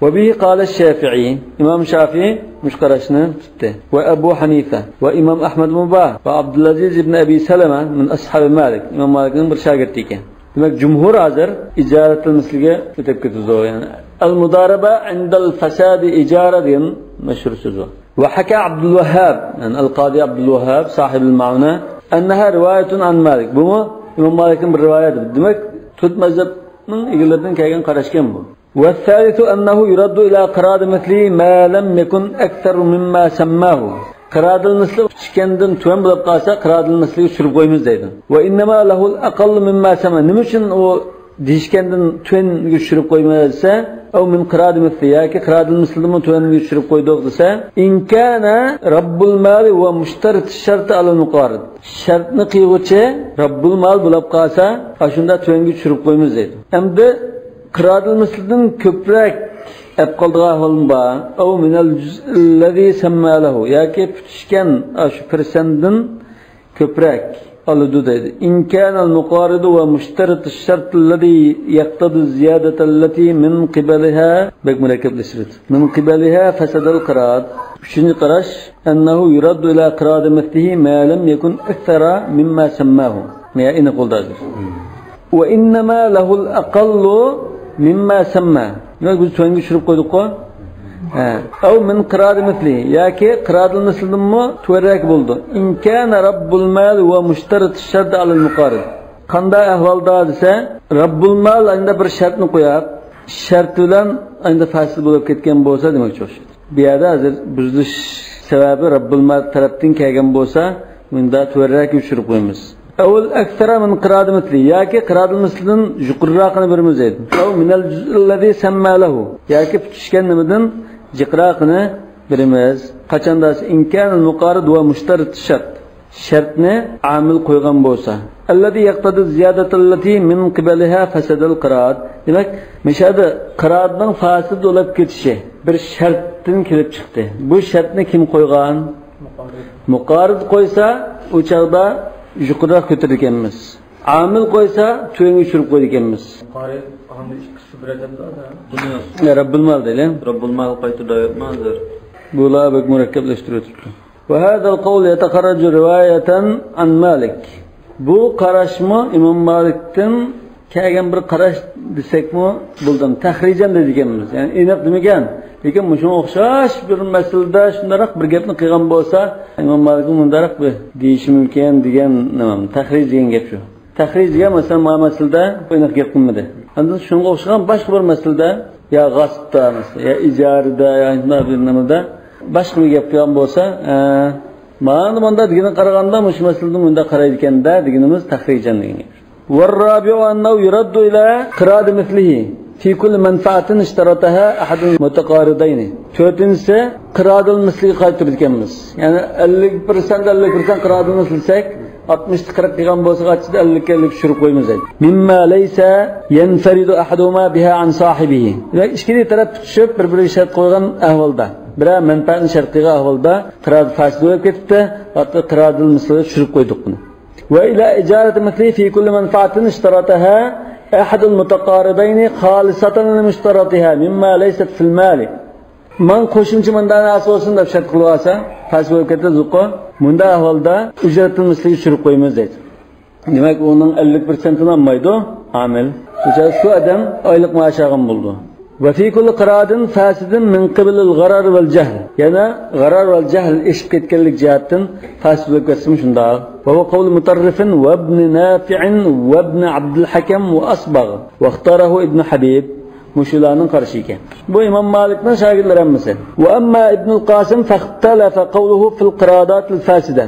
وبه قال الشافعي، ئىمام شافىئى مۇشۇ قاراشنى تۇتتى. وأبو حنيفة، وإمام أحمد بن مبارك، وعبد العزيز بن أبي سلمة من أصحاب مالك، ئىمام مالىكنىڭ بىر شاگىرتى ئىكەن. دېمەك، جۇمھۇر ھازىر ئىجارەتىل مىسلىگە ئۆتۈپ كېتىدۇ. يەنى، المضاربة عند الفساد إجارة دېگەن مەشھۇر سۆز بار. وحكى عبد الوهاب، يەنى القاضي عبد الوهاب صاحب المعونة، أنها رواية عن مالك. بۇمۇ ئىمام مالىكنىڭ بىر رىۋايىتى. دېمەك، تۆت مەزھەپنىڭ ئىگىلىرىدىن كەلگەن قاراشكەن بۇ. والثالث أنه يرد إلى قراض مثله ما لم يكن أكثر مما سماه. قراض المثل ئۈچ ئىكەندىن تۆۋەن بولۇپ قالسا، قراض المثلگە چۈشۈرۈپ قويىمىز دەيدۇ. وإنما له الأقل مما سمى. نېمە ئۈچۈن ئۇ دېيىشكەندىن تۆۋەنگە چۈشۈرۈپ قويىمىز دېسە، أو من قراض مثله، ياكى قراض المثلدىنمۇ تۆۋەنگە چۈشۈرۈپ قويدۇق دېسە، إن كان رب المال ومشترط الشرط على المقارض. شەرتنى قىلغۇچى رەببۇل مال بولۇپ قالسا، ئاشۇنداق تۆۋەنگە چۈشۈرۈپ قويىمىز دەيدۇ. ئەمدى قىرادىل مىسلىدىن كۆپرەك ئەپ قالىدىغان ئەھۋالمۇ بار. أو من الجزء الذي سمى له، ياكى پۈتۈشكەن ئاشۇ پىرسەنتتىن كۆپرەك ئالىدۇ دەيدۇ. إن كان المقارض ومشترط الشرط الذي يقتضي الزيادة التي من قبلها، بەك مۇرەككەپلەشتۈرۈۋېتىپ، من قبلها فسد القراض. ئۈچىنچى قاراش، أنه يرد إلى قراض مثله ما لم يكن أكثر مما سماه. يا، ئېنىق بولدى ھازىر. وإنما له الأقل مما سمى. دېمەك، بىز تۆۋەنگە چۈشۈرۈپ قويدۇققۇ. ھە. أو من قراض مثله، ياكى قىرادىل مىسلىدىنمۇ تۆۋەنرەك بولىدۇ. إن كان رب المال ومشترط الشرط على المقارض. قانداق ئەھۋالدا دېسە، رەببۇل مال ئەمدى بىر شەرتنى قويۇپ، شەرت بىلەن ئەمدى پاسىد بولۇپ كەتكەن بولسا دېمەكچى ئوخشايدۇ. بۇ يەردە ھازىر بۇزۇلۇش سەۋەبى رەببۇل مال تەرەپتىن كەلگەن بولسا، مۇنداق تۆۋەنرەك چۈشۈرۈپ قويىمىز. أو الأكثر من قراض مثله، ياكى قىرادىل مىسلىدىن يۇقىرىراقىنى بېرىمىز دەيدۇ. أو من الجزء الذي سمى له، ياكى پۈتۈشكەن نېمىدىن جىقراقىنى بېرىمىز. قاچاندا دېسە، إن كان المقارض ومشترط الشرط، شەرتنى ئامىل قويغان بولسا. الذي يقتضي الزيادة التي من قبلها فسد القراض. دېمەك، مۇشۇ يەردە قىرادنىڭ پاسىد بولۇپ كېتىشى بىر شەرتتىن كېلىپ چىقتى. بۇ شەرتنى كىم قويغان؟ مۇقارىد. مۇقارىد قويسا، ئۇ چاغدا يۇقىرىراق كۆتۈرىدىكەنمىز. ئامىل قويسا، تۆۋەنگە چۈشۈرۈپ قويىدىكەنمىز. مۇقارىد، ئامىل ئىككىسى بىر ئادەمدە. بۇنى يا، رەببۇل مال دەيلى. رەببۇل مال قايتا دەۋەتمە ھازىر. بۇلار بەك مۇرەككەپلەشتۈرۈۋېتىپتۇ. وهذا القول يتخرج رواية عن مالك. بۇ قاراشمۇ ئىمام مالىكتىن كەلگەن بىر قاراش دېسەكمۇ بولىدۇ. تەخرىجەن دەيدىكەنمىز. يەنى ئېنىق دېمىگەن. لېكىن مۇشۇنىڭغا ئوخشاش بىر مەسىلىدە شۇنداقراق بىر گەپنى قىلغان بولسا، ئىمام مالىكمۇ مۇنداقراق بىر دېيىشى مۇمكىن دېگەن نېمە، تەخرىج دېگەن گەپ شۇ. تەخرىج دېگەن مەسىلەن، مانا مەسىلىدە ئېنىق گەپ قىلمىدى. ئاندىن شۇنىڭغا ئوخشىغان باشقا بىر مەسىلىدە، يا غاسىپتا مەسىلەن، يا ئىجارىدە، يا شۇنداق بىر نېمىدە باشقا بىر گەپ قىلغان بولسا، ئە، مانا مۇنداق دېگىنىگە قارىغاندا مۇشۇ مەسىلىدە مۇنداق قارايدىكەن-دە دېگىنىمىز تەخرىجەن دېگەن گەپ. والرابع أنه يرد إلى قراض مثله في كل منفعة اشترطها أحد المتقارضين. تۆتىنچىسى، قىرادىل مىسلىگە قايتۇرىدىكەنمىز. يەنى ئەللىك پىرسەنت، ئەللىك پىرسەنت قىرادىل مىسلى دېسەك، ئاتمىشتا قىرىق قىلغان بولسا، ئاتمىشتا ئەللىك، ئەللىك چۈشۈرۈپ قويىمىز دەيدۇ. مما ليس ينفرد أحدهما بها عن صاحبه. دېمەك، ئىككىلا تەرەپ پۈتۈشۈپ، بىر-بىرىگە شەرت قويغان ئەھۋالدا، بىرەر مەنپەئەتنى شەرت قىلغان ئەھۋالدا، قىرادىل پاسىد بولۇپ كېتىپتۇ، ۋە قىرادىل مىسلىدا چۈشۈرۈپ قويدۇق بۇنى. وإلى إجارة مثله في كل منفعة اشترطها أحد المتقارضين خالصة لمشترطها مما ليست في المال. مانا قوشۇمچە مۇنداق نەرسە بولسۇن دەپ شەرت قىلىۋالسا، پاسىد بولۇپ كېتىدۇ. بۇنداق ئەھۋالدا ئۈجرەتىل مىسلىگە چۈشۈرۈپ قويىمىز دەيدۇ. دېمەك، ئۇنىڭ ئەللىك پىرسەنتىنى ئالمايدۇ ئامىل. شۇ ئادەم ئايلىق مائاش ئالغان بولىدۇ. وفي كل قراض فاسد من قبل الغرر والجهل. يەنە غەرەر ۋە جەھل ئېشىپ كەتكەنلىك جەھەتتىن پاسىد بولۇپ كەتسىمۇ شۇنداق. وهو قول مطرف وابن نافع وابن عبد الحكم وأصبغ، واختاره ابن حبيب. مۇشۇلارنىڭ قارىشى ئىكەن. بۇ ئىمام مالىكنىڭ شاگىرتلىرى ھەممىسى. وأما ابن القاسم فاختلف قوله في القراضات الفاسدة.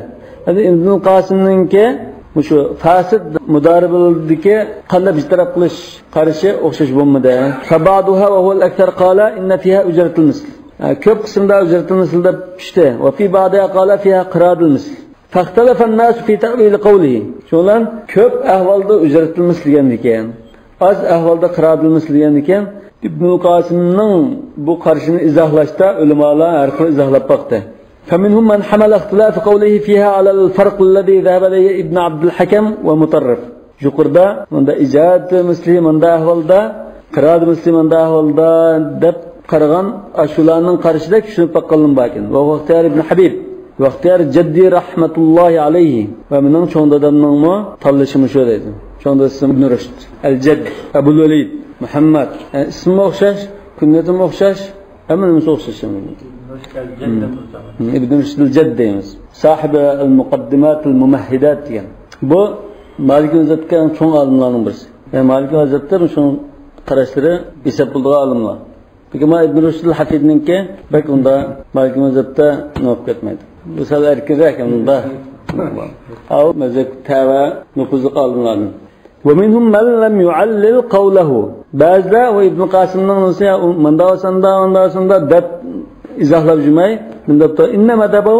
يەنى ئىبنۇل قاسىمنىڭكى مۇشۇ فاسىد مۇدارىبىلىرىدىكى قانداق بىر تەرەپ قىلىش قارىشى ئوخشاش بولمىدى. فبعضها وهو الأكثر قال إن فيها أجرة المثل. ھە، كۆپ قىسىمدا ئۈجرەتىل مىسىل دەپ چۈشتى. وفي بعضها قال فيها قراض المثل. فاختلف الناس في تأويل قوله. شۇنىڭ بىلەن كۆپ ئەھۋالدا ئۈجرەتىل مىسىل دېگەندىكىن، ئاز ئەھۋالدا قىرادىل مىسىل دېگەندىكىن، ئىبنۇل قاسىمنىڭ بۇ قارىشىنى ئىزاھلاشتا ئۆلىمالار ھەر خىل ئىزاھلاپ باقتى. فمنهم من حمل اختلاف قوله فيها على الفرق الذي ذهب إليه ابن عبد الحكم ومطرف. يۇقىرىدا مۇندا ئىجاد مىسلى مۇندا ئەھۋالدا، قىراد مىسلى مۇندا ئەھۋالدا دەپ قارىغان ئاشۇلارنىڭ قارىشىدەك چۈشىنىپ باققانلىرىمۇ باركەن. وهو اختيار ابن حبيب واختيار جدي رحمة الله عليه. ۋە مېنىڭ چوڭ دادامنىڭمۇ تاللىشى مۇشۇ دەيدۇ. چوڭ دادىسى ئىبن رۇشد. ئەل جەد، ئەبۇل ۋەلىد، مۇھەممەد. ئە، ئىسمىمۇ ئوخشاش، كۈنيىتىمۇ ئوخشاش، ھەممە نېمىسى ئوخشاش. ئىبن رۇشد ئەل جەد دەيمىز. صاحب المقدمات الممهدات دېگەن. بۇ مالىكىي مەزھەپتىكى ئەڭ چوڭ ئالىملارنىڭ بىرسى. يەنى مالىكىي مەزھەپتە شۇنىڭ قاراشلىرى ھېساب بولىدىغان ئالىملار. لېكىن مانا ئىبن رۇشدىل ھەفىدنىڭكى بەك ئۇندا مالىكىي مەزھەپتە نېمە بولۇپ كەتمەيدۇ. بۇ سەل ئەركىنرەك ئۇندا. ئاۋۇ مەزھەپ تەۋە نوپۇزلۇق ئالىملاردىن. ومنهم من لم يعلل قوله. بەزىلەر ئۇ ئىبن قاسىمنىڭ نېسى، ئۇ مۇنداق بولسا ئۇنداق، ئۇنداق بولسا ئۇنداق دەپ ئىزاھلاپ يۈرمەي، مۇنداق دەپتۇ، إن مذهبه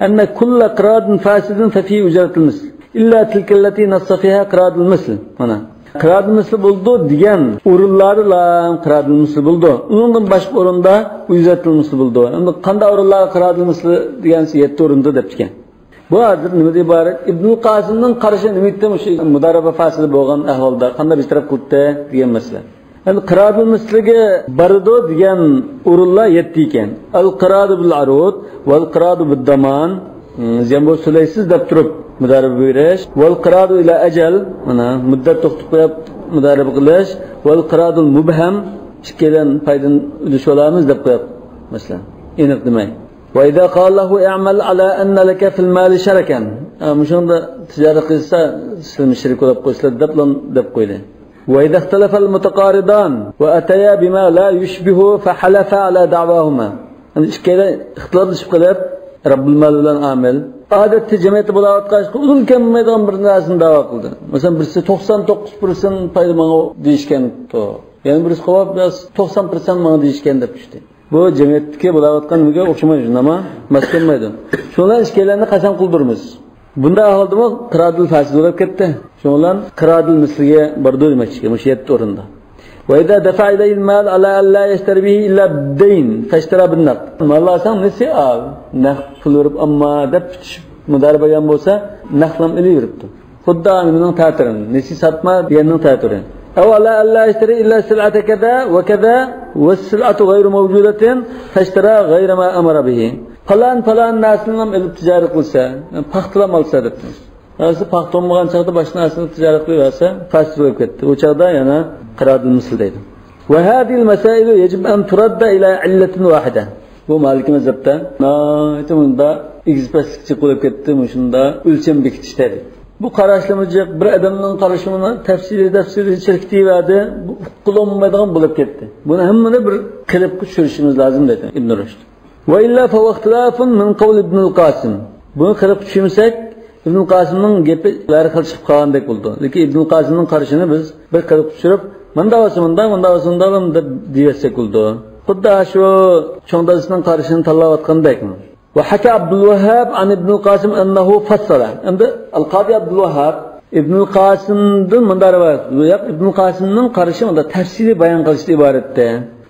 أن كل قراد فاسد ففيه أجرة المثل إلا تلك التي نص فيها قراد المثل. مانا. قىرادىل مىسلى بولىدۇ دېگەن ئورۇنلاردىلا قىرادىل مىسلى بولىدۇ. ئۇنىڭدىن باشقا ئورۇندا ئۇجرەتىل مىسلى بولىدۇ. ئەمدى قانداق ئورۇنلارغا قىرادىل مىسلى دېگەن يەتتە ئورۇندا دەپتىكەن. بۇ ھازىر نېمىدىن ئىبارەت؟ ئىبنۇل قاسىمنىڭ قارىشى نېمە ئېيتتى؟ مۇشۇ مۇدارىبە فاسىدە بولغان ئەھۋالدا قانداق بىر تەرەپ قىلىپتۇ دېگەن مەسىلە. ئەمدى قىرادىل مىسلىگە بارىدۇ دېگەن ئورۇنلار يەتتە ئىكەن. القراد بالعروض والقراد بالضمان. زىيان بولسا تۆلەيسىز دەپ تۇرۇپ مۇدارىبە بېرىش. والقراد إلى أجل، مانا مۇددەت توختىتىپ قويۇپ مۇدارىبە قىلىش. والقراد المبهم، ئىككىيلەن پايدىنى ئۈلۈشۈۋالامىز دەپ قويۇپ، مەسىلەن، ئېنىق دېمەي. وإذا قال له اعمل على أن لك في المال شركا، ھە، مۇشۇندا تىجارەت قىلسا سىلەرمۇ شېرىك بولۇپ قويسىلەر دەپلا دەپ قويدى. وإذا اختلف المتقارضان وأتيا بما لا يشبه فحلفا على دعواهما. يەنى ئىككىيلەن ئىختىلاپلىشىپ قېلىپ، رەببۇل مال بىلەن ئامىل ئادەتتە جەمئىيەتتە بولاۋاتقان ئىشقا ئۇدۇل كەلمەيدىغان بىر نەرسىنى دەۋا قىلدى. مەسىلەن، بىرسى توقسان توققۇز پىرسەنت پايدا ماڭا دېيىشكەنتۇ. يەنە بىرسى قوۋاپ، توقسان پىرسەنت ماڭا دېيىشكەن دەپ چۈشتى. بۇ جەمئىيەتتىكى بولاۋاتقان نېمىگە ئوخشىمايدۇ، نېمە؟ ماس كەلمەيدۇ. شۇڭا ئىككىيلەننى قەسەم قىلدۇرىمىز. بۇنداق ئەھۋالدىمۇ قىرادىل فاسىد بولۇپ كەتتى. شۇڭا قىرادىل مىسلىگە بارىدۇ دېمەكچىكەن، مۇشۇ يەتتە ئورۇندا. وإذا دفع إليه المال على أن لا يشتري به إلا بالدين فاشترى بالنقد. مال ئالساڭ نېسى ئال، نەق پۇل بېرىپ ئالما دەپ پۈتۈشۈپ مۇدارىبە بولغان بولسا، نەقلەم ئېلىۋېرىپتۇ. خۇددى نېمىنىڭ تەتۈرى، نېسى ساتما دېگەننىڭ تەتۈرى. أو على أن لا يشتري إلا سلعة كذا وكذا والسلعة غير موجودة فاشترى غير ما أمر به. پالان، پالان نەرسىنىمۇ ئېلىپ تىجارەت قىلسا، پاختىلام ئالسا دەپتۇ. ھازىر پاختا بولمىغان چاغدا باشقا نەرسىنى تىجارەت قىلىۋەرسە، فاسىد بولۇپ كەتتى. ئۇ چاغدا يەنە قىرادىل مىسىل دەيدۇ. وهذه المسائل يجب أن ترد إلى علة واحدة. بۇ مالىكىي مەزھەپتە ناھايىتى مۇندا ئېگىز پەسلىك جىق بولۇپ كەتتى، مۇشۇندا ئۆلچەم بېكىتىشتە دەيدۇ. بۇ قاراشلىرىمۇ جىق، بىر ئادەمنىڭ قارىشى مانا تەپسىلىي، تەپسىلىي چىركىتىۋەردى، بۇ ئۇققىلى بولمايدىغان بولۇپ كەتتى. بۇنى ھەممىنى بىر قېلىپقا چۈشۈرۈشىمىز لازىم دەيدۇ ئىبن رۇشد. وإلا فهو اختلاف من قول ابن القاسم. بۇنى قېلىپقا چۈشۈرمىسەك، ئىبن قاسىمنىڭ گېپى ھەر خىل چىقىپ قالغاندەك بولىدۇ. لېكىن ئىبن قاسىمنىڭ قارىشىنى بىز بىر قېلىپقا چۈشۈرۈپ، مۇنداق بولسا مۇنداق، مۇنداق بولسا مۇنداق دەپ دېيىۋەتسەك بولىدۇ. خۇددى شۇ چوڭ دادىسىنىڭ قارىشىنى تاللاۋاتقاندەك. وحكى عبد الوهاب عن ابن القاسم أنه فصل. ئەمدى ئەل قادى ئابدۇل ۋاھاب ئىبنۇل قاسىمدىن مۇنداق رىۋايەت قىلدى. ياق، ئىبنۇل قاسىمنىڭ قارىشى مۇنداق تەپسىلىي بايان قىلىشتا ئىبارەتتە.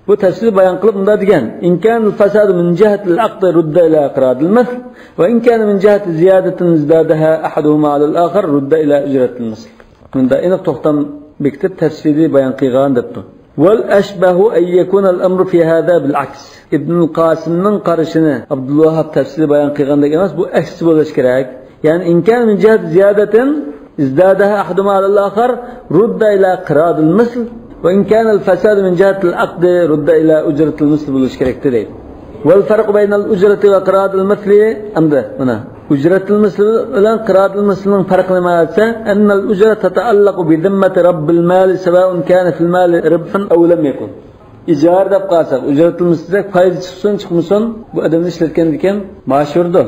بۇ تەپسىلىي بايان قىلىپ مۇنداق دېگەن: إن كان الفساد من جهة العقد رد إلى قراد المثل، وإن كان من جهة زيادة ازدادها أحدهما على الآخر رد إلى أجرة المثل. مۇنداق ئېنىق توختام بېكىتىپ تەپسىلىي بايان قىلغان دەپتۇ. والأشبه أن يكون الأمر في هذا بالعكس. ئىبنۇل قاسىمنىڭ قارىشىنى ئابدۇل ۋاھاب تەپسىلىي بايان قىلغاندەك ئەمەس، بۇ ئەكسىچە بولۇشى كېرەك. يەنى إن كان من جهة زيادة ازدادها أحدهما على الآخر رد إلى قراد المثل، وإن كان الفساد من جهة العقد رد إلى أجرة المثل بولۇشى كېرەكتى دەيدۇ. والفرق بين الأجرة وقراد المثل، ئەمدى مانا، ئۇجرەتىل مىسلى بىلەن قىرادىل مىسلىنىڭ پەرقى نېمە دېسە، أن الأجرة تتعلق بذمة رب المال سواء كان في المال ربح أو لم يكن. ئىجارە دەپ قالساق، ئۇجرەتىل مىسلى دېسەك، پايدا چىقسۇن، چىقمىسۇن، بۇ ئادەمنى ئىشلەتكەندىكىن مائاش بېرىدۇ.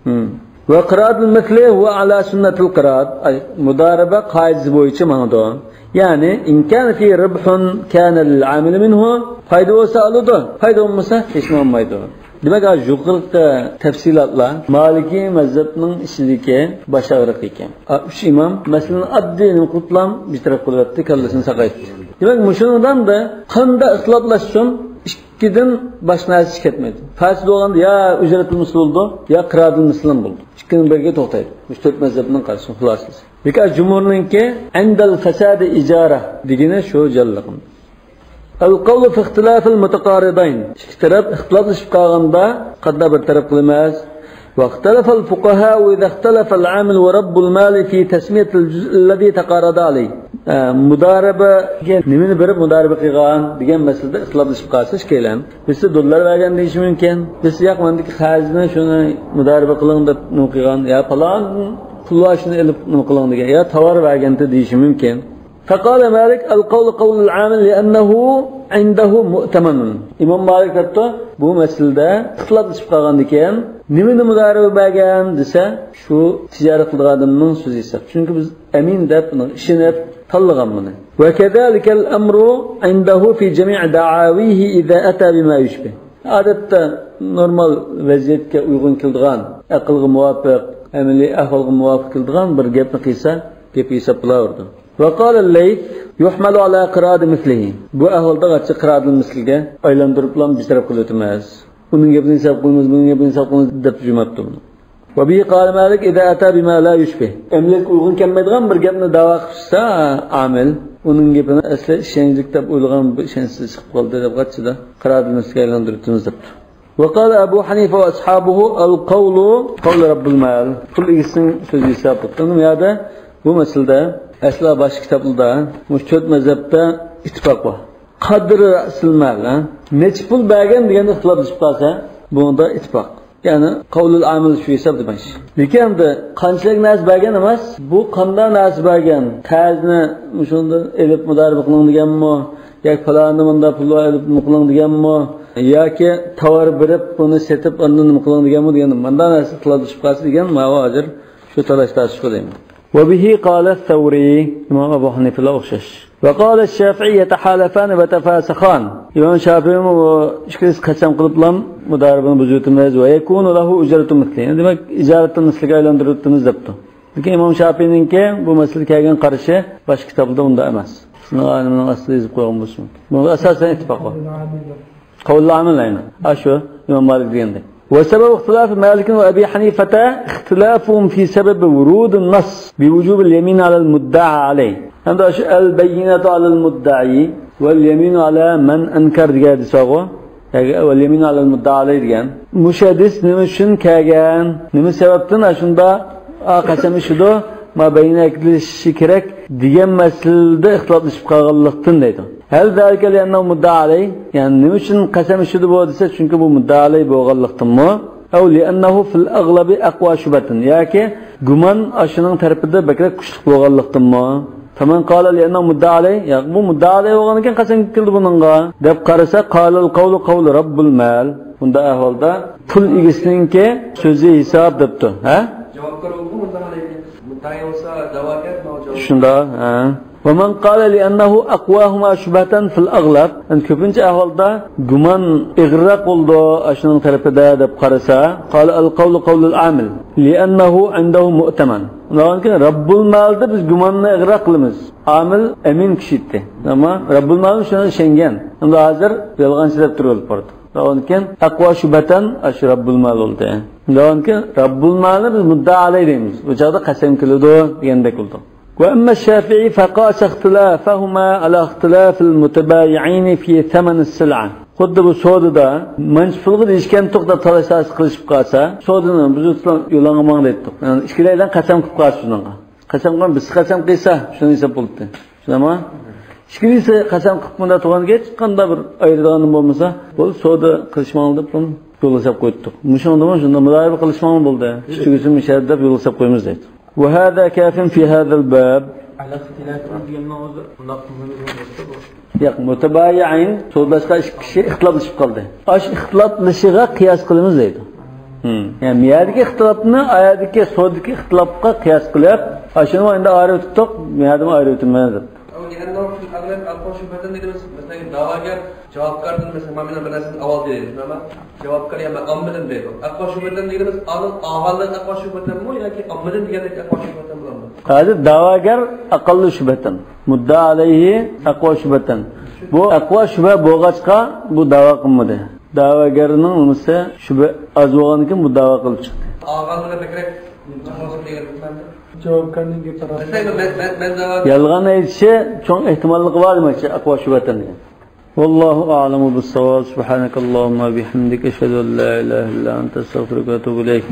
ھىم. وقراد المثل هو على سنة القراد، ئەي، مۇدارىبە قائىدىسى بويىچە ماڭىدۇ. يەنى، إن كان فيه ربح كان للعامل منه، پايدا بولسا ئالىدۇ، پايدا بولمىسا ھېچنېمە ئالمايدۇ. دېمەك، ھازىر يۇقىرىقى تەپسىلاتلار مالىكىي مەزھەپنىڭ ئىچىدىكى باش ئاغرىقى ئىكەن. ئا، ئۈچ ئىمام مەسىلىنى ئاددىي نېمە قىلىپلا بىر تەرەپ قىلىۋەتتى، كاللىسىنى ساقايتتى. دېمەك، مۇشۇنىڭدان بىر قانداق ئىختىلاپلاشسۇن، ئىككىدىن باشقا نەرسە چىقىپ كەتمەيدۇ. پاسىد بولغاندا يا ئۇجرەتۇل مىسل بولىدۇ، يا قىرادىل مىسل بولىدۇ. ئىككىنىڭ بىرىگە توختايدۇ. مۇشۇ تۆت مەزھەپنىڭ قارىشى خۇلاسىسى. لېكىن جۇمھۇرنىڭكى ئىندەل فەسادى ئىجارە دېگىنى شۇ جانلىقىم. القول في اختلاف المتقارضين. ئىككى تەرەپ ئىختىلاپلىشىپ قالغاندا قانداق بىر تەرەپ قىلىمىز؟ واختلف الفقهاء إذا اختلف العامل ورب المال في تسمية الجزء الذي تقارضا عليه. ئە، مۇدارىبىگە نېمىنى بېرىپ مۇدارىبە قىلغان دېگەن مەسىلىدە ئىختىلاپلىشىپ قالسا ئىككىيلەن. بىرسى دوللار بەرگەن دېيىشى مۇمكىن. بىرسى ياق، مەندىكى قەرزنى شۇنى مۇدارىبە قىلىڭ دەپ نېمە قىلغان. يا پالان پۇل بار شۇنى ئېلىپ نېمە قىلىڭ دېگەن. يا تاۋار بەرگەنتى دېيىشى مۇمكىن. فقال مالك: القول قول العامل لأنه عنده مؤتمن. ئىمام مالىك دەپتۇ، بۇ مەسىلىدە ئىختىلاپلىشىپ قالغاندىكىن، نېمىنى مۇدارىبە بەرگەن دېسە، شۇ تىجارەت قىلىدىغان ئادەمنىڭ سۆزى ھېساب. چۈنكى بىز ئەمىن دەپ بۇنى ئىشىنىپ تاللىغان بۇنى. وكذلك الأمر عنده في جميع دعاويه إذا أتى بما يشبه. ئادەتتە نورمال ۋەزىيەتكە ئۇيغۇن كېلىدىغان، ئەقىلگە مۇۋاپىق، ئەمەلىي ئەھۋالغا مۇۋاپىق كېلىدىغان بىر گەپنى قىلسا، گەپ ھېساب بولاۋېرىدۇ. وقال الليث: يحمل على قراض مثله. بۇ ئەھۋالدا غاچچا قىرادىل مىسلىگە ئايلاندۇرۇپلا بىر تەرەپ قىلىۋېتىمىز. ئۇنىڭ گېپىنى ھېساب قىلىمىز، بۇنىڭ گېپىنى ھېساب قىلىمىز دەپ جۈمەپتۇ بۇنى. وبه قال مالك: إذا أتى بما لا يشبه. ئەمەلىيەتكە ئۇيغۇن كەلمەيدىغان بىر گەپنى داۋا قىلسا ئامىل، ئۇنىڭ گېپىنى ئەسلى ئىشەنچلىك دەپ ئويلىغان بىر ئىشەنچسىز چىقىپ قالدى دەپ غاچچىدا قىرادىل مىسلىگە ئايلاندۇرۇۋېتىمىز دەپتۇ. وقال أبو حنيفة وأصحابه: القول قول رب المال. پۇل ئىگىسىنىڭ سۆزى ھېسابلىق. ئەمدى بۇ يەردە بۇ مەسىلىدە ئەسلا باشقا كىتابلاردا مۇشۇ تۆت مەزھەپتە ئىتتىپاق بار. قدر رأس المال، ھە؟ نەچچە پۇل بەرگەن دېگەندە ئىختىلاپلىشىپ قالسا، بۇنىڭدا ئىتتىپاق. يەنى قولۇل ئامىل شۇ ھېساب دېمەكچى. لېكىن ئەمدى قانچىلىك نەرسە بەرگەن ئەمەس، بۇ قانداق نەرسە بەرگەن؟ قەرزنى مۇشۇندىن ئېلىپ مۇدارىبە قىلىڭ دېگەنمۇ؟ ياكى پالانى مۇنداق پۇل ئېلىپ نېمە قىلىڭ دېگەنمۇ؟ ياكى تاۋار بېرىپ بۇنى سېتىپ ئاندىن نېمە قىلىڭ دېگەنمۇ دېگەن مۇنداق نەرسە ئىختىلاپلىشىپ قالسا دېگەن ماۋۇ ھازىر شۇ تالاش تارتىشقۇ دەيمەن. وبه قال الثوري، ئىمام ئەبۇ ھەنىفىلەر ئوخشاش. وقال الشافعي: يتحالفان ويتفاسخان. ئىمام شافىئىمۇ بۇ ئىككىلىسى قەسەم قىلىپلا مۇدارىبىنى بۇزۇۋېتىمىز. ويكون له أجرة مثله. دېمەك، ئىجارەتتىن مىسلىگە ئايلاندۇرۇۋېتىمىز دەپتۇ. لېكىن ئىمام شافىئىنىڭكى بۇ مەسىلىدە كەلگەن قارىشى باشقا كىتابلاردا ئۇنداق ئەمەس. شۇنىڭ ئالىمنىڭ ئاستىدا يېزىپ قويغان بولۇشى مۇمكىن. بۇنىڭدا ئاساسەن ئىتتىپاق بار. قوللا ئامىل ئەينەن. ئاشۇ ئىمام مالىك دېگەندەك. وسبب اختلاف مالك وأبي حنيفة اختلافهم في سبب ورود النص بوجوب اليمين على المدعى عليه. ھەمدە شۇ البينة على المدعي واليمين على من أنكر دېگەن ھەدىس بارغۇ. ياكى واليمين على المدعى عليه دېگەن. مۇشۇ ھەدىس نېمە ئۈچۈن كەلگەن؟ نېمە سەۋەبتىن ئاشۇنداق قەسەم ئىچىدۇ؟ ما بەينە ئەكىلىشى كېرەك دېگەن مەسىلىدە ئىختىلاپلىشىپ قالغانلىقتىن دەيدۇ. هل ذلك لأنه مدعى عليه؟ يەنى نېمە ئۈچۈن قەسەم ئىچىدۇ بۇ دېسە، چۈنكى بۇ مۇددىئا ئەلەيھ بولغانلىقتىنمۇ؟ أو لأنه في الأغلب أقوى شبهة، ياكى گۇمان ئاشۇنىڭ تەرىپىدە بەكرەك كۈچلۈك بولغانلىقتىنمۇ؟ فمن قال لأنه مدعى عليه، ياق، بۇ مۇددىئا ئەلەيھ بولغاندىكىن قەسەمگە كېلىدۇ بۇنىڭغا، دەپ قارىسا، قال القول قول رب المال. بۇنداق ئەھۋالدا پۇل ئىگىسىنىڭكى سۆزى ھېساب دەپتۇ. ھە؟ جاۋابكار بولغۇ مۇددىئا ئەلەيھ. مۇددىئا بولسا دەۋاگەر، ماۋۇ جاۋاب. شۇنداق، ھە. ومن قال لأنه أقواهما شبهة في الأغلب، يەنى كۆپىنچە ئەھۋالدا گۇمان ئېغىرراق بولىدۇ ئاشۇنىڭ تەرىپىدە دەپ قارىسا، قال القول قول العامل لأنه عنده مؤتمن. ئۇنداقتىن كېيىن رەببۇل مالدا بىز گۇماننى ئېغىرراق قىلىمىز. ئامىل ئەمىن كىشى ئىدى. ئەمما رەببۇل مال شۇنى ئىشەنگەن. ئەمدى ھازىر يالغانچى دەپ تۇرۇۋېلىپ بارىدۇ. ئۇندىن كېيىن أقوى شبهة ئاشۇ رەببۇل مال بولدى. ئۇندىن كېيىن رەببۇل مالنى بىز مۇددىئا ئەلەيھ دەيمىز. بۇ چاغدا قەسەم كېلىدۇ دېگەندەك بولىدۇ. وأما الشافعي فقاس اختلافهما على اختلاف المتبايعين في ثمن السلعة. خۇددى بۇ سودىدا مانچە پۇلغا دېيىشكەنتۇق دەپ تالاش تارتىش قىلىشىپ قالسا، سودىنى بۇزۇۋېتىپ يولۇڭغا ماڭ دەيتتۇق. يەنى ئىككىلەيلەن قەسەم قىلىپ قالسا شۇنىڭغا. قەسەم قىلغان، بىرسى قەسەم قىلسا شۇنى ھېساب بولۇپتۇ. شۇنداقمۇ؟ ئىككىلىسى قەسەم قىلىپ مۇنداق تۇرغاندىكىن ھېچقانداق بىر ئايرىدىغان بولمىسا، بولدى، سودا قىلىشماڭ دەپ يولغا سېلىپ قويدۇق. مۇشۇڭدىمۇ شۇنداق مۇدارىبە قىلىشماڭ بولدى. ئىش تۈگىسىمۇ مىشەدە دەپ يولغا سېلىپ قويىمىز دەيدۇ. وهذا كاف في هذا الباب. ئەل ئىختىلاف دېگەننىڭ ئۆزى ئۇنداق مۇھىم بولمىدى بۇ. ياق، مۇتەبايىئىن سودىلاشقان ئىككى كىشى ئىختىلاپلىشىپ قالدى. ئاش ئىختىلاپلىشىغا قىياس قىلىمىز دەيدۇ. ھىم. يەنى مۇيەردىكى ئىختىلاپنى ئايەردىكى سودىدىكى ئىختىلاپقا قىياس قىلىپ، ئاشۇنى ئەمدى ئايرىۋېتىپتۇق، مۇيەردىمۇ ئايرىۋېتىمىز دەپ. ئەو لىئەننەھۇ فىل ئەغلەب ئەقۋا شۇبھەتەن دېگىنىمىز، مەسىلەن، دەۋاگەر جاۋابكاردىن، مەسىلەن، مانا مېنىڭ بىر نەرسىمنى ئاۋال دېدى. شۇنداقمۇ؟ جاۋابكار يا مەن ئاممىدىن دەيدۇ. ئەقۋا شۇبھەتەن دېگىنىمىز ئانىڭ ئاغانلىق ئەقۋا شۇبھەتەنمۇ ياكى ئاممىدىن دېگەندەك ئەقۋا شۇبھەتەن بولامدۇ؟ ھازىر دەۋاگەر ئەقەللۇ شۇبھەتەن، مۇددىئا ئەلەيھى ئەقۋا شۇبھەتەن. بۇ ئەقۋا شۇبھە بولغاچقا، بۇ دەۋا قىلمىدى. دەۋاگەرنىڭ نېمىسى، شۇبھە ئاز بولغاندىكىن بۇ دەۋا قىلىپ چىقتى. ئالغانلىرى بەكرەك چوڭ بولسۇن دېگەن. جاۋابكارنىڭ گېپى راست. مەسىلەن، مەن، مەن، مەن دەۋا يالغان ئېيتىشى چوڭ ئېھتىماللىقى بار دېمەكچى، ئەقۋا شۇبھەتەن دېگەن. والله أعلم بالصواب. سبحانك اللهم وبحمدك، أشهد أن لا إله إلا أنت، أستغفرك وأتوب إليك.